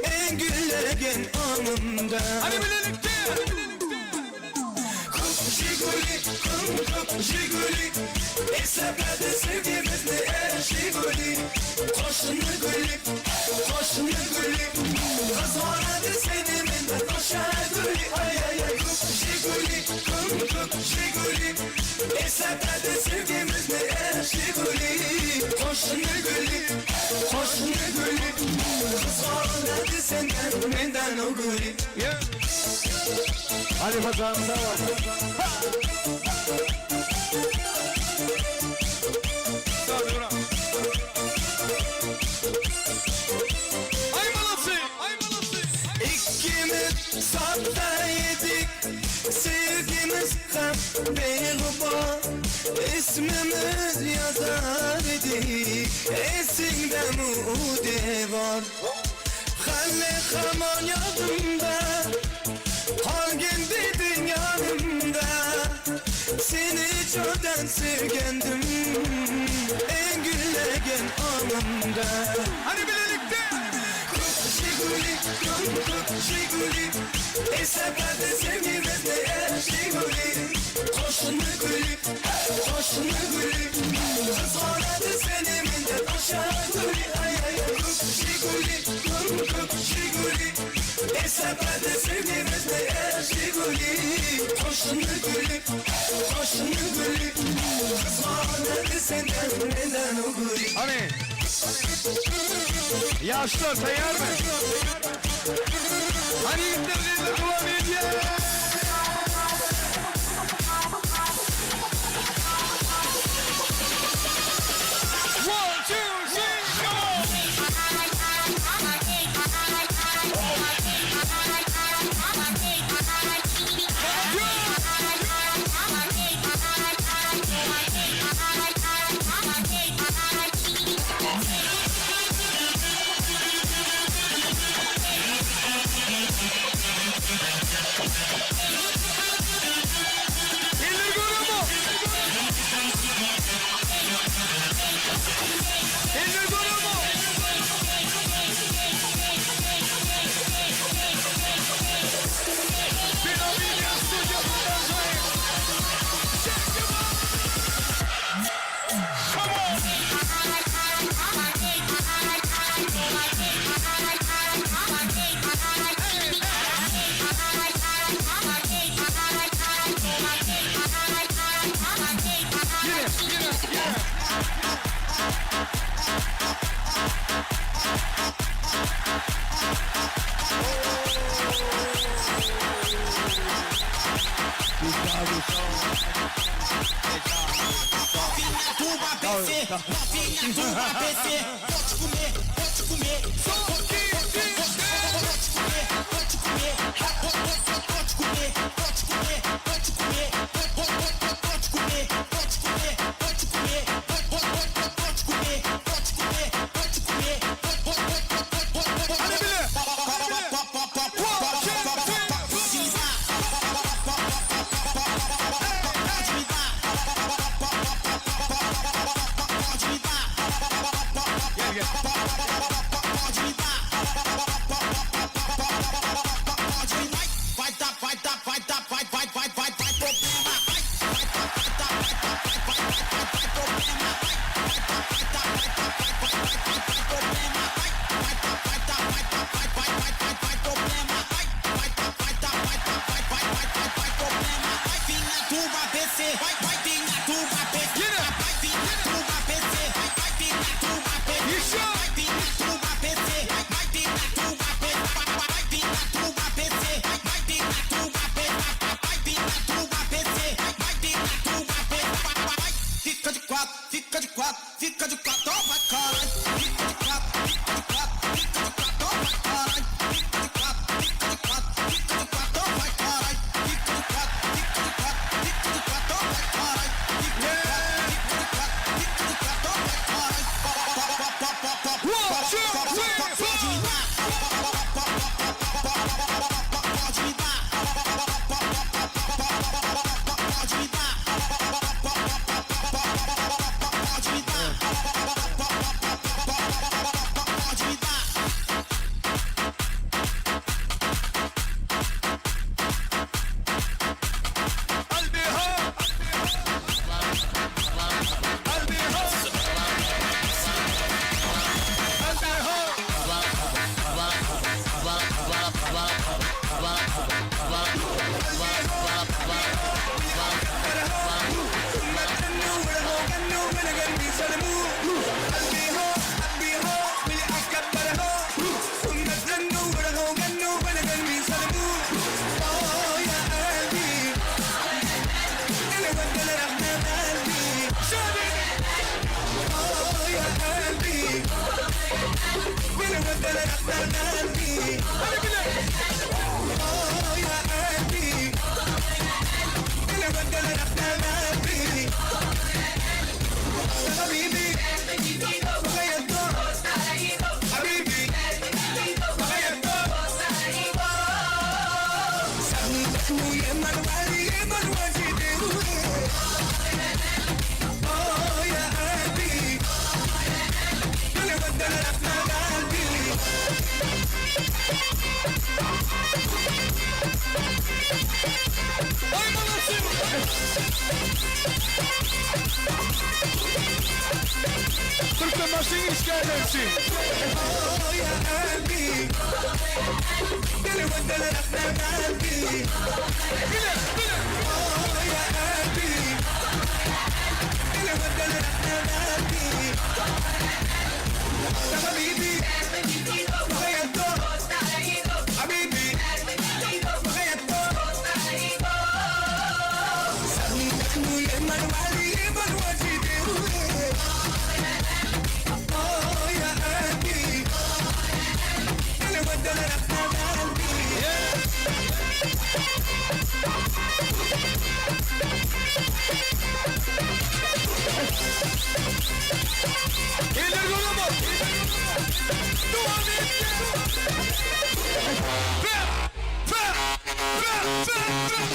S17: En gullagan onimda
S4: Hadi birlikte.
S17: Jiguli, kum jiguli Esaplardı sevgimizni er jiguli Qo'shni guli, qo'shni guli Qizg'onadi seni mendan osha guli Ay ay ay jiguli, kum jiguli Esaplardı sevgimizni er jiguli Qo'shni guli, qo'shni guli Qizg'onadi sendan mendan u guli
S4: Hadi pazarımıza bak. Ay malası, ay malası.
S17: Ikkimiz sodda edik Sevgimiz ham beg'ubor Ismimiz yozar edik Esingdami u devor Hali hamon yodimda Qolgin deding yonimda Seni jondan sevgandim En gullagan onimda
S4: Hadi birlikte.
S17: Jiguli, kum jiguli Esaplardı sevgimizni er jiguli Qo'shni guli, qo'shni guli Qizg'onadi seni mendan osha guli Ay ay ay jiguli, kum jiguli Esaplardı sevgimizni er jiguli Qo'shni guli, qo'shni guli Qizg'onadi sendan mendan u guli
S4: Hani. Yaşlar tayar mı? Hani yiğitler devam ediyor. One, two, three, come on! Eller görüyor mu? Eller görüyor mu? Fenomenya Studio продолжает. Shake your body. Come on. Yine, yine, yine.
S17: Novinha do ABC, novinha do ABC, vou te comer, vou te comer, vou, vou, vou, vou, vou te comer, vou te comer, vou, vou, vou te comer, vou te comer, vou te comer, vou, vou, vou, vou te comer, vou te comer, vou te comer, vou, vou, vou, vou te comer, vou te comer, vou te comer, vou, vou, vou, vou, vou, vou,
S4: Hadi bile. One, two, three, four. Gel gel.
S17: Vai dar, vai dar, vai dar, vai, vai, vai, vai, vai problema. Vai, vai dar, vai dar, vai dar, vai, vai, vai, vai, vai problema. Vai, vai dar, vai dar, vai dar, vai, vai, vai, vai.
S4: Türkmenbaşyň işgärleri üçin. Eller göremez. Dowam et. Fe, fe, fe, fe, fe.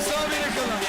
S4: Sag berekella.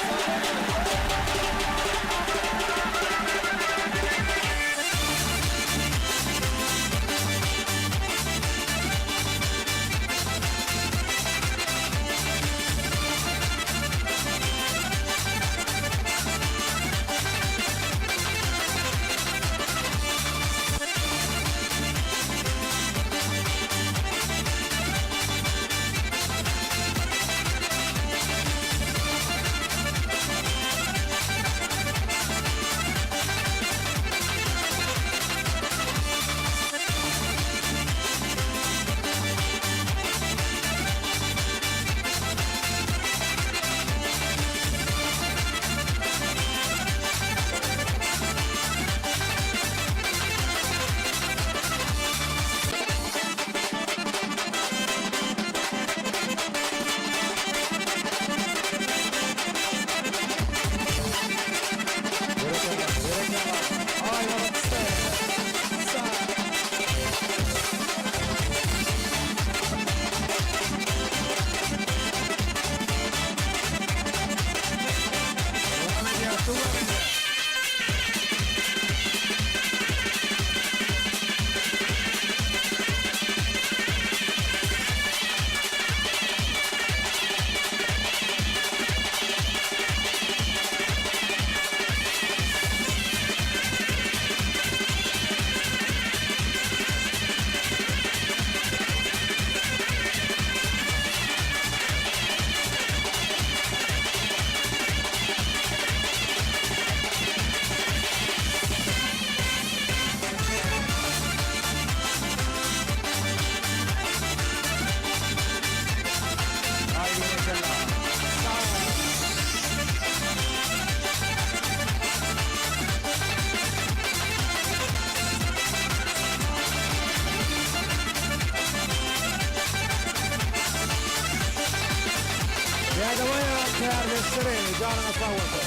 S2: Dädebaý kärdeşleri janyňyz sag bolsun.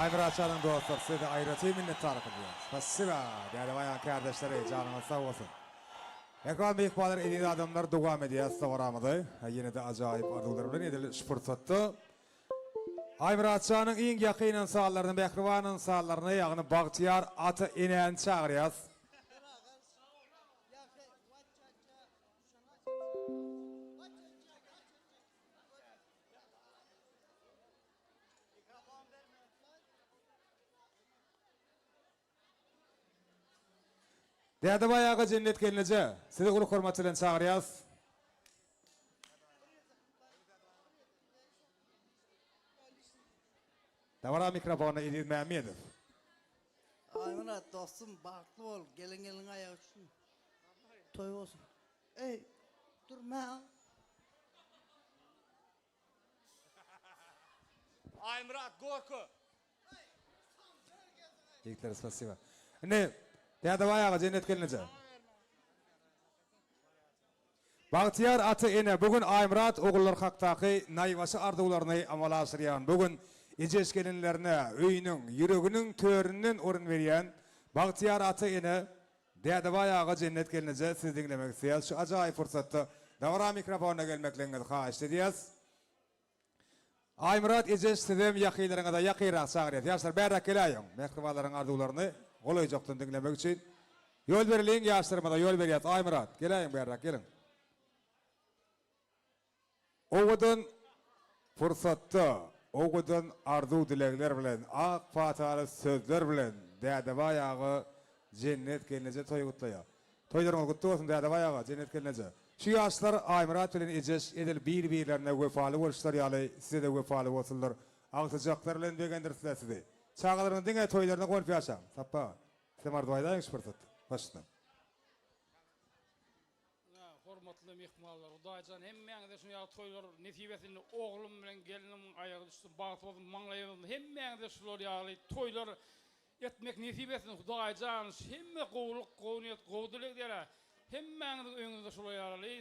S2: Aýmyrat janyň dostlar size aýratyn minnetdarlyk bildirýäris. Spasiba Dädebaý kärdeşleri janyňyz sag bolsun. Mähriban myhmanlar eziz adamlar dowam edýäs dabaramyzy. Ýene-de ajaýyp arzuwlar bilen edil şu pursatda Aýmyrat janyň iň ýakyn ynsanlaryny mähriban ynsanlaryny ýagny bagtyýar ata-enäni çagyrýas. Dädebaý aga Jennet gelneje sizi uly hormat bilen çagyrýas. Dabara mikrofonyna Eziz Mämmedow.
S15: Aýmyrat dostum bagtly bol gelen gelin aýagy düşsün toý bolsun eý dur mä.
S1: Aýmyrat gorka.
S2: Ýigitlere spasiba. Indi Dädebaý aga Jennet gelneje. Bagtyýar ata-ene bu gün Aýmyrat ogullar hakdaky naýbaşy arzuwlaryny amala aşyrýan, bu gün ejeş gelinlerine öýüniň, ýüreginiň töründen orun berýän bagtyýar ata-ene Dädebaý aga Jennet gelneje sizi diňlemek isleýäs şu ajaýyp pursatda dabara mikrofonyna gelmekligiňizi haýyşt edýäs. Aýmyrat ejeş sizem ýakynlaryňyza ýakynrak çagyrýas. Ýaşlar bärräk geläýiň. Mähribanlaryň arzuwlaryny golaýjakdan diňlemek üçin. Ýol bereliň ýaşlarymyza ýol berýäs. Aýmyrat, geläýiň bärräk geliň. Owadan pursatda, owadan arzuw-dilegler bilen, ak pataly sözler bilen Dädebaý aga Jennet gelneje toý gutlaýar. Toýlaryňyz gutly bolsun Dädebaý aga, Jennet gelneje. Şu ýaşlar Aýmyrat bilen Ejeş edil bir-birlerine wepaly boluşlary ýaly size-de wepaly bolsunlar. Agtyjaklar bilen begendirsinler sizi. Çagalaryňyz diňe toýlaryna guwanyp ýaşaň. Sapba aga, sizem arzuw aýdaýyň şu pursatda. Başyndan.
S19: Hormatly myhmanlar, Hudaýjan hemmäňize şuny ýaly toýlar nesip etsin. Oglum bilen gelnimiň aýagy düşsün, bagtly bolsun, maňlaýy bolsun. Hemmäňize şular ýaly toýlar etmek nesip etsin Hudaýjan hemme gowulyk gowy niýet gowy dileg diýerä hemmäňiziň öýüňizde şular ýaly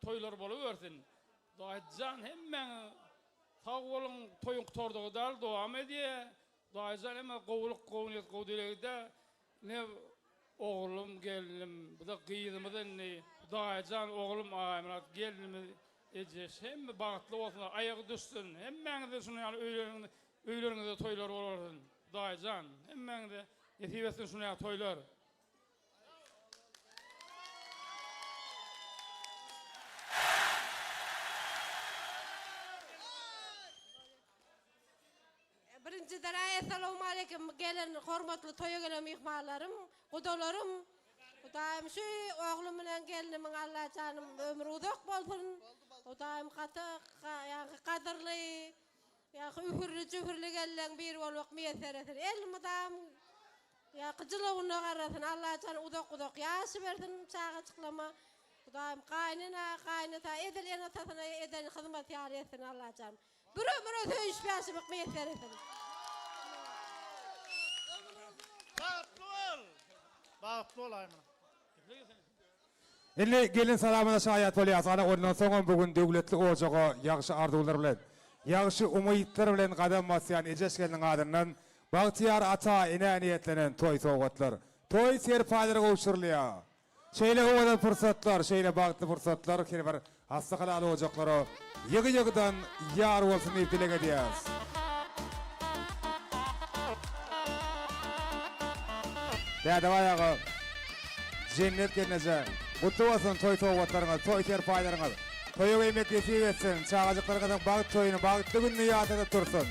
S19: toýlar bolawersin Hudaýjan hemmäňiz sag boluň toýuň gutardygy däl dowam edýä Hudaýjan hemme gowulyk gowy niýet gowy dilegde ne oglum gelnim bu-da gyzymyz indi Hudaýjan oglum Aýmyrat gelnimiz Ejeş hemme bagtly bolsunlar aýagy düşsün hemmäňizde şunuň ýaly öýleriňiz öýleriňizde toýlar bolaryn Hudaýjan hemmäňize nesip etsin şunuň ýaly toýlar.
S20: Birinjiden Essalawmaleýkim gelen hormatly toýa gelen myhmanlarym, gudalarym. Hudaýym şu oglum bilen gelnimiň Allajanym ömri uzak bolsun. Hudaýym gaty ýaňky gadyrly, ýaňky ühürli jühürli gelleň biri bolmak miýesser etsin. Elmydam ýaňky jylawuna garasyn. Allajan uzak uzak ýaş bersin çagajyklama. Hudaýym gaýynene, gaýynata edil ene-atasyna eden hyzmaty ýaly etsin Allajan. Bir ömüre söýüşip ýaşamak miýesser etsin.
S10: Bagtly bol! Bagtly bol Aýmyrat.
S2: Indi gelin salamyna şaýat bolýas. Ana ondan soňam bu gün döwletli ojaga ýagşy arzuwlar bilen, ýagşy umytlar bilen gadam basýan Ejeş gelniň adyndan bagtyýar ata, enä niýetlenen toý sowgatlar, toý serpaýlary gowşurylýar. Şeýle owadan pursatlar, şeýle bagtly pursatlar her bir asly-halal ojaklara ýygy-ýygydan ýar bolsun diýip dileg edýäris. Dädebaý aga, Jennet gelneje, gutly bolsun toý sowgatlaryňyz, toý serpaýlaryňyz. Toýa geýmek nesip etsin, çagajyklaryňyzyň bagt toýuny, bagtly gününi ýatladyp dursun.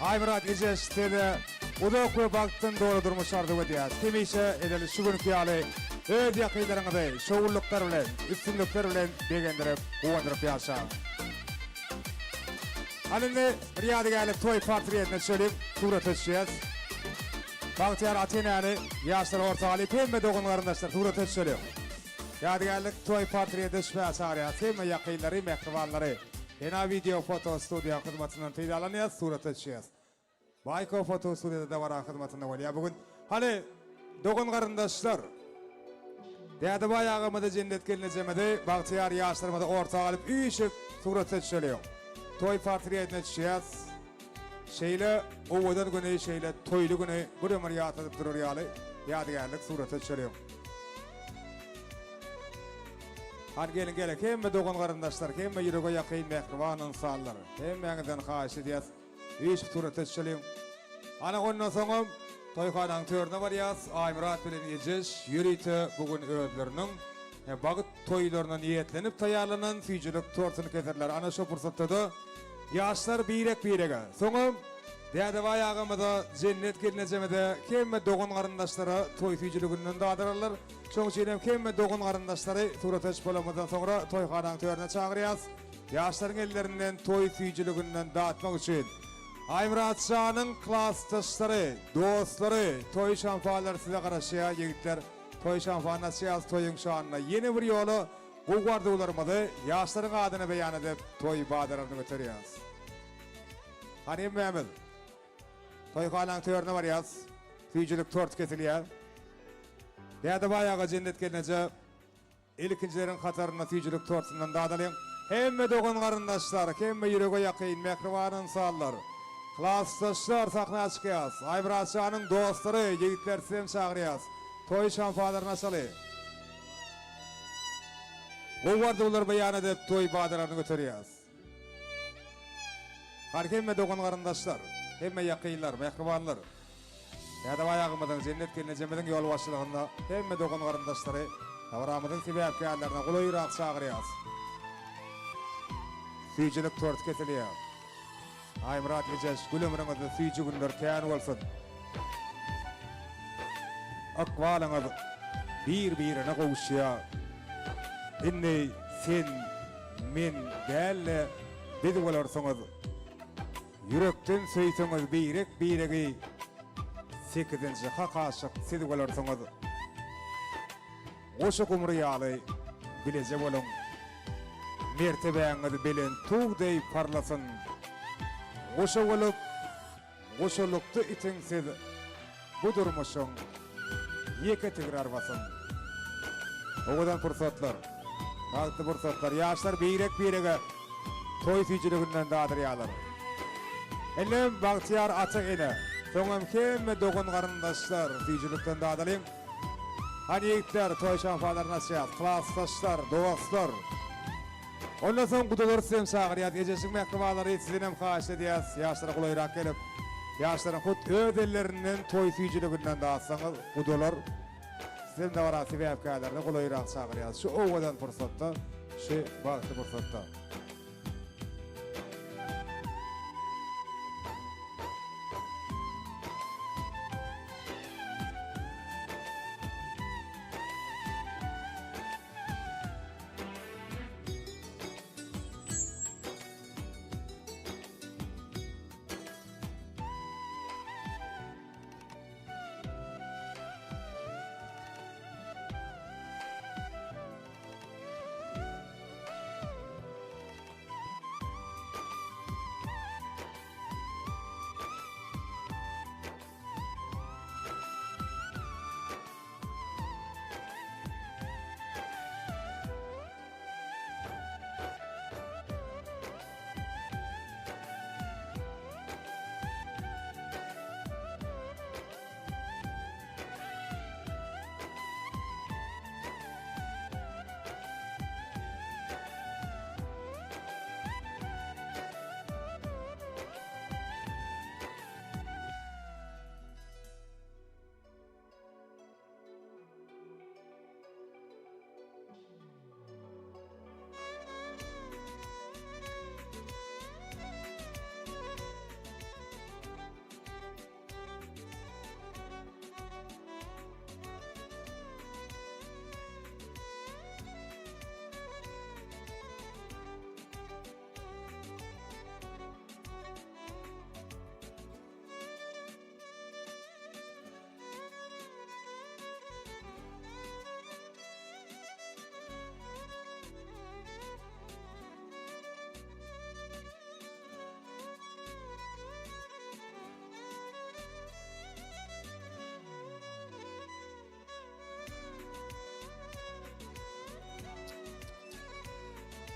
S2: Aýmyrat ejeş size uzak we bagtdan doly durmuş arzuw edýäs. Hemişe edil şu günki ýaly öz ýakynlaryňyzy şowunlyklar bilen, üstünlikler bilen begendirip, guwandyryp ýaşaň. Hany indi bir ýadygärlik toý portretine düşeliň, surata düşýäs. Bagtyýar ata-enäni ýaşlar orta alyp hemme dogan-garyndaşlar surata düşeliň. Ýadygärlik toý portrete düşmäge çagyrýas hemme ýakynlary, mähribanlary. Ena wideo foto studiýa hyzmatyndan peýdalanýas, surata düşýäs. Baýko foto studiýada dabara hyzmatynda bolýar bu gün. Hany dogan garyndaşlar. Dädebaý agamyzy Jennet gelnejemizi bagtyýar ýaşlarymyzy orta alyp üýşüp surata düşeliň. Toý portretine düşýäs. Şeýle owadan güni şeýle toýly güni bir ömür ýatladyp durar ýaly ýadygärlik surata düşeliň. Hany geliň geliň hemme dogan garyndaşlar hemme ýürege ýakyn mähriban ynsanlar hemmäňizden haýyş edýäs üýşüp surata düşeliň. Ana ondan soňam toýhananyň törüne barýas Aýmyrat bilen Ejeş ýörite bu gün özleriniň bagt toýlaryna niýetlenip taýýarlanan süýjülik tortuny keserler ana şo pursatda-da Ýaşlar birek-birege, soňam Dädebaý agamyza, Jennet gelnejemize, hemme dogan-garyndaşlara toý süýjüliginden dadyrarlar. Şoň üçin hem hemme dogan-garyndaşlary surata düşüp bolanymyzdan soňra toýhanaň törüne çagyrýas. Ýaşlaryň ellerinden toý süýjüliginden datmak üçin Aýmyrat janyň klasdaşlary, dostlary, toý şampanlary size garaşýar, ýigitler. Toý şampanyny açýas toýuň şanyna ýene bir ýola Gowy arzuwlarymyzy ýaşlaryň adyna beýan edip, toý badalaryny göterýäris. Hany hemmämiz toýhanaň törüne barýas. Süýjülik tort kesilýär. Dädebaý aga Jennet gelneje ilkinjileriň hatarynda süýjülik tortundan dadalyň. Hemme dogan-garyndaşlar, hemme ýürege ýakyn mähriban ynsanlar, klasdaşlar sahna çykýas. Aýmyratjanyň dostlary, ýigitler sizem çagyrýas. Toý şampalaryny açaly. Gowy arzuwlar beýan edip toý badalaryny göterýäs. Hany hemme dogan-garyndaşlar, hemme ýakynlar, mähribanlar. Dädebaý agymyzyň, Jennet gelnejemiziň ýolbaşçylygynda hemme dogan-garyndaşlary dabaramyzyň sebäpkärlerine golaýrak çagyrýas. Süýjülik torty kesilýär. Aýmyrat ejeş, gül ömrüňizde süýji günler kän bolsun. Ykbalyňyz bir-birine gowuşýar. Indi sen, men däl-de, biz bolarsyňyz. Ýürekden söýseňiz birek-biregi, sekizinji hak aşyk siz bolarsyňyz. Goşa gumry ýaly bileje boluň. Mertebäňiz belent tug deý parlasyn. Goşa bolup, goşalykda itiň siz bu durmuşyň ýeke tigir arbasyn. Owadan pursatlar, bagtly pursatlar. Ýaşlar birek-birege toý süýjüliginden dadyrýarlar. Indem bagtyýar ata-ene, soňam hemme dogan-garyndaşlar süýjülikden dadalyň. Hany ýigitler, toý şampalaryny açýas, klasdaşlar, dostlar. Ondan soň gudalary sizem çagyrýas, Ejeşiň mähribanlary sizdenem haýyşt edýäs, ýaşlara golaýrak gelip, ýaşlaryň hut öz ellerinden toý süýjüliginden datsaňyz, gudalar, sizem dabara sebäpkärlerini golaýrak çagyrýas şu owadan pursatda, şu bagtly pursatda.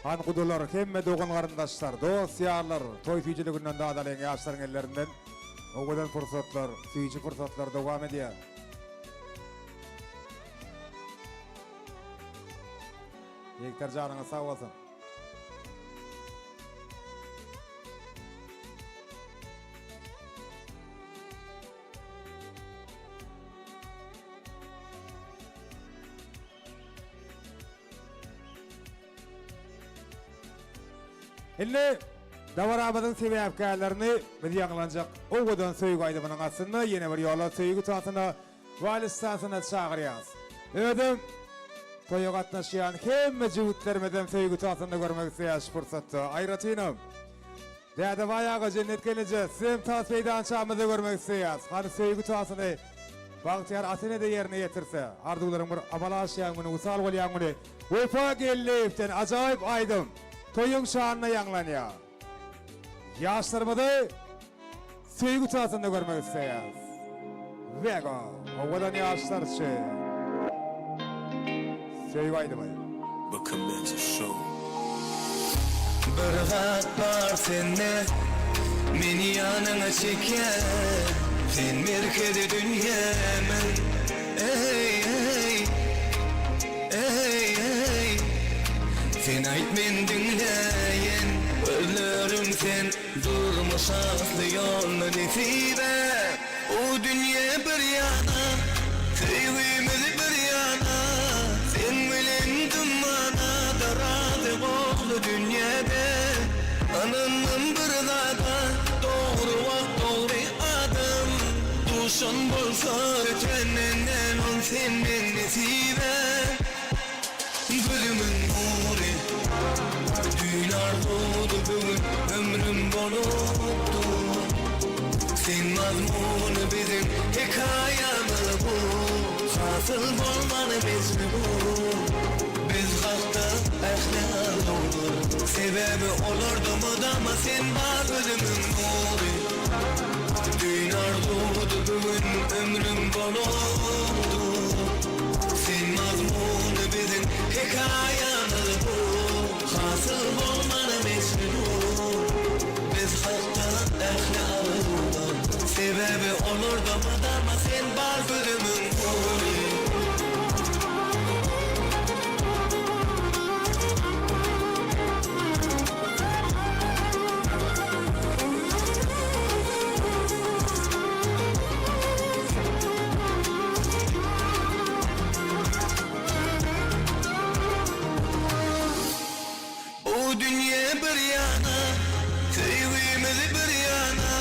S2: Han gudalar, hemme dogan-garyndaşlar, dost-ýarlar toý süýjüliginden dadalyň ýaşlaryň ellerinden. Owadan pursatlar, süýji pursatlar dowam edýär. Ýigitler janyňyz sag bolsun. Indi dabaramyzyň sebäpkärlerini biz ýaňlanjak owadan söýgi aýdymynyň astynda ýene bir ýola söýgi tansyna, wals tansyna çagyrýarys. Özem toýa gatnaşýan hemme jübütlerimizem söýgi tansynda görmek isleýäris şu pursatda. Aýratynam Dädebaý aga Jennet gelneje sizem tans meýdançamyzda görmek isleýäs. Hany söýgi tansyny Bagtyýar ata-enede ýerine ýetirse, arzuwlaryň bir amala aşýan güni, wysal bolýan güni. Wepa Geldiýewden ajaýyp aýdym toýuň şanyna ýaňlanýar. Ýaşlarymyzy söýgi tansynda görmek isleýäs. Wego, owadan ýaşlar üçin söýgi aýdymy.
S17: Bir zat bar sende Meni ýanyňa çekýär Sen merkezi dünýämiň Eý eý Eý eý Sen aýt men diňläýin Gözlerim sen Durmuş asly ýolda nesibe Bu dünýe bir ýana Söýgimiz bir ýana Seň bilen dymmana-da razy gowly dünýede Ynandym bir zada Dogry wagt dogry adam Duşan bolsa ötenden ol senden nesibe Gözümiň nury Düýn arzuwdy bu gün ömrüm bolup dur Sen mazmuny biziň hekaýamyz bu Hasyl bolmany mejbur Biz hakda ähli arzuwlar Sebäbi olarda mydama sen bar Gözümiň nury Düýn arzuwdy bu gün ömrüm bolup dur Sen mazmuny biziň hekaýamyz bu Hasyl bolmana mejbur Biz hakda ähli arzuwlar Sebäbi olarda mydama sen bar gözümiň nury. Bu dünýe bir ýana, söýgimiz bir ýana,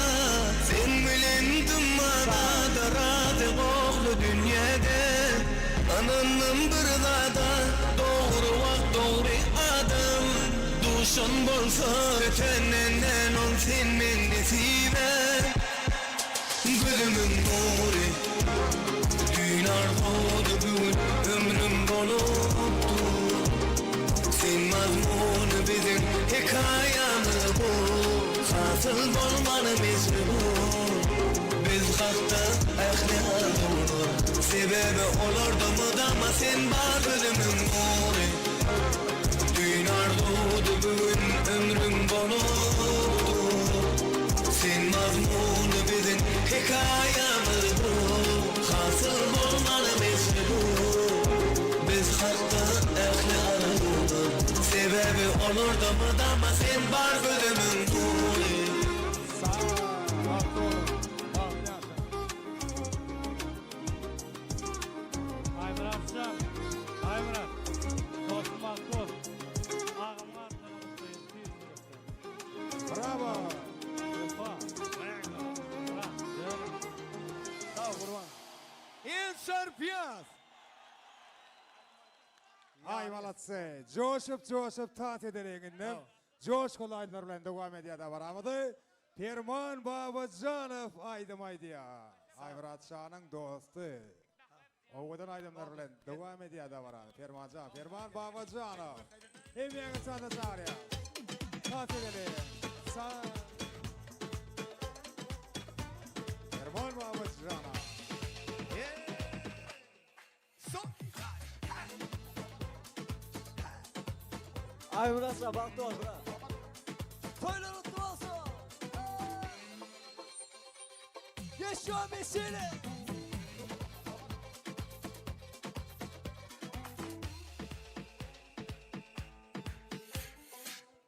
S17: Seň bilen dymmana-da razy gowly dünýede. Ynandym bir zada, dogry wagt dogry adam, Duşan bolsa ötenden ol sen meň nesibäm. Gözümiň nury Düýn arzuwdy bu gün ömrüm bolup dur Sen mazmuny biziň hekaýamyz bu Hasyl bolmany mejbur Biz hakda ähli arzuwlar Sebäbi olarda mydama sen bar Gözümiň nury Düýn arzuwdy bu gün ömrüm bolup dur Sen mazmuny biziň hekaýamyz bu Hasyl bolmana mejbur Biz hakda ähli arzuwlar Sebäbi olarda mydama sen bar gözümiň nury.
S1: Aýmyratjan, Aýmyrat, dostum bagtly bol. Agamyň adyndan gutlaýyn tüýs ýürekden.
S2: Bravo!
S1: Wepa, Myrat, jörim.
S4: Sag Gurban. Ilşar Piyaz.
S2: Aý malatsy. Joşup joşup tans edeliň indem. Joşguly aýdymlar bilen dowam edýär dabaramyzy. Perman Babajanow aýdym aýdýar. Aýmyrat şanyň dosty. Owadan aýdymlar bilen dowam edýär dabarany. Permanjan, Perman Babajanow. Hemmäňizi sahna çagyrýar. Tans edeliň. Sa Perman Babajanow.
S12: Aýmyrat şa bagtly bol brat. Toýlar gutly bolsun. Ýeşo meşele.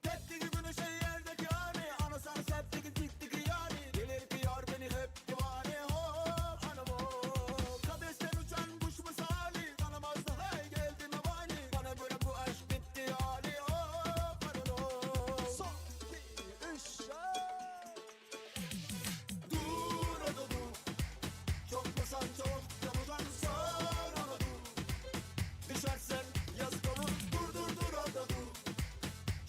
S17: Teptigi güneşe yerdeki ani Anasını septigi tiktigi yani Delirtiyor beni hep divane hop anam hop Kadeşten uçan kuş misali Tanımazdı hey geldi mevani Bana göre bu aşk bitti yani hop anam hop
S12: Son, iki, üç,
S17: Dur o da dur Çok koşan çok yamudan sor ona dur Düşersen yazık olur dur dur dur orada dur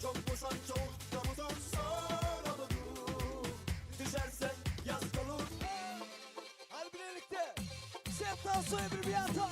S17: Çok koşan çok yamudan sor ona dur Düşersen yazık olur
S12: Hadi birlikte. Şeftal soyu bir bir ata.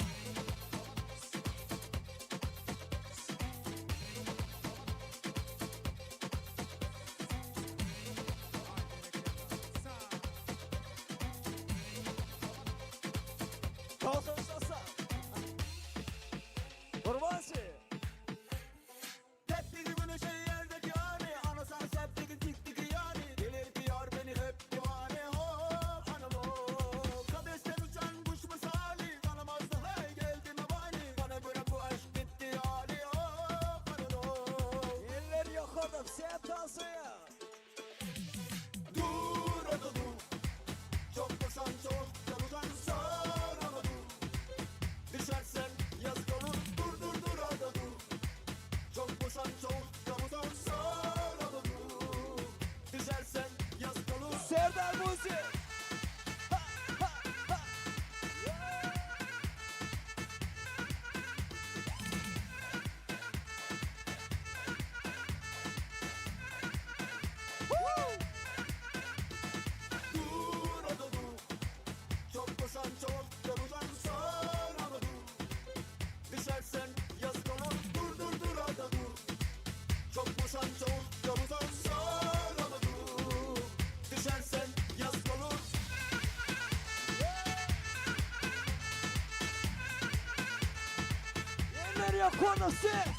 S12: Eller ýokarda ses.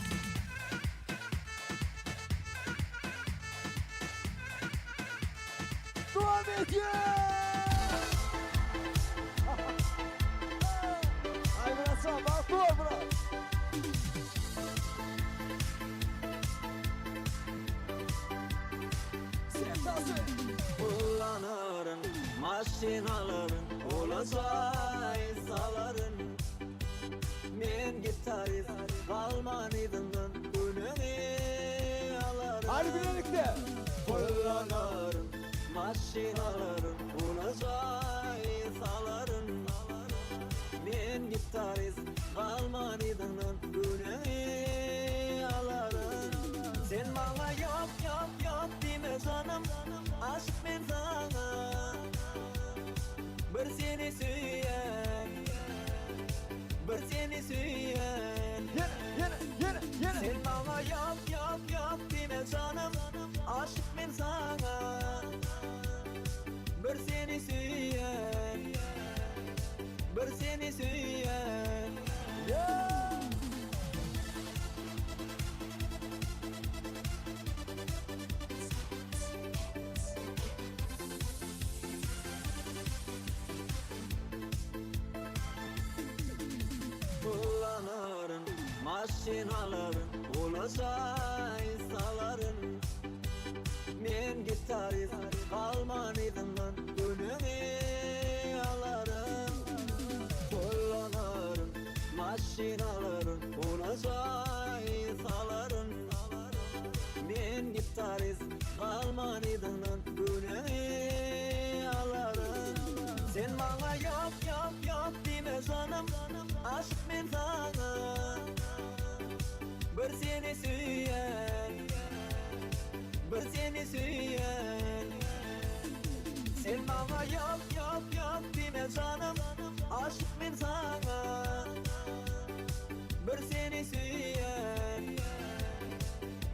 S12: Dowam edýär. Aýmyrat jan, bagtly bol brat.
S17: Kullanaryn, maşyn alaryn, ola jaý salaryn. Men gitarist, galman yzyňdan günüňi alaryn.
S12: Hadi birlikde.
S17: Kullanaryn, maşyn alaryn, ola jaý salaryn. Men gitarist, galman yzyňdan günüňi alaryn. Sen maňa ýok, ýok, ýok diýme janym, aşyk men saňa. Bir seni söýýän, bir seni söýýän.
S12: Ýene, ýene, ýene, ýene.
S17: Sen maňa ýok, ýok, ýok diýme janym, aşyk men saňa. Bir seni söýýän, bir seni söýýän. Pul alaryn, maşyn alaryn, ula jaý salaryn. Men gitarist, galman yzyňdan günüňi alaryn. Pul alaryn, maşyn alaryn, ula jaý salaryn. Men gitarist, galman yzyňdan günüňi alaryn. Sen maňa ýok, ýok, ýok diýme janym, aşyk men saňa. Bir seni söýýän, bir seni söýýän. Sen maňa ýok, ýok, ýok diýme janym, aşyk men saňa. Bir seni söýýän,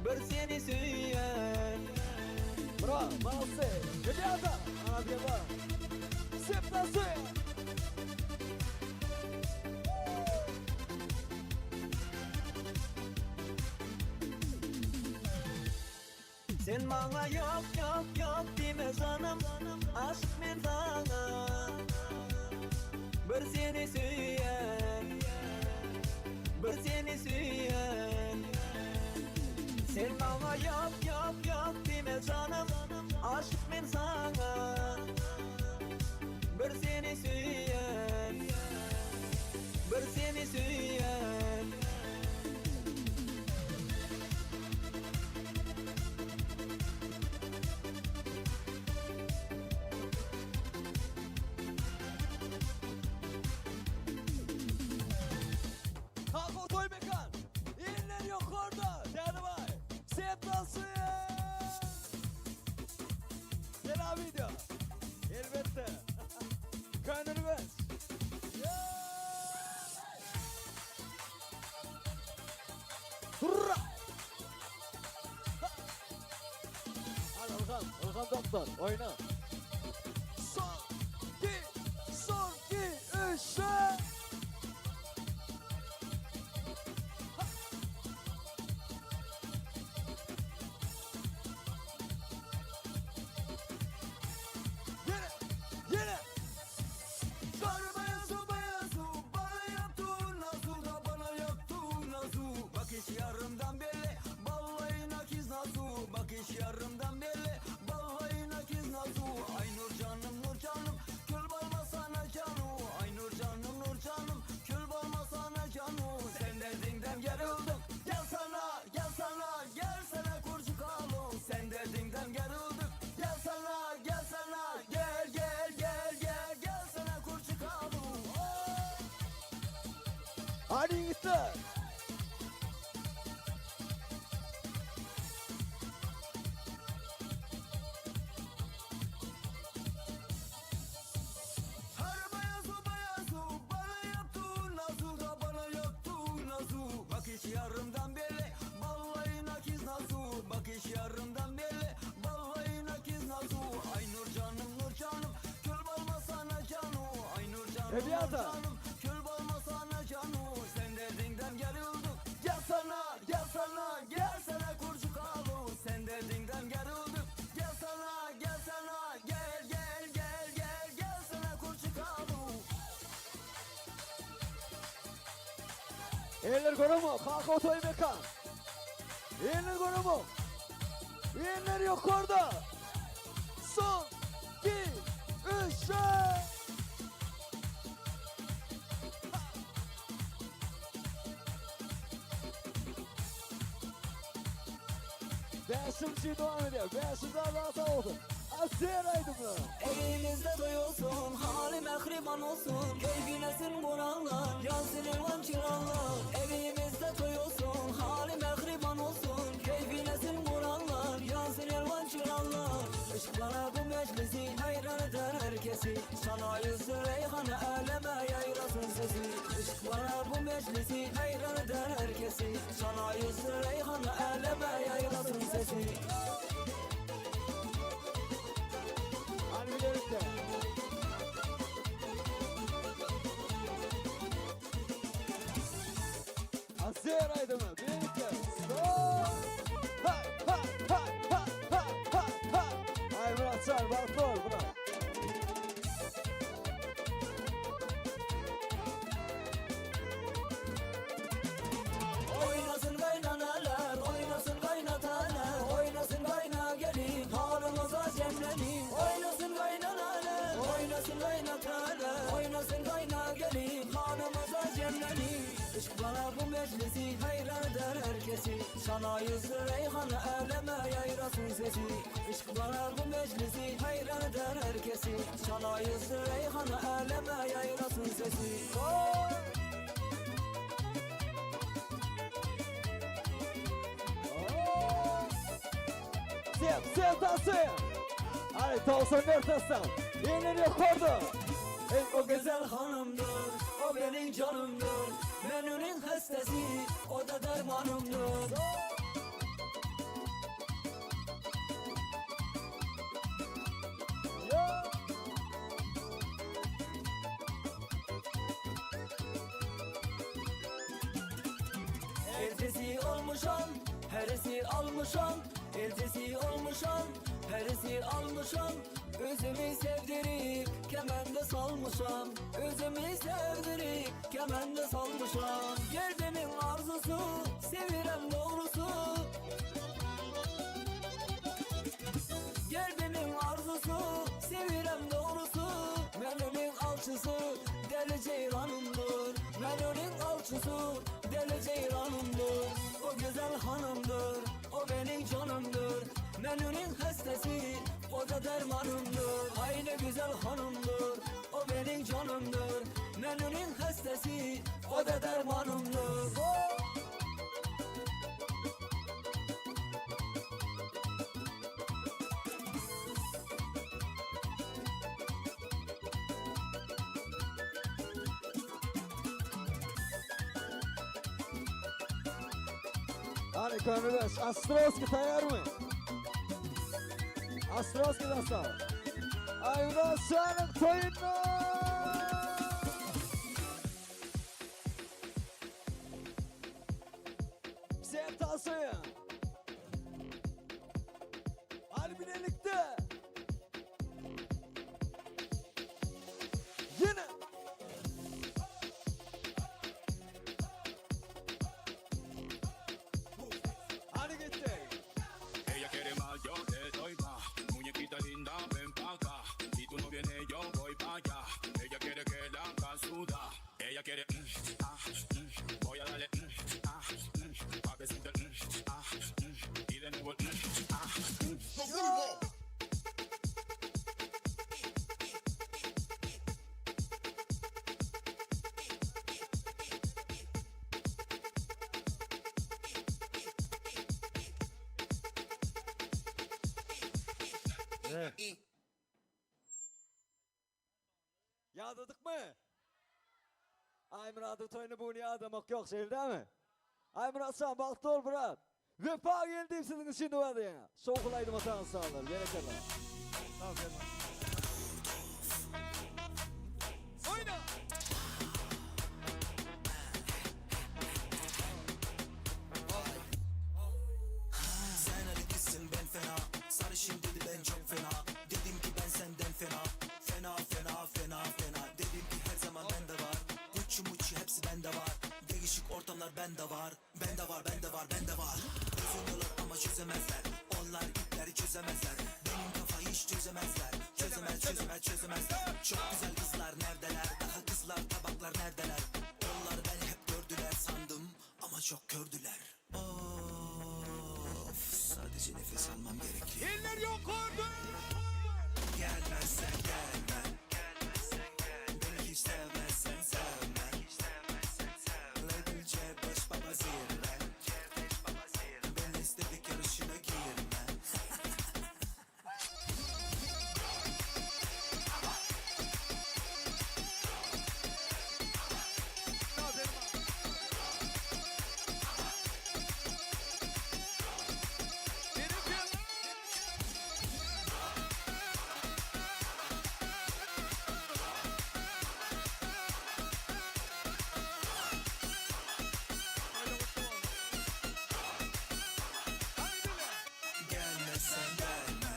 S17: bir seni söýýän.
S12: Bravo, молодцы. Ребята, молодцы. Все танцуем.
S17: Sen maňa ýok, ýok, ýok diýme janym, aşyk men saňa. Bir seni söýýän, bir seni söýýän. Sen maňa ýok, ýok, ýok diýme janym, aşyk men saňa. Bir seni söýýän, bir seni söýýän.
S12: Kako toý mekan. Eller ýokarda. Dädebaý. Все tansuýar. Selam video. Elbetde. Köňülmez. Hurra! Hadi Ilham, Ilham doktor, oýna. Son, iki, son, iki, üç, dört. Ha! Ýene, ýene.
S17: Sarı beyazı beyazı bana yaptığın nazu da bana yaptığın nazu. Bakış yarımdan belli vallahi nakiz nazu. Bakış yarımdan belli vallahi nakiz nazu. Ay nur canım nur canım kül balmasana canu. Ay nur canım nur canım kül balmasana canu. Sen derdinden gerildim gel sana gel sana gel sana kurcukalı. Sen derdinden gerildim gel sana gel sana gel gel gel gel gel sana kurcukalı.
S12: Hadi ýigitler.
S17: Her beyazı beyazı bana yaptığın nazu da bana yaptığın nazu. Bakış yarımdan belli vallahi nakiz nazu. Bakış yarımdan belli vallahi nakiz nazu. Ay nur canım nur canım kül balmasana canu. Ay nur canım nur
S12: Rебята.
S17: canım kül balmasana canu. Sen derdinden gerildim.
S12: Eller göremok, Kakaw toý mekan. Eller göremok. Eller ýokarda. Son, 2, 3, Bäşinji dowam edýär. Bäşinji Allah sag bolsun. Aser aýdymlar.
S17: Evimizde toý olsun, hali mehriban olsun Keyfinesin Kur'anlar, yansın elvan çıranlar Evimizde toý olsun, hali mehriban olsun Keyfinesin Kur'anlar, yansın elvan çıranlar Işk bana bu meclisi, hayran eder herkesi Sana yüzü reyhanı aleme yayrasın sesi Işk bana bu meclisi, hayran eder herkesi Sana yüzü reyhanı aleme yayrasın sesi
S12: Hadi birlikte. Aser aýdymy birlikde. Son. Ha ha ha ha ha ha ha. Ay Murat Çar, bagtly bol Murat.
S17: Oynasın kaynanalar, oynasın kaynatalar Oynasın kayna gelin, halımıza cemlenin Oynasın kaynanalar, oynasın kaynatalar Oynasın kayna gelin, hanımıza cemlenin Işk bana bu meclisi, hayran eder herkesi Sana yüzü reyhanı aleme yayrasın sesi Işk bana bu meclisi, hayran eder herkesi Sana yüzü reyhanı aleme yayrasın sesi
S12: Oh! Sep, sep tasy. Hadi 94 tasam. Eller ýokarda.
S17: Ey o güzel hanımdır, o benim canımdır Ben onun hastası, o da dermanımdır Eltisi olmuşam, herisi almışam Eltisi olmuşam, herisi almışam Özümü sevdirip kemende salmışam Özümü sevdirip kemende salmışam Geldimin arzusu, sevirem doğrusu Geldimin arzusu, sevirem doğrusu Menünün alçısı, deli ceylanımdır Menünün alçısı, deli ceylanımdır O güzel hanımdır, o benim canımdır Menünün hastası, o da dermanımdır Ay ne güzel hanımdır, o benim canımdır Menünün hastası, o da dermanımdır
S12: Hadi Kömürbeş, Astrovski taýar mı? Astrovski dastaw. Aýmurat şanyň toýunda! Sen tasy. Hadi birlikte. Yine. Hadi gittik.
S8: Ella quiere más, yo te doy más. Muñequita linda, ven pa' acá. Si tú no vienes, yo voy pa' allá. Ella quiere que la haga sudar. Ella quiere, mm, ah, mm. voy a darle, mm, ah, mm, pa' que sienta el, mm, ah, mm. y de nuevo, el, mm, ah, mm. ¡Nos fuimos!
S12: Ýadadyk mı? Aýmyradyň toýuny bu gün ýadamak ýok, şeýle dämi? Aýmyrat jan, bagtly bol, brat. Wepa geldi siziň üçin diýýär. Şowhunly aýdyma sag sağlar. Berekella.
S4: Sag ol. Oýna!
S17: Sen hareketsin ben fena Sarışın dedi ben çok fena Dedim ki ben senden fena Fena fena fena fena Dedim ki her zaman bende var Gucci muçi hepsi bende var Değişik ortamlar ben. Bende var, bende var, bende var, bende var. Özeniyorlar ama çözemezler. Onlar ipleri çözemezler. Benim kafayı hiç çözemezler. Çözemez, çözemez, çözemezler. Çok güzel kızlar neredeler? Daha kızlar tabaklar neredeler? Onlar beni hep gördüler sandım ama çok kördüler. Of, sadece nefes almam gerekli.
S4: Eller yukarıda.
S17: Gelmezsen gelme. Beni hiç sevmezsen sevme. Label C5 baba zirve. Ben istedik yarışına girme. Gelmezsen gelme.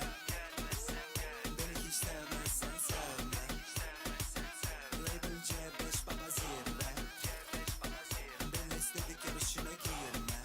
S17: Beni hiç sevmezsen sevme. Label C5 baba zirve. Ben istedik yarışına girme.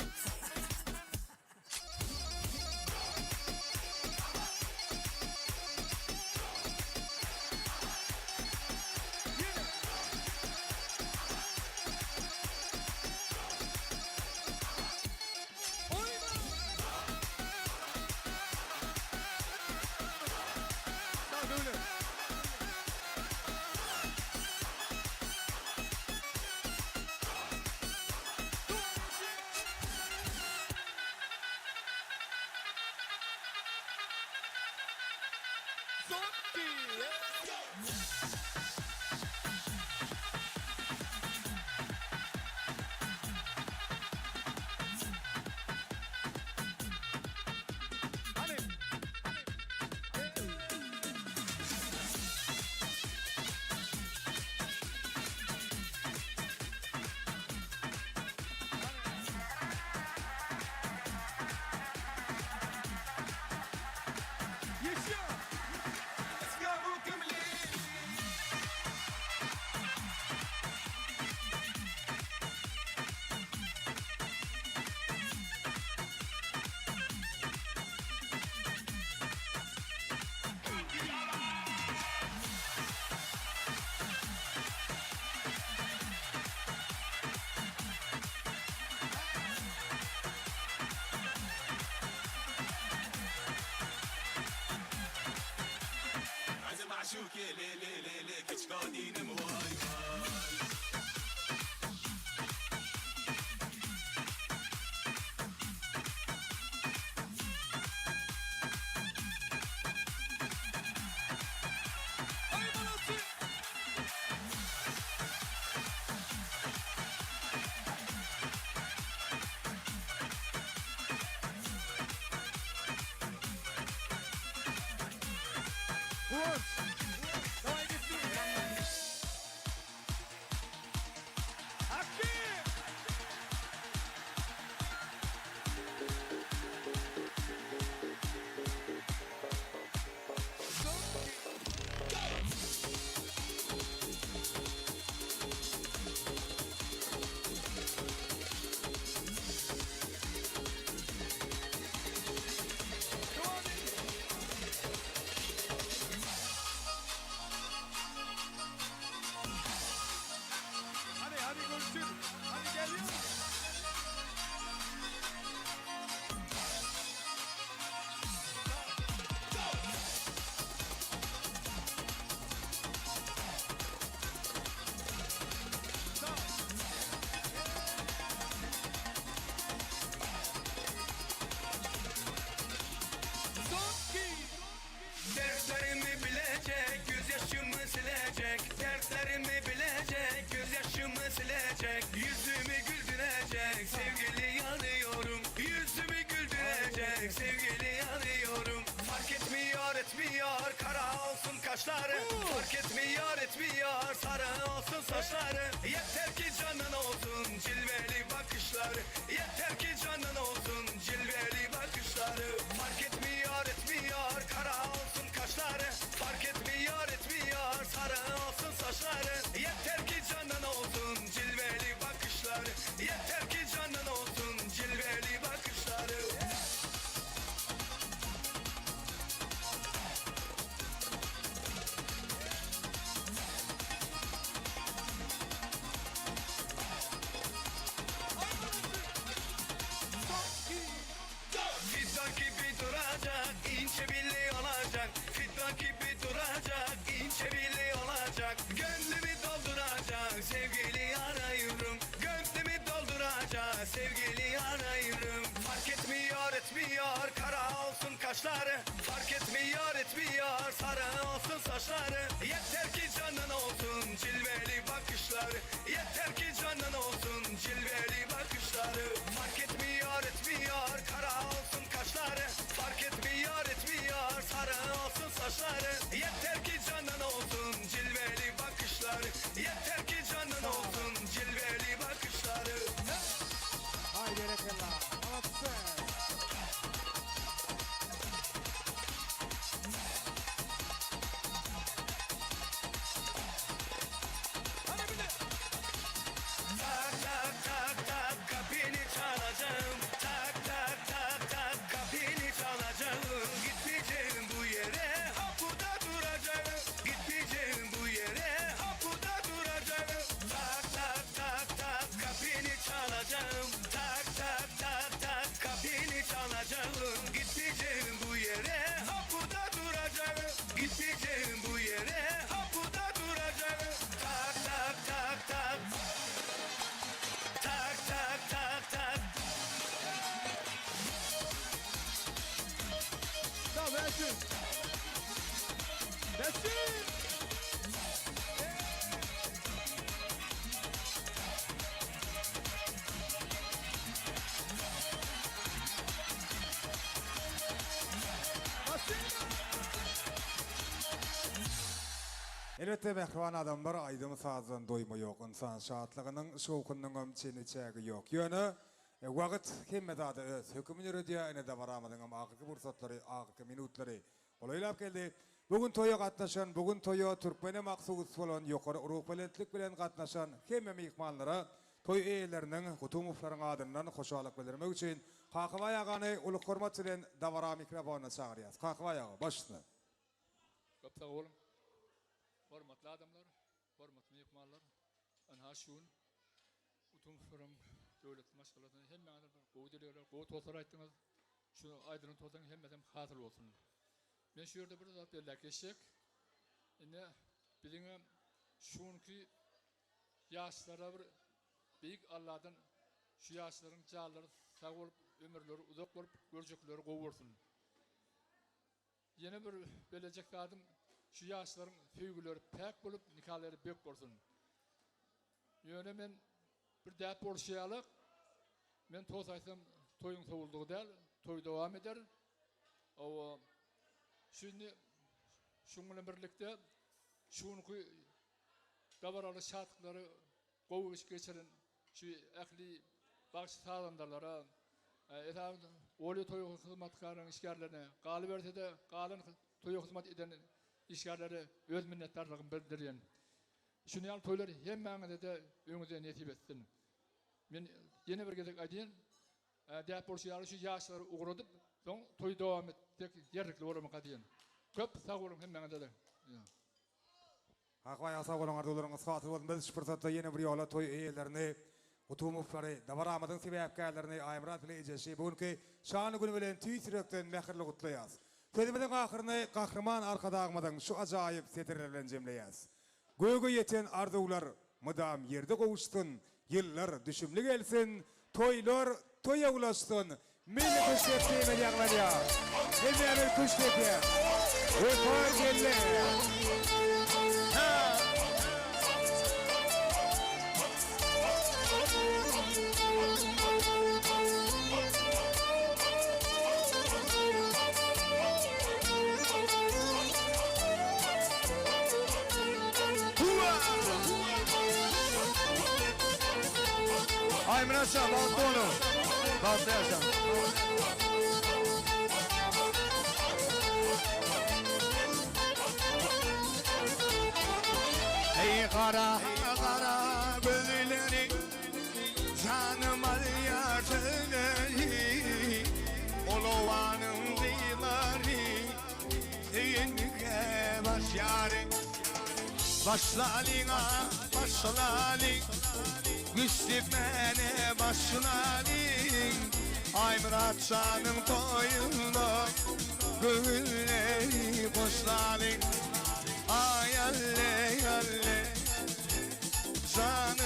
S4: Hadi hadi görüşürüz. Hadi geliyoruz.
S17: Dertlerimi bilecek, gözyaşımı silecek. Dertlerimi bilecek, gözyaşımı silecek. Yüzümü güldürecek, sevgili yanıyorum. Yüzümü güldürecek, sevgili yanıyorum. Fark etmiyor, etmiyor, kara olsun kaşları. Fark etmiyor, etmiyor, sarı olsun saçları. Yeter ki canın olsun, cilveli bakışları. Yeter ki canın olsun, cilveli bakışları. Fark etmiyor, etmiyor, kara olsun kaşları. Fark etmiyor, etmiyor, sarı olsun saçları. Yeter ki canın olsun, cilveli bakışları. Yeter ki. Sevgili arıyorum Gönlümü dolduracak sevgili arıyorum Fark etmiyor etmiyor kara olsun kaşları Fark etmiyor etmiyor sarı olsun saçları Yeter ki canın olsun cilveli bakışları Yeter ki canın olsun cilveli bakışları Fark etmiyor etmiyor kara olsun kaşları Fark etmiyor etmiyor sarı olsun saçları Yeter ki canın olsun cilveli bakışları Yeter ki canın olsun cilveli bakışları
S2: Hay berekella. Atsın.
S17: Tak tak tak tak kapını çalacağım Tak tak tak tak kapını çalacağım Gitmeyeceğim bu yere ha burada duracağım Gitmeyeceğim bu yere ha burada duracağım Tak tak tak tak kapını çalacağım Tak tak tak tak kapını çalacağım Gitmeyeceğim bu yere ha burada duracağım Gitmeyeceğim bu yere ha burada duracağım Tak tak tak tak Tak tak tak tak
S4: Tamam versin. Versin.
S2: Elbetde mähriban adamlar aýdym sazdan doýma ýok, ynsan şatlygynyň, şowhunynyňam çeni çägi ýok. Ýöne wagt hemme zada öz hökümini ýöredýär, ine dabaramyzyňam ahyrky pursatlary, ahyrky minutlary golaýlap geldi. Bu gün toýa gatnaşan, bu gün toýa türkmene mahsus bolan ýokary ruhubelentlik bilen gatnaşan hemme myhmanlara toý eýeleriniň, Gutumowlaryň adyndan hoşallyk bildirmek üçin Kakabaý agany uly hormat bilen dabara mikrofonyna çagyrýas. Kakabaý aga, baş üstüne.
S19: Köp sag boluň. Hormatly adamlar, hormatly myhmanlar. Ynha şu gün Utumowlaryň döwletli maşgalasyna hemmäňize bir gowy dilegler, gowy tostlar aýtdyňyz. Şu aýdylan tostlaryň hemmesem hasyl bolsun. Men şu ýerde bir zat belläp geçjek. Indi biziňem şu günki ýaşlara bir beýik Alladan şu ýaşlaryň janlary sag bolup, ömürleri uzak bolup, görjekleri gowy bolsun. Ýene bir bellejek zadym, şu ýaşlaryň söýgüleri päk bolup, nikalary bek bolsun. Ýöne men bir däp bolşy ýaly, men tost aýtsam toýuň sowuldygy däl, toý dowam eder. Hawa, şindi şuň bilen birlikde şu günki dabaraly şatlyklary gowy geçiren şu ähli bagşy-sazandalara, esasan Olýa toý hyzmatkarynyň işgärlerine, galyberse-de galan toýa hyzmat eden işgärlere öz minnetdarlygymy bildirýän. Şuny ýaly toýlar hemmäňize-de öňüňize nesip etsin. Men ýene bir gezek aýdýan, däp bolşy ýaly şu ýaşlary ugradyp, soň toýy dowam etsek ýerlikli bolarmyka diýen. Köp sag boluň hemmäňize-de.
S2: Hakbaý aga sag boluň arzuwlaryňyz hasyl bolsun biz şu pursatda ýene bir ýola toý eýelerini Gutumowlary dabaramyzyň sebäpkärlerini Aýmyrat bile Ejeşi bu günki şanly güni bilen tüýs ýürekden mähirli gutlaýas. Sözümiziň ahyryny Gahryman Arkadagymyzyň şu ajaýyp setirleri bilen jemleýäs. Göge ýeten arzuwlar mydam ýerde gowuşsyn, ýyllar düşümli gelsin, toýlar toýa ulaşsyn, Milli küştdepdimiz ýaňlanýar. Hemmämiz küşt depýäs. Wepa geldi.
S4: Aýmyrat şa, bagtly boluň. Bagtly ýaşaň. Eý gara, gara gözleri, Janym alýar sözleri, Olowanyň gyzlary, Söýenlige başýary. Başlalyň-a, başlalyň, Güçdepmäne başlalyň, Aýmyrat janyň toýunda, Göwünleri hoşlalyň. Aý alle, alle, Jan.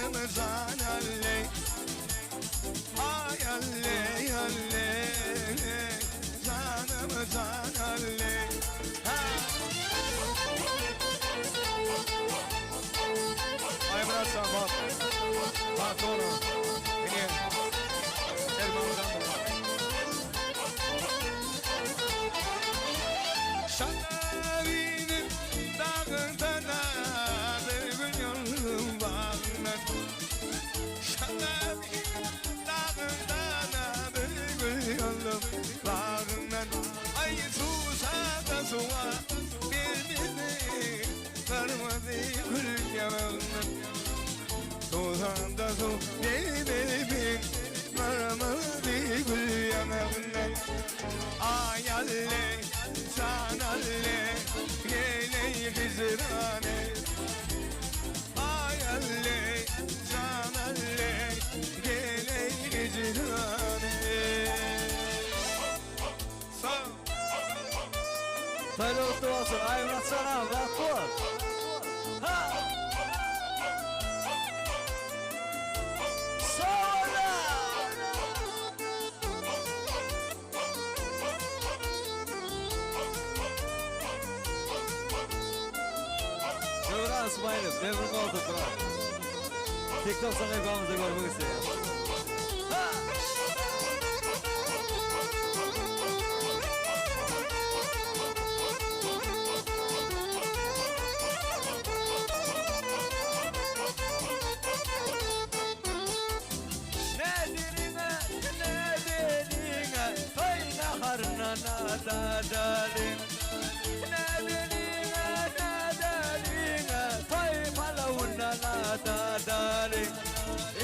S4: Aýmyrat jan bagt. Bagtly boluň. Ine. Selman jan gurban.
S17: Şalabinin dagyndan bir gün ýolum bagyndan. Şalabinin dagyndan bir gün ýolum bagyndan. Aý suwsada suwa bermedi Gyrmyzy gül ýanagyndan. Suwsada suw bermedi Gyrmyzy gül ýanagyndan. Aý alle, jan alle, geleý hijrane. Aý alle, jan alle, geleý hijrane. Sag.
S12: Toýlar gutly bolsun Aýmyrat jan agam bagtly bol. Ha! Sag Döwran Ismailow, ömrüň bolsun brat. TikTok sahypamyzda görmek isleýän. Ha! Nädiriňe, nädiriňe, toý naharyna nadadalyň. Nädiriňe, nädiriňe, toý palawyna nadadalyň.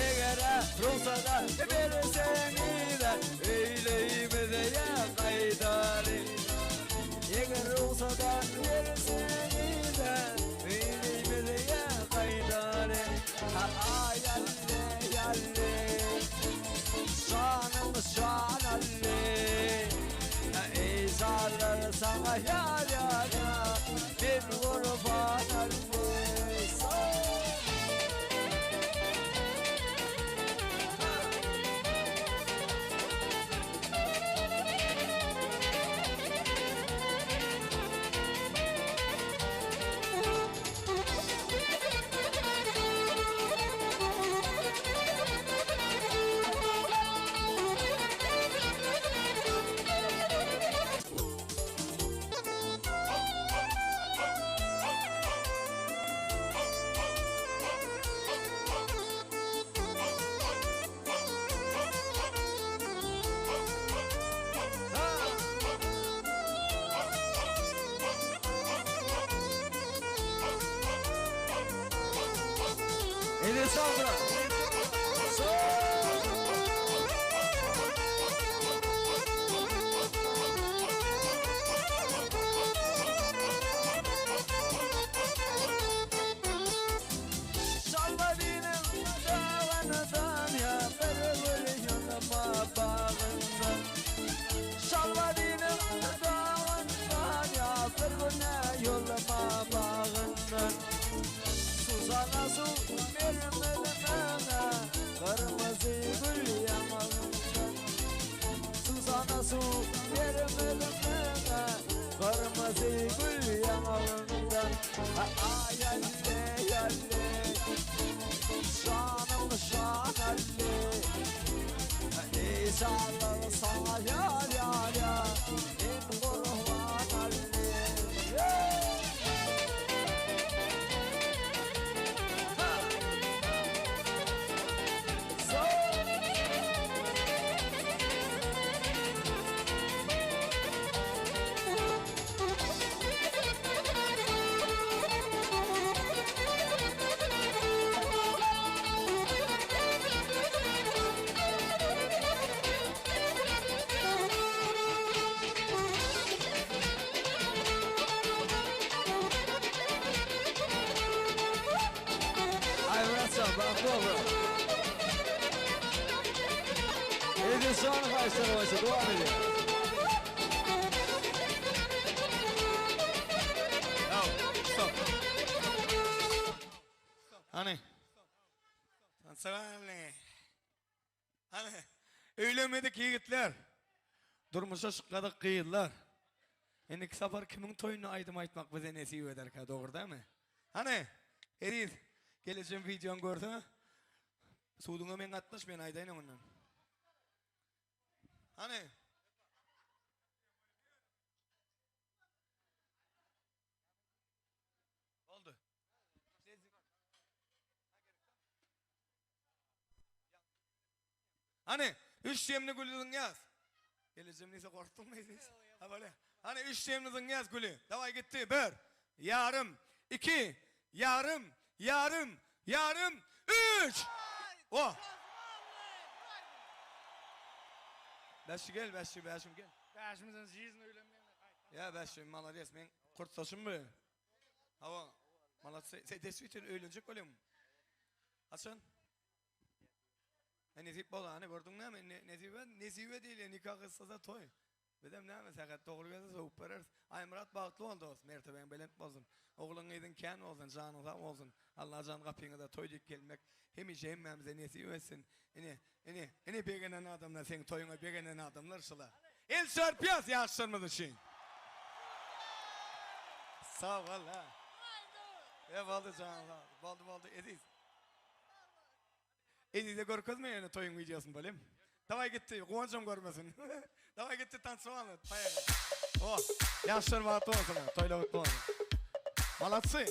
S12: Eger-ä rugsada berseňiz-ä, öýleýimize ýa gaýdalyň. Eger rugsada berseňiz-ä, öýleýimize ýa gaýdalyň. Ha-aý alle, ýalle, Janyň jan alle, Eý janlar saňa ýar ýar ýar, Men gurban alle. Eline sağlık. Şalvarinin dağınından ya bir gül yanıma bağından. Şalvarinin dağından ya bir güne yoluma bağından. Susana su bermedi maňa Gyrmyzy gül ýaňagyndan. Susana su bermedi maňa Gyrmyzy gül ýaňagyndan. Aý alle alle Janym jan alle Eý janlar saňa ýar ýar ýar Men gurban alle. Aýmyratjan bagtly bol bro. Eziz janyň haýyşlary boýunça dowam edýär.
S4: Hany. Tansa Hany. Öýlenmedik ýigitler. Durmuşa çykmadyk gyzlar. Indiki sapar kimiň toýunda aýdym aýtmak bize nesip ederkä, dogry dälmi? Hany, Eziz.
S11: Gelejem wideoňy görse suduňa men gatnaş men aýdaýyn öňünden. Hany. Boldy. Hany, üç demli güli zyňýas. Gelejem neyse gorkduňmy Eziz? Ha bolýa. Hany üç demli zyňýas güli. Daway gitdi. Bir, ýarym, iki, ýarym, ýarym, ýarym, üç! O! Bäşi gel, bäşi, bäşim gel.
S19: Bäşimizin žizini öýlenmegine gaýtdan.
S11: Ýa bäşim, malades, men kurtdaşymmy? Hawa, maladsy. Sen deswiten öýlenjek bolýaňmy? Haçan? E nesip bolany gördüň näme? Nesibe, nesibe diýilýär, nika gyssasa toý. Bizem näme sähet dogry gelse sowup bereris. Aýmyrat bagtly bol dost, mertebeň belent bolsun. Ogluň gyzyň kän bolsun, janyň sag bolsun. Allajan gapyňyza toý diýip gelmek hemişe hemmämize nesip etsin. Ine, ine, ine begenen adamlar seň toýuňa begenen adamlar şular. El çarpýas ýaşlarymyz üçin. Sag bol ha. E boldy janyň sag. Boldy boldy Eziz. Ezize görkezme ýöne toýuň wideosyny bolýamy? Daway gitdi, Guwanjam görmesin. Daway gitdi tansowaly, poýehali. O, ýaşlar bagtly bolsun, toýlar gutly bolsun. Maladsy.